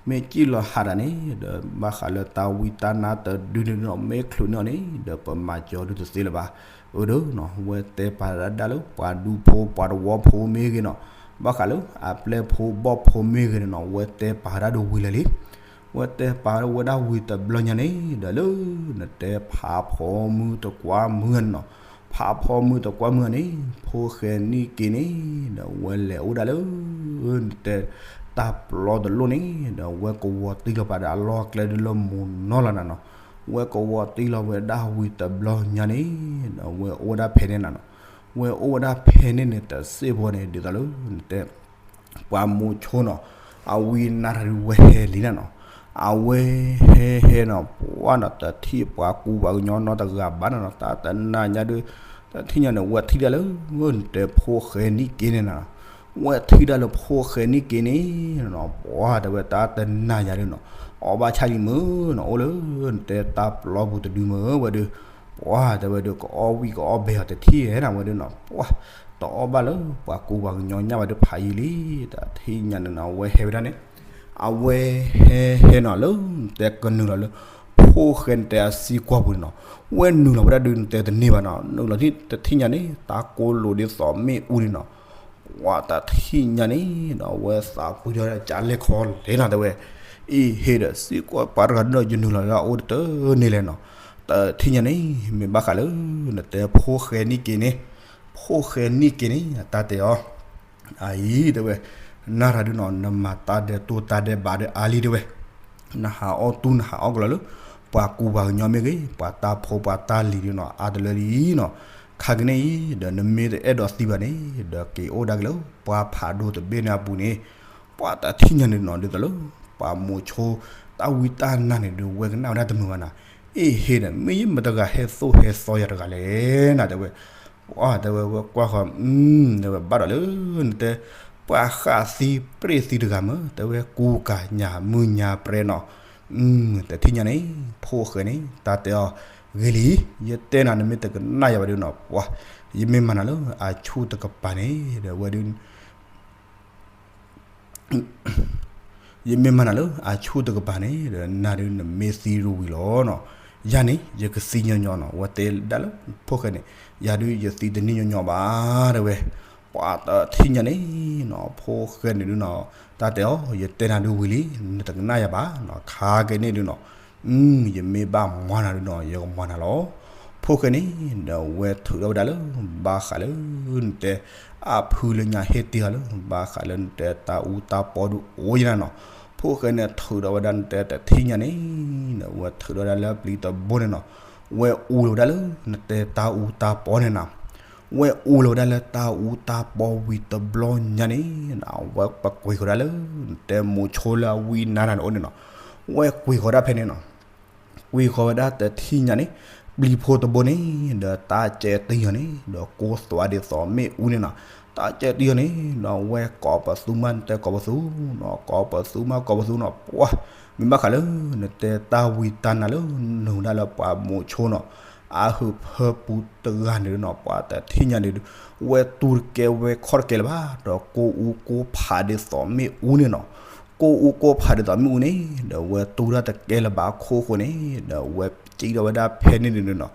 မ့ၢ်စံၣ်လီၤဟးတၢ်န့ၣ် ဒီးဘၣ်ဃးလၢတၢ်ဝံတၢ်နါတဒုန့ၣ်နီၤ မ့ၢ်ချုးန့ၢ်အီၤန့ၣ် ဒီးပမၤစၢၤဒုးတသ့လၢၤဘၣ်, အၢဒုးနီၤ ဝဲတဲပာ်ဒၣ်ဒၣ်လၢပှၤဒူဖိပှၤတဝီဖိမ့ၢ်ဂ့ၤနီၤ, ဘၣ်ဃးလၢအပျဲၢ်ဖိဘီၣ်ဖိမ့ၢ်ဂ့ၤန့ၣ်နီၤ ဝဲတဲပာ်ဒၣ်ဒိဝံၤလၢာ်လံ ဝဲတဲပာ်ဝဲဒၣ်ဝံၤတဘျီညါန့ၣ် ဒီးလၢနတဲဖးဖီမုၢ်တကွၢ်မုၢ်န့ၣ်နီၤ, ဖးဖီမုၢ်တကွၢ်မုၢ်န့ၣ် ဖိၣ်ဃဲနံၣ်က့န့ၣ် ဒီးဝဲလဲၤအိၣ်ဒၣ်လၢ နတဲ တၢ်ပျီတလိၣ်န့ၣ် ဒီးဝဲကဝီၤတံၢ်လီၤပာ်ဒီးအလီၢ်ကျဲဒုးလၢမိၢ်နီၢ်လီၤနၤနီၤ, ဝဲကဝီၤတံၢ်လီၤဝဲဒၣ်ဝံၤတဘျီညါန့ၣ် ဒီးဝဲအိၣ်ဝဲဒၣ်ဖဲန့ၣ်နၤနီၤ, ဝဲအိၣ်ဝဲဒၣ်ဖဲန့ၣ်န့ၣ် တစ့ၢ်ဖိန့ၣ် ဒ်သိးလၢနတဲ ပှၤမိၤဆိနီၤ, အဝံနါတၢ်ဒုးဝဲဟဲလံနၤနီၤ, အဝဲဟဲဟဲနီၤ ပှၤနီၤ တထံၣ်ပှၤကူပှၤကညီနီတဂၤဘၣ်နၤနီၤ, တၢ်တနၤညါဒုး တထံၣ်ညါန့ၣ် ဝဲထံၣ်ဒၣ်လၢ နတဲဖိၣ်ဃဲနံၣ်က့န့ၣ်နၤနီၤ, ဝဲထံၣ်ဒၣ်လၢဖိၣ်ဃဲနံၣ်က့န့ၣ်နီၤ, ပှၤတဲဝဲတၢ်တနၤညါဒုးနီၤ, အီၣ်ဘၣ်ဆၣ်လံမုၢ်နီၤ, အိၣ်လၢနတဲတၢ်ပျီပူၤတဒုမုၢ်ဝဲဒုး, ပှၤတဲဝဲဒုး ကအီၣ်ဝံၤကအီၣ်ဘဲအီၤတထံၣ်ဧဲနၤဝဲဒုးနီၤ, ပှၤ တအီၣ်ဘၣ်လၢပှၤကူပှၤကညီညၣ်ဘၣ်ဒုးဖးယံာ်လံ, တထံၣ်ညါန့ၣ်နီၤ အဝဲဟဲဝဲဒၣ်န့ၣ်, အဝဲဟဲဟဲနီၤလၢနတဲကနုာ်လီၤလၢ ဖိၣ်ဃဲနတဲအစံကွၢ်ပူၤန့ၣ်နီၤ, ဝဲနုာ်လီၤဝဲဒၣ်ဒုးနတဲတန့ၢ်ဘၣ်နီၤ, နုာ်လီၤတထံၣ်ညါန့ၣ် တၢ်ကိးလိာ်ဒ်သိးမ့ၣ်အူန့ၣ်နီၤ, ပှၤတထံၣ်ညါန့ၣ်ဒီး အဝဲသးပှံၤဒီးကလဲၤခီလဲၤနၤတဲဝဲ, အံၤဟ့ၣ်ဒီးစံကွၢ်ပှၤတဂၤဒုးဒီး ယနုာ်လီၤလၢအအိၣ်တတၢ်န့ၣ်လဲၣ်နီၤ, တထံၣ်ညါန့ၣ် မ့ၢ်ဘၣ်ဃးလၢ နတဲဖိၣ်ဃဲနံၣ်က့န့ၣ်, ဖိၣ်ဃဲနံၣ်က့န့ၣ် အတၢ်တဲအီၤ အအံၤတဲဝဲ, နၤတၢ်ဒုးနီၤ နမၤတၢ်ဒဲးတိၢ်တၢ်ဒဲးဘးဒီးအါလံတဲဝဲ, နဟးအီၣ်တူၢ်နဟးအီၣ်ကလီလၢ ပှၤကူပှၤကညီမ့ၢ်ဂ့ၤ ပှၤတၢ်ဖိပှၤတၢ်လံၤဒုးနီၤ အါတလၢလံနီၤ, ခါက့ၤန့ၣ်အံၤ ဒီးနမ့ၢ်တအဲၣ်ဒိးသံဘၣ်န့ၣ် ဒီးက့ၤအိၣ်ဒၣ်က့ၤလၢပှၤဖးဒိၣ်တဘ့ၣ်န့ၣ်အပူၤန့ၣ်, ပှၤတထံၣ်ညါန့ၣ်နီၤ ဒ်သိးလၢ ပှၤမိၤဆိ တၢ်ဝံတၢ်နါန့ၣ်ဒုး ဝဲကနၣ်ဝဲဒၣ်တမုာ်ဘၣ်နၤ, အ့ၣ်ဟ့ၣ်ဒီး မ့ၢ်ယမတဂၤဟဲသိၣ်ဟဲသီယၤတဂၤလဲၣ်နၤတဲဝဲ, ပှၤတဲဝဲ ဝဲကွၢ်ဃီ တဲဝဲဘၣ်ဒီးလၢ နတဲ ပှၤဃးသံပြ့ၣ်သံတဂၤမ့ၢ် တဲဝဲကူကၤညါမုၢ်ညါပြဲနီၤ, တထံၣ်ညါန့ၣ် ဖိၣ်ဃဲန့ၣ် တၢ်တဲအီၤ ဂ့ၤလံ, ယတဲနၤနမ့ၢ်တကနၣ်ယၤဘၣ်ဒုးနီၤ ပှၤ ယမ့ၢ်မၤနၤလၢအဆူၣ်တကပၤန့ၣ် ဒီးဝဲဒုး ယမ့ၢ်မၤနၤလၢအဆူၣ်တကပၤန့ၣ် ဒီးနၤဒုးနမ့ၢ်သံတဝံၤလီၤနီၤ, ယၤန့ၣ် ယကသံညီညီနီၤ, ဝဲတဲဒၣ်လၢ ဖိၣ်ဃဲန့ၣ် ယၤဒုးယသံတန့ၢ်ညီညီဘၣ်တဲဝဲ, ပှၤတထံၣ်ညါန့ၣ်နီၤ ဖိၣ်ဃဲန့ၣ်ဒုးနီၤ တၢ်တဲအီၤ ယတဲနၤဒုးဝံၤလံ နတကနၣ်ယၤဘၣ်နီၤ, ခါက့ၤန့ၣ်ဒုးနီၤ ယမ့ၢ်ဘၣ်မၤနၤဒုးနီၤ ယကမၤနၤလီၤ. ဖိၣ်ဃဲန့ၣ် ဒီးဝဲထုးထီၣ်ဝဲဒၣ်လၢ ဘၣ်ဃးလၢ နတဲ အဖုလၢညါဟ့ၣ်တ့ၢ်အီၤလၢ ဘၣ်ဃးလၢနတဲတၢ်အူတၢ်ပီဒုးအိၣ်ယဲၢ်နၤနီၤ, ဖိၣ်ဃဲန့ၣ်ထုးထီၣ်ဝဲဒၣ်နတဲတထံၣ်ညါန့ၣ် ဒီးဝဲထုးထီၣ်ဝဲဒၣ်လၢပျံၤတဘိန့ၣ်နီၤ, ဝဲအူလီၤဝဲဒၣ်လၢ နတဲတၢ်အူတၢ်ပီန့ၣ်နီၤ, ဝဲအူလီၤဝဲဒၣ်လၢတၢ်အူတၢ်ပီဝံၤတဘျီညါန့ၣ် ဝဲပကွံာ်ဃီၤဒၣ်လၢ နတဲမိၤဆိလၢအဝံနါတၢ်န့ၣ်အိၣ်န့ၣ်နီၤ, ဝဲကွံာ်ဃီၤဒၣ်ဖဲန့ၣ်နီၤ, ကွံာ်ဃီၤဝဲဒၣ်တထံၣ်ညါန့ၣ် ပျံၤဖိတဘိန့ၣ် ဒီးတၢ်ကဲတံၢ်အီၤန့ၣ် ဒီးကိးသွးဒ်သိးမ့ၣ်အူန့ၣ်နီၤ, တၢ်ကဲတံၢ်အီၤန့ၣ်နီၤ ဝဲကိးပသူမး နတဲကိးပသူနီၤ ကိးပသူမး ကိးပသူနီၤ ပှၢ် မ့ၢ်ဘၣ်ဃးလၢ နတဲတၢ်ဝံတၢ်နါလၢနုာ်ဒၣ်လၢပှၤမိၤဆိနီၤ အဟုးဖၢပူၤတဂၤန့ၣ်နီၤ ပှၤတထံၣ်ညါန့ၣ်ဒုး ဝဲတူၢ်တကဲဝဲခီၣ်တကဲလၢၤဘၣ် ဒီးကိၢ်အူကိၢ်ဖးဒ်သိးမ့ၣ်အူန့ၣ်နီၤ ကိၢ်အူကိၢ်ဖးဒ်သိးမ့ၣ်အူန့ၣ် ဒီးဝဲတူၢ်တၢ်တကဲလၢၤဘၣ်အခိၣ်ဃိန့ၣ် ဒီးဝဲစံးထီၣ်ဝဲဒၣ်ဖဲန့ၣ်န့ၣ်နီၤ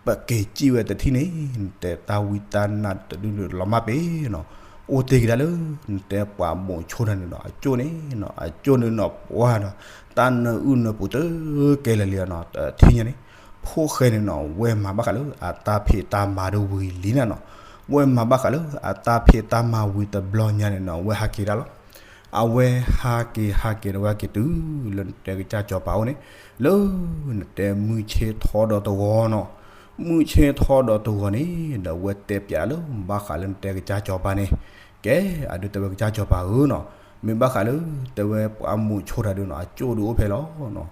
ပက့ၤစံးဝဲတထံၣ်န့ၣ် နတဲတၢ်ဝံတၢ်နါတဒုန့ၣ်လီၤမၢ်ပ့ၤနီၤ အိၣ်တ့ၢ်က့ၤဒၣ်လၢ နတဲပှၤမိၤဆိတၢ်န့ၣ်နီၤ အကၠိၣ်န့ၣ်နီၤ အကၠိၣ်န့ၣ်နီၤ ပှၢ်ဒီး တၢ်နၢအုၣ်နၢပူၤတကဲလၢာ်လံနီၤ တထံၣ်ညါန့ၣ် ဖိၣ်ဃဲန့ၣ်နီၤ ဝဲမၤဘၣ်ဃးလၢအတၢ်ဖံးတၢ်မၤတဝံၤလံန့ၣ်နီၤ ဝဲမၤဘၣ်ဃးလၢအတၢ်ဖံးတၢ်မၤဝံၤတဘျီညါန့ၣ်နီၤ ဝဲဟးက့ၤဒၣ်လီၤ အဝဲဟးက့ၤဟးက့ၤဒီးဝဲဟဲက့ၤတုၤလၢနတဲကစၢ်စီၤပၤအိၣ်န့ၣ် လၢနတဲမုၢ်ဆ့ၣ်ထီဒီးတဂီၤနီၤ မုၢ်ဆ့ၣ်ထီဒီးတဂီၤန့ၣ် ဒီးဝဲတဲပၠးလၢဘၣ်ဃးလၢနတဲကစၢ်စီၤပၤန့ၣ် ကဲ အဒုးတဲဝဲကစၢ်စီၤပၤဧၢနီၤ မ့ၢ်ဘၣ်ဃးလၢ တဲဝဲပှၤမိၤဆိတၢ်ဒုးနီၤ အကၠိၣ်ဒုးအိၣ်ဖဲလီၤနီၤ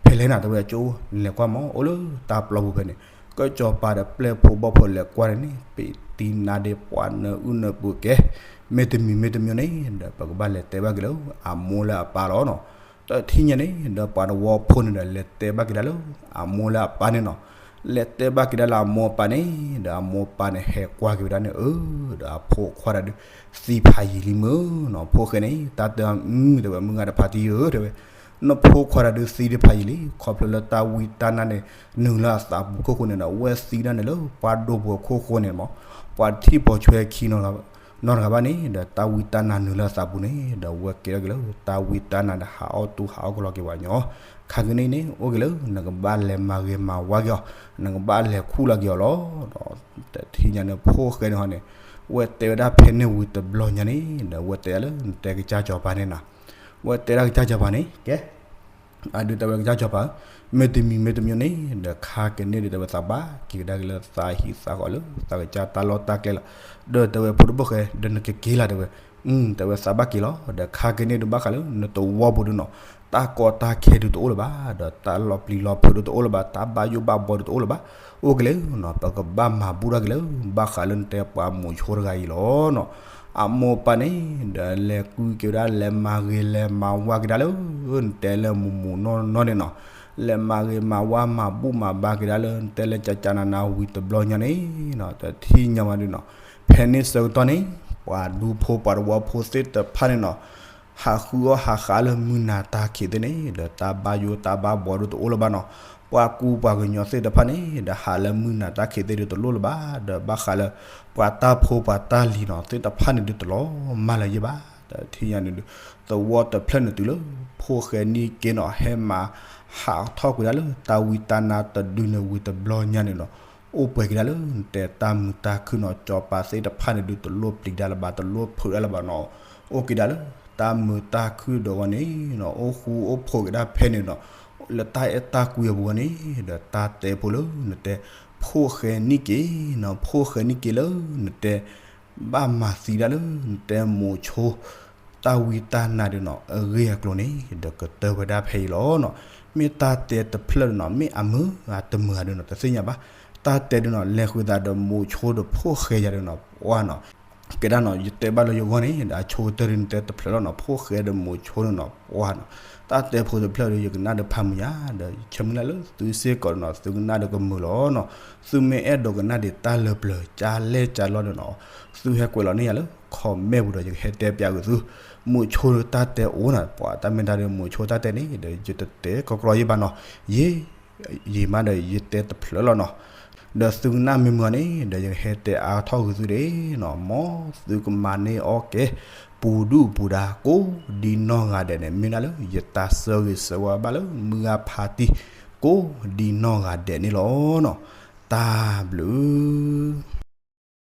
ဖဲလဲၣ်နၤ တဲဝဲအကၠိၣ် နလဲၤကွၢ်မး အိၣ်လၢတၢ်ပျီပူၤဖဲန့ၣ် ကစၢ်စီၤပၤဒီးပျဲၢ်ဖိဘီၣ်ဖိလဲၤကွၢ်န့ၣ်န့ၣ် ပတံၤနါဒ့ပှၤနၢအုၣ်နၢပူၤကဲ မ့တမံၤမ့တမံၤန့ၣ် ဒီးပကဘၣ်လဲၤတဲဘၣ်က့ၤလၢအမိၢ်လၢအပၢ်လီၤနီၤ တထံၣ်ညါန့ၣ် ဒီးပှၤတဝီဖိန့ၣ်ဒီး လဲၤတဲဘၣ်က့ၤဒၣ်လၢအမိၢ်လၢအပၢ်န့ၣ်နီၤ လဲၤတဲဘၣ်က့ၤဒၣ်လၢအမိၢ်အပၢ်န့ၣ် ဒီးအမိၢ်အပၢ်န့ၣ် ဟဲကွၢ်က့ၤဝဲဒၣ်န့ၣ် အၢ ဒီးအဖိခွါတၢ်ဒုး သံဖးယံာ်လံမုၢ်နီၤ ဖိၣ်ဃဲန့ၣ် တၢ်တဲအီၤ အၢ တဲဝဲ မုၢ်ဂၤတဖးတံၢ်ဧၢ တဲဝဲ နဖိခွါတၢ်ဒုးသံဒံးဖးယံာ်လံ ခီဖျိလၢတၢ်ဝံတၢ်နါန့ၣ် နုာ်လၢအသးပူၤခိၣ်ဃိန့ၣ်ဒီး အဝဲသံဒၣ်န့ၣ်လၢပှၤဒိၣ်ပူၤအခိၣ်ဃိန့ၣ်မး ပှၤတထံၣ်ပိာ်ဆွဲခံ နီတဂၤဘၣ်န့ၣ် ဒီးတၢ်ဝံတၢ်နါနုာ်လၢအသးပူၤန့ၣ် ဒီးဝဲကဲထီၣ်က့ၤလၢတၢ်ဝံတၢ်နါဒီးဟးအီၣ်တူၢ်ဟးအီၣ်ကလီက့ၤပှၤညီ ခါကနံၣ်န့ၣ် အိၣ်က့ၤလၢနကဘၣ်လဲၤမၤဂ့ၤမၤဝါက့ၤအီၤ နကဘၣ်လဲၤခူၣ်လီၤက့ၤအီၤလီၤ တထံၣ်ညါန့ၣ် ဖိၣ်ဃဲန့ၣ်ဟီန့ၣ် ဝဲတဲဝဲဒၣ်ဖဲန့ၣ်ဝံၤတဘျီညါန့ၣ် ဒီးဝဲတဲဒၣ်လၢနတဲကစၢ်စီၤပၤန့ၣ်နီၤ ဝဲတဲဒၣ်ကစၢ်စီၤပၤန့ၣ် ကဲ အဒုးတဲဝဲကစၢ်စီၤပၤဧၢ မ့တမံၤမ့တမံၤန့ၣ် ဒီးခါကနံၣ်ဒုးတဲဝဲသးဘၣ်က့ၤကဒါက့ၤလၢသးဟံၣ်သးဃီလၢသးကစၢ်တၢ်လီၢ်တၢ်ကျဲလီၤ ဒီးတဲဝဲဖိတဘိၣ်ဃဲ ဒီးနကက့ၤလီၤတဲဝဲ တဲဝဲသးဘၣ်က့ၤလီၤ ဒီးခါကနံၣ်ဒုးဘၣ်ဃးလၢ နတဝီပူၤဒုးနီၤ တၢ်ကီတၢ်ခဲဒုးတအိၣ်လၢၤဘၣ် ဒီးတၢ်လီၤပျံၤလီၤဖုးဒုးတအိၣ်လၢၤဘၣ် တၢ်ဘၣ်ယိၣ်ဘၣ်ဘီဒုးတအိၣ်လၢၤဘၣ် အိၣ်က့ၤလၢ ပကဘၣ်မၤဘူၣ်ထီၣ်က့ၤလၢ ဘၣ်ဃးလၢနတဲပှၤမိၤဆိတဂၤအံၤလီၤနီၤ အမိၢ်ပၢ်န့ၣ် ဒီးလဲၤကွံက့ၤဝဲဒၣ် လဲၤမၤဂ့ၤလဲၤမၤဝါက့ၤဒၣ်လၢ နတဲလၢမုၢ်မုၢ်နီၢ်နီၢ်န့ၣ်နီၤ လဲၤမၤဂ့ၤမၤဝါမၤဘူၣ်မၤဘါက့ၤဒၣ်လၢ နတဲလၢကကနနၤဝံၤတဘျီညါန့ၣ်နီၤ တထံၣ်ညါမးဒုးနီၤ ဖဲန့ၣ်ဆၢကတီၢ်န့ၣ် ပှၤဒူဖိပှၤတဝီဖိသ့ၣ်တဖၣ်န့ၣ်နီၤ ဟးဃုအီၣ်ဟးဃးလၢမုၢ်နၤတၢ်ခံးသ့ၣ်န့ၣ် ဒီးတၢ်ဘၣ်ယိၣ်တၢ်ဘၣ်ဘီဒုးတအိၣ်လၢၤဘၣ်နီၤ ပှၤကူပှၤကညီသ့ၣ်တဖၣ်န့ၣ် ဒီးဟးလၢမုၢ်နၤတၢ်ခံးသ့ၣ်ဒုးတလိၣ်လၢၤဘၣ် ဒီးဘၣ်ဃးလၢ ပှၤတၢ်ဖိပှၤတၢ်လံၤနီၤ သ့ၣ်တဖၣ်န့ၣ်ဒုးတလီၤမၢ်လၢၤယဲၢ်ဘၣ် တထံၣ်ညါန့ၣ်ဒုး သဝီတဖျၢၣ်န့ၣ်တုၤလၢ ဖိၣ်ဃဲနံၣ်က့နီၤ ဟဲမၤဟးထီၣ်ကွံာ်ဒၣ်လၢ တၢ်ဝံတၢ်နါတဒုန့ၣ်ဝံၤတဘျီညါန့ၣ်နီၤ အိၣ်ပှဲၤက့ၤဒၣ်လၢ နတဲတၢ်မုာ်တၢ်ခုၣ်နီၤ စီၤပၤသ့ၣ်တဖၣ်န့ၣ်ဒုးတလိၣ်ပျံၤဒၣ်လၢၤဘၣ် တလိၣ်ဖုးဒၣ်လၢၤဘၣ်နီၤ အိၣ်က့ၤဒၣ်လၢ တၢ်မုာ်တၢ်ခုၣ်ဒီးဝဲန့ၣ်နီၤ အိၣ်ဃူအိၣ်ဖိးက့ၤဒၣ်ဖဲန့ၣ်နီၤ လၢတၢ်အဲၣ်တၢ်ကွံအပူၤဝဲန့ၣ် ဒီးတၢ်တဲဖိလၢနတဲ ဖိၣ်ဃဲနံၣ်က့နီၤ ဖိၣ်ဃဲနံၣ်က့လၢနတဲ ဘၣ်မၤသံဒၣ်လၢနတဲမိၤဆိ တၢ်ဝံတၢ်နါဒုးနီၤ အဂ့ၢ်အကျိၤန့ၣ် ဒီးကတၢၢ်ဝဲဒၣ်ဖဲအံၤလီၤနီၤ မ့ၢ်တၢ်တဲတဖျၢၣ်ဒုးနီၤ မ့ၢ်အမုာ်အတမုာ်ဧါဒုးနီၤ တသ့ၣ်ညါဘၣ် တၢ်တဲဒုးနီၤ လဲၤဃုာ်သးဒီးမိၤဆိဒီးဖိၣ်ဃဲယၤဒုးနီၤ ပှၢ်နီၤ ကဲဒၣ်နီၤ ယတဲဘၣ်လၢယဂီၢ်န့ၣ် ဒီးအဆိကတၢၢ်ဒုးနတဲတဖျၢၣ်လီၤနီၤ ဖိၣ်ဃဲဒီးမိၤဆိဒုးနီၤ ပှၢ်နီၤ တၢ်တဲဖိတဖျၢၣ်ဒုး ယကနၣ်ဒီးဖးမုာ်ယၤ ဒီးယဆၢမုၢ်လၢ်လၢသုစ့ၢ်ကီးဒုးနီၤ သုကနၣ်ဒီးကမုာ်လီၤနီၤ သုမ့ၢ်အဲၣ်ဒိးကနၣ်ဒံးတၢ်လၢပျၢၤ ကၢလဲၢ်ကၢလီၢ်ဒုးနီၤ သုဟဲကွဲးလီၤန့ၢ်ယၤလၢ comment ပူၤဒီး ယကဟဲတဲပၠးကွံာ်သု မိၤဆိတၢ်တဲအိၣ်နီၤ ပှၤတၢ်မ့ၢ်တၢ်ဒုး မိၤဆိတၢ်တဲန့ၣ် ဒီးယတတဲကီကီယဲၢ်ဘၣ်နီၤ ယဲ ယံာ်မးဒီးယတဲတဖျၢၣ်လီၤနီၤ ဒီးသုကနၣ်မ့ၢ်မုာ်န့ၣ် ဒီးယကဟဲတဲအါထီၣ်ကွံာ်သုဒၣ်နီၤ မ်သုကမၤန့ၢ်အီၣ်ကဲ ပူၤဒုၣ်ပူၤဒါ ကိးဒံနီၢ်ဂၤဒဲးန့ၣ် မ့ၢ်ဒၣ်လၢယတၢ်ဆၢဂ့ၤဆၢဝါဘၣ်လၢမုၢ်ဂၤဖးတံၢ် ကိးဒံနီၢ်ဂၤဒဲးန့ၣ်လီၤနီၤ တၢ်ဘျုး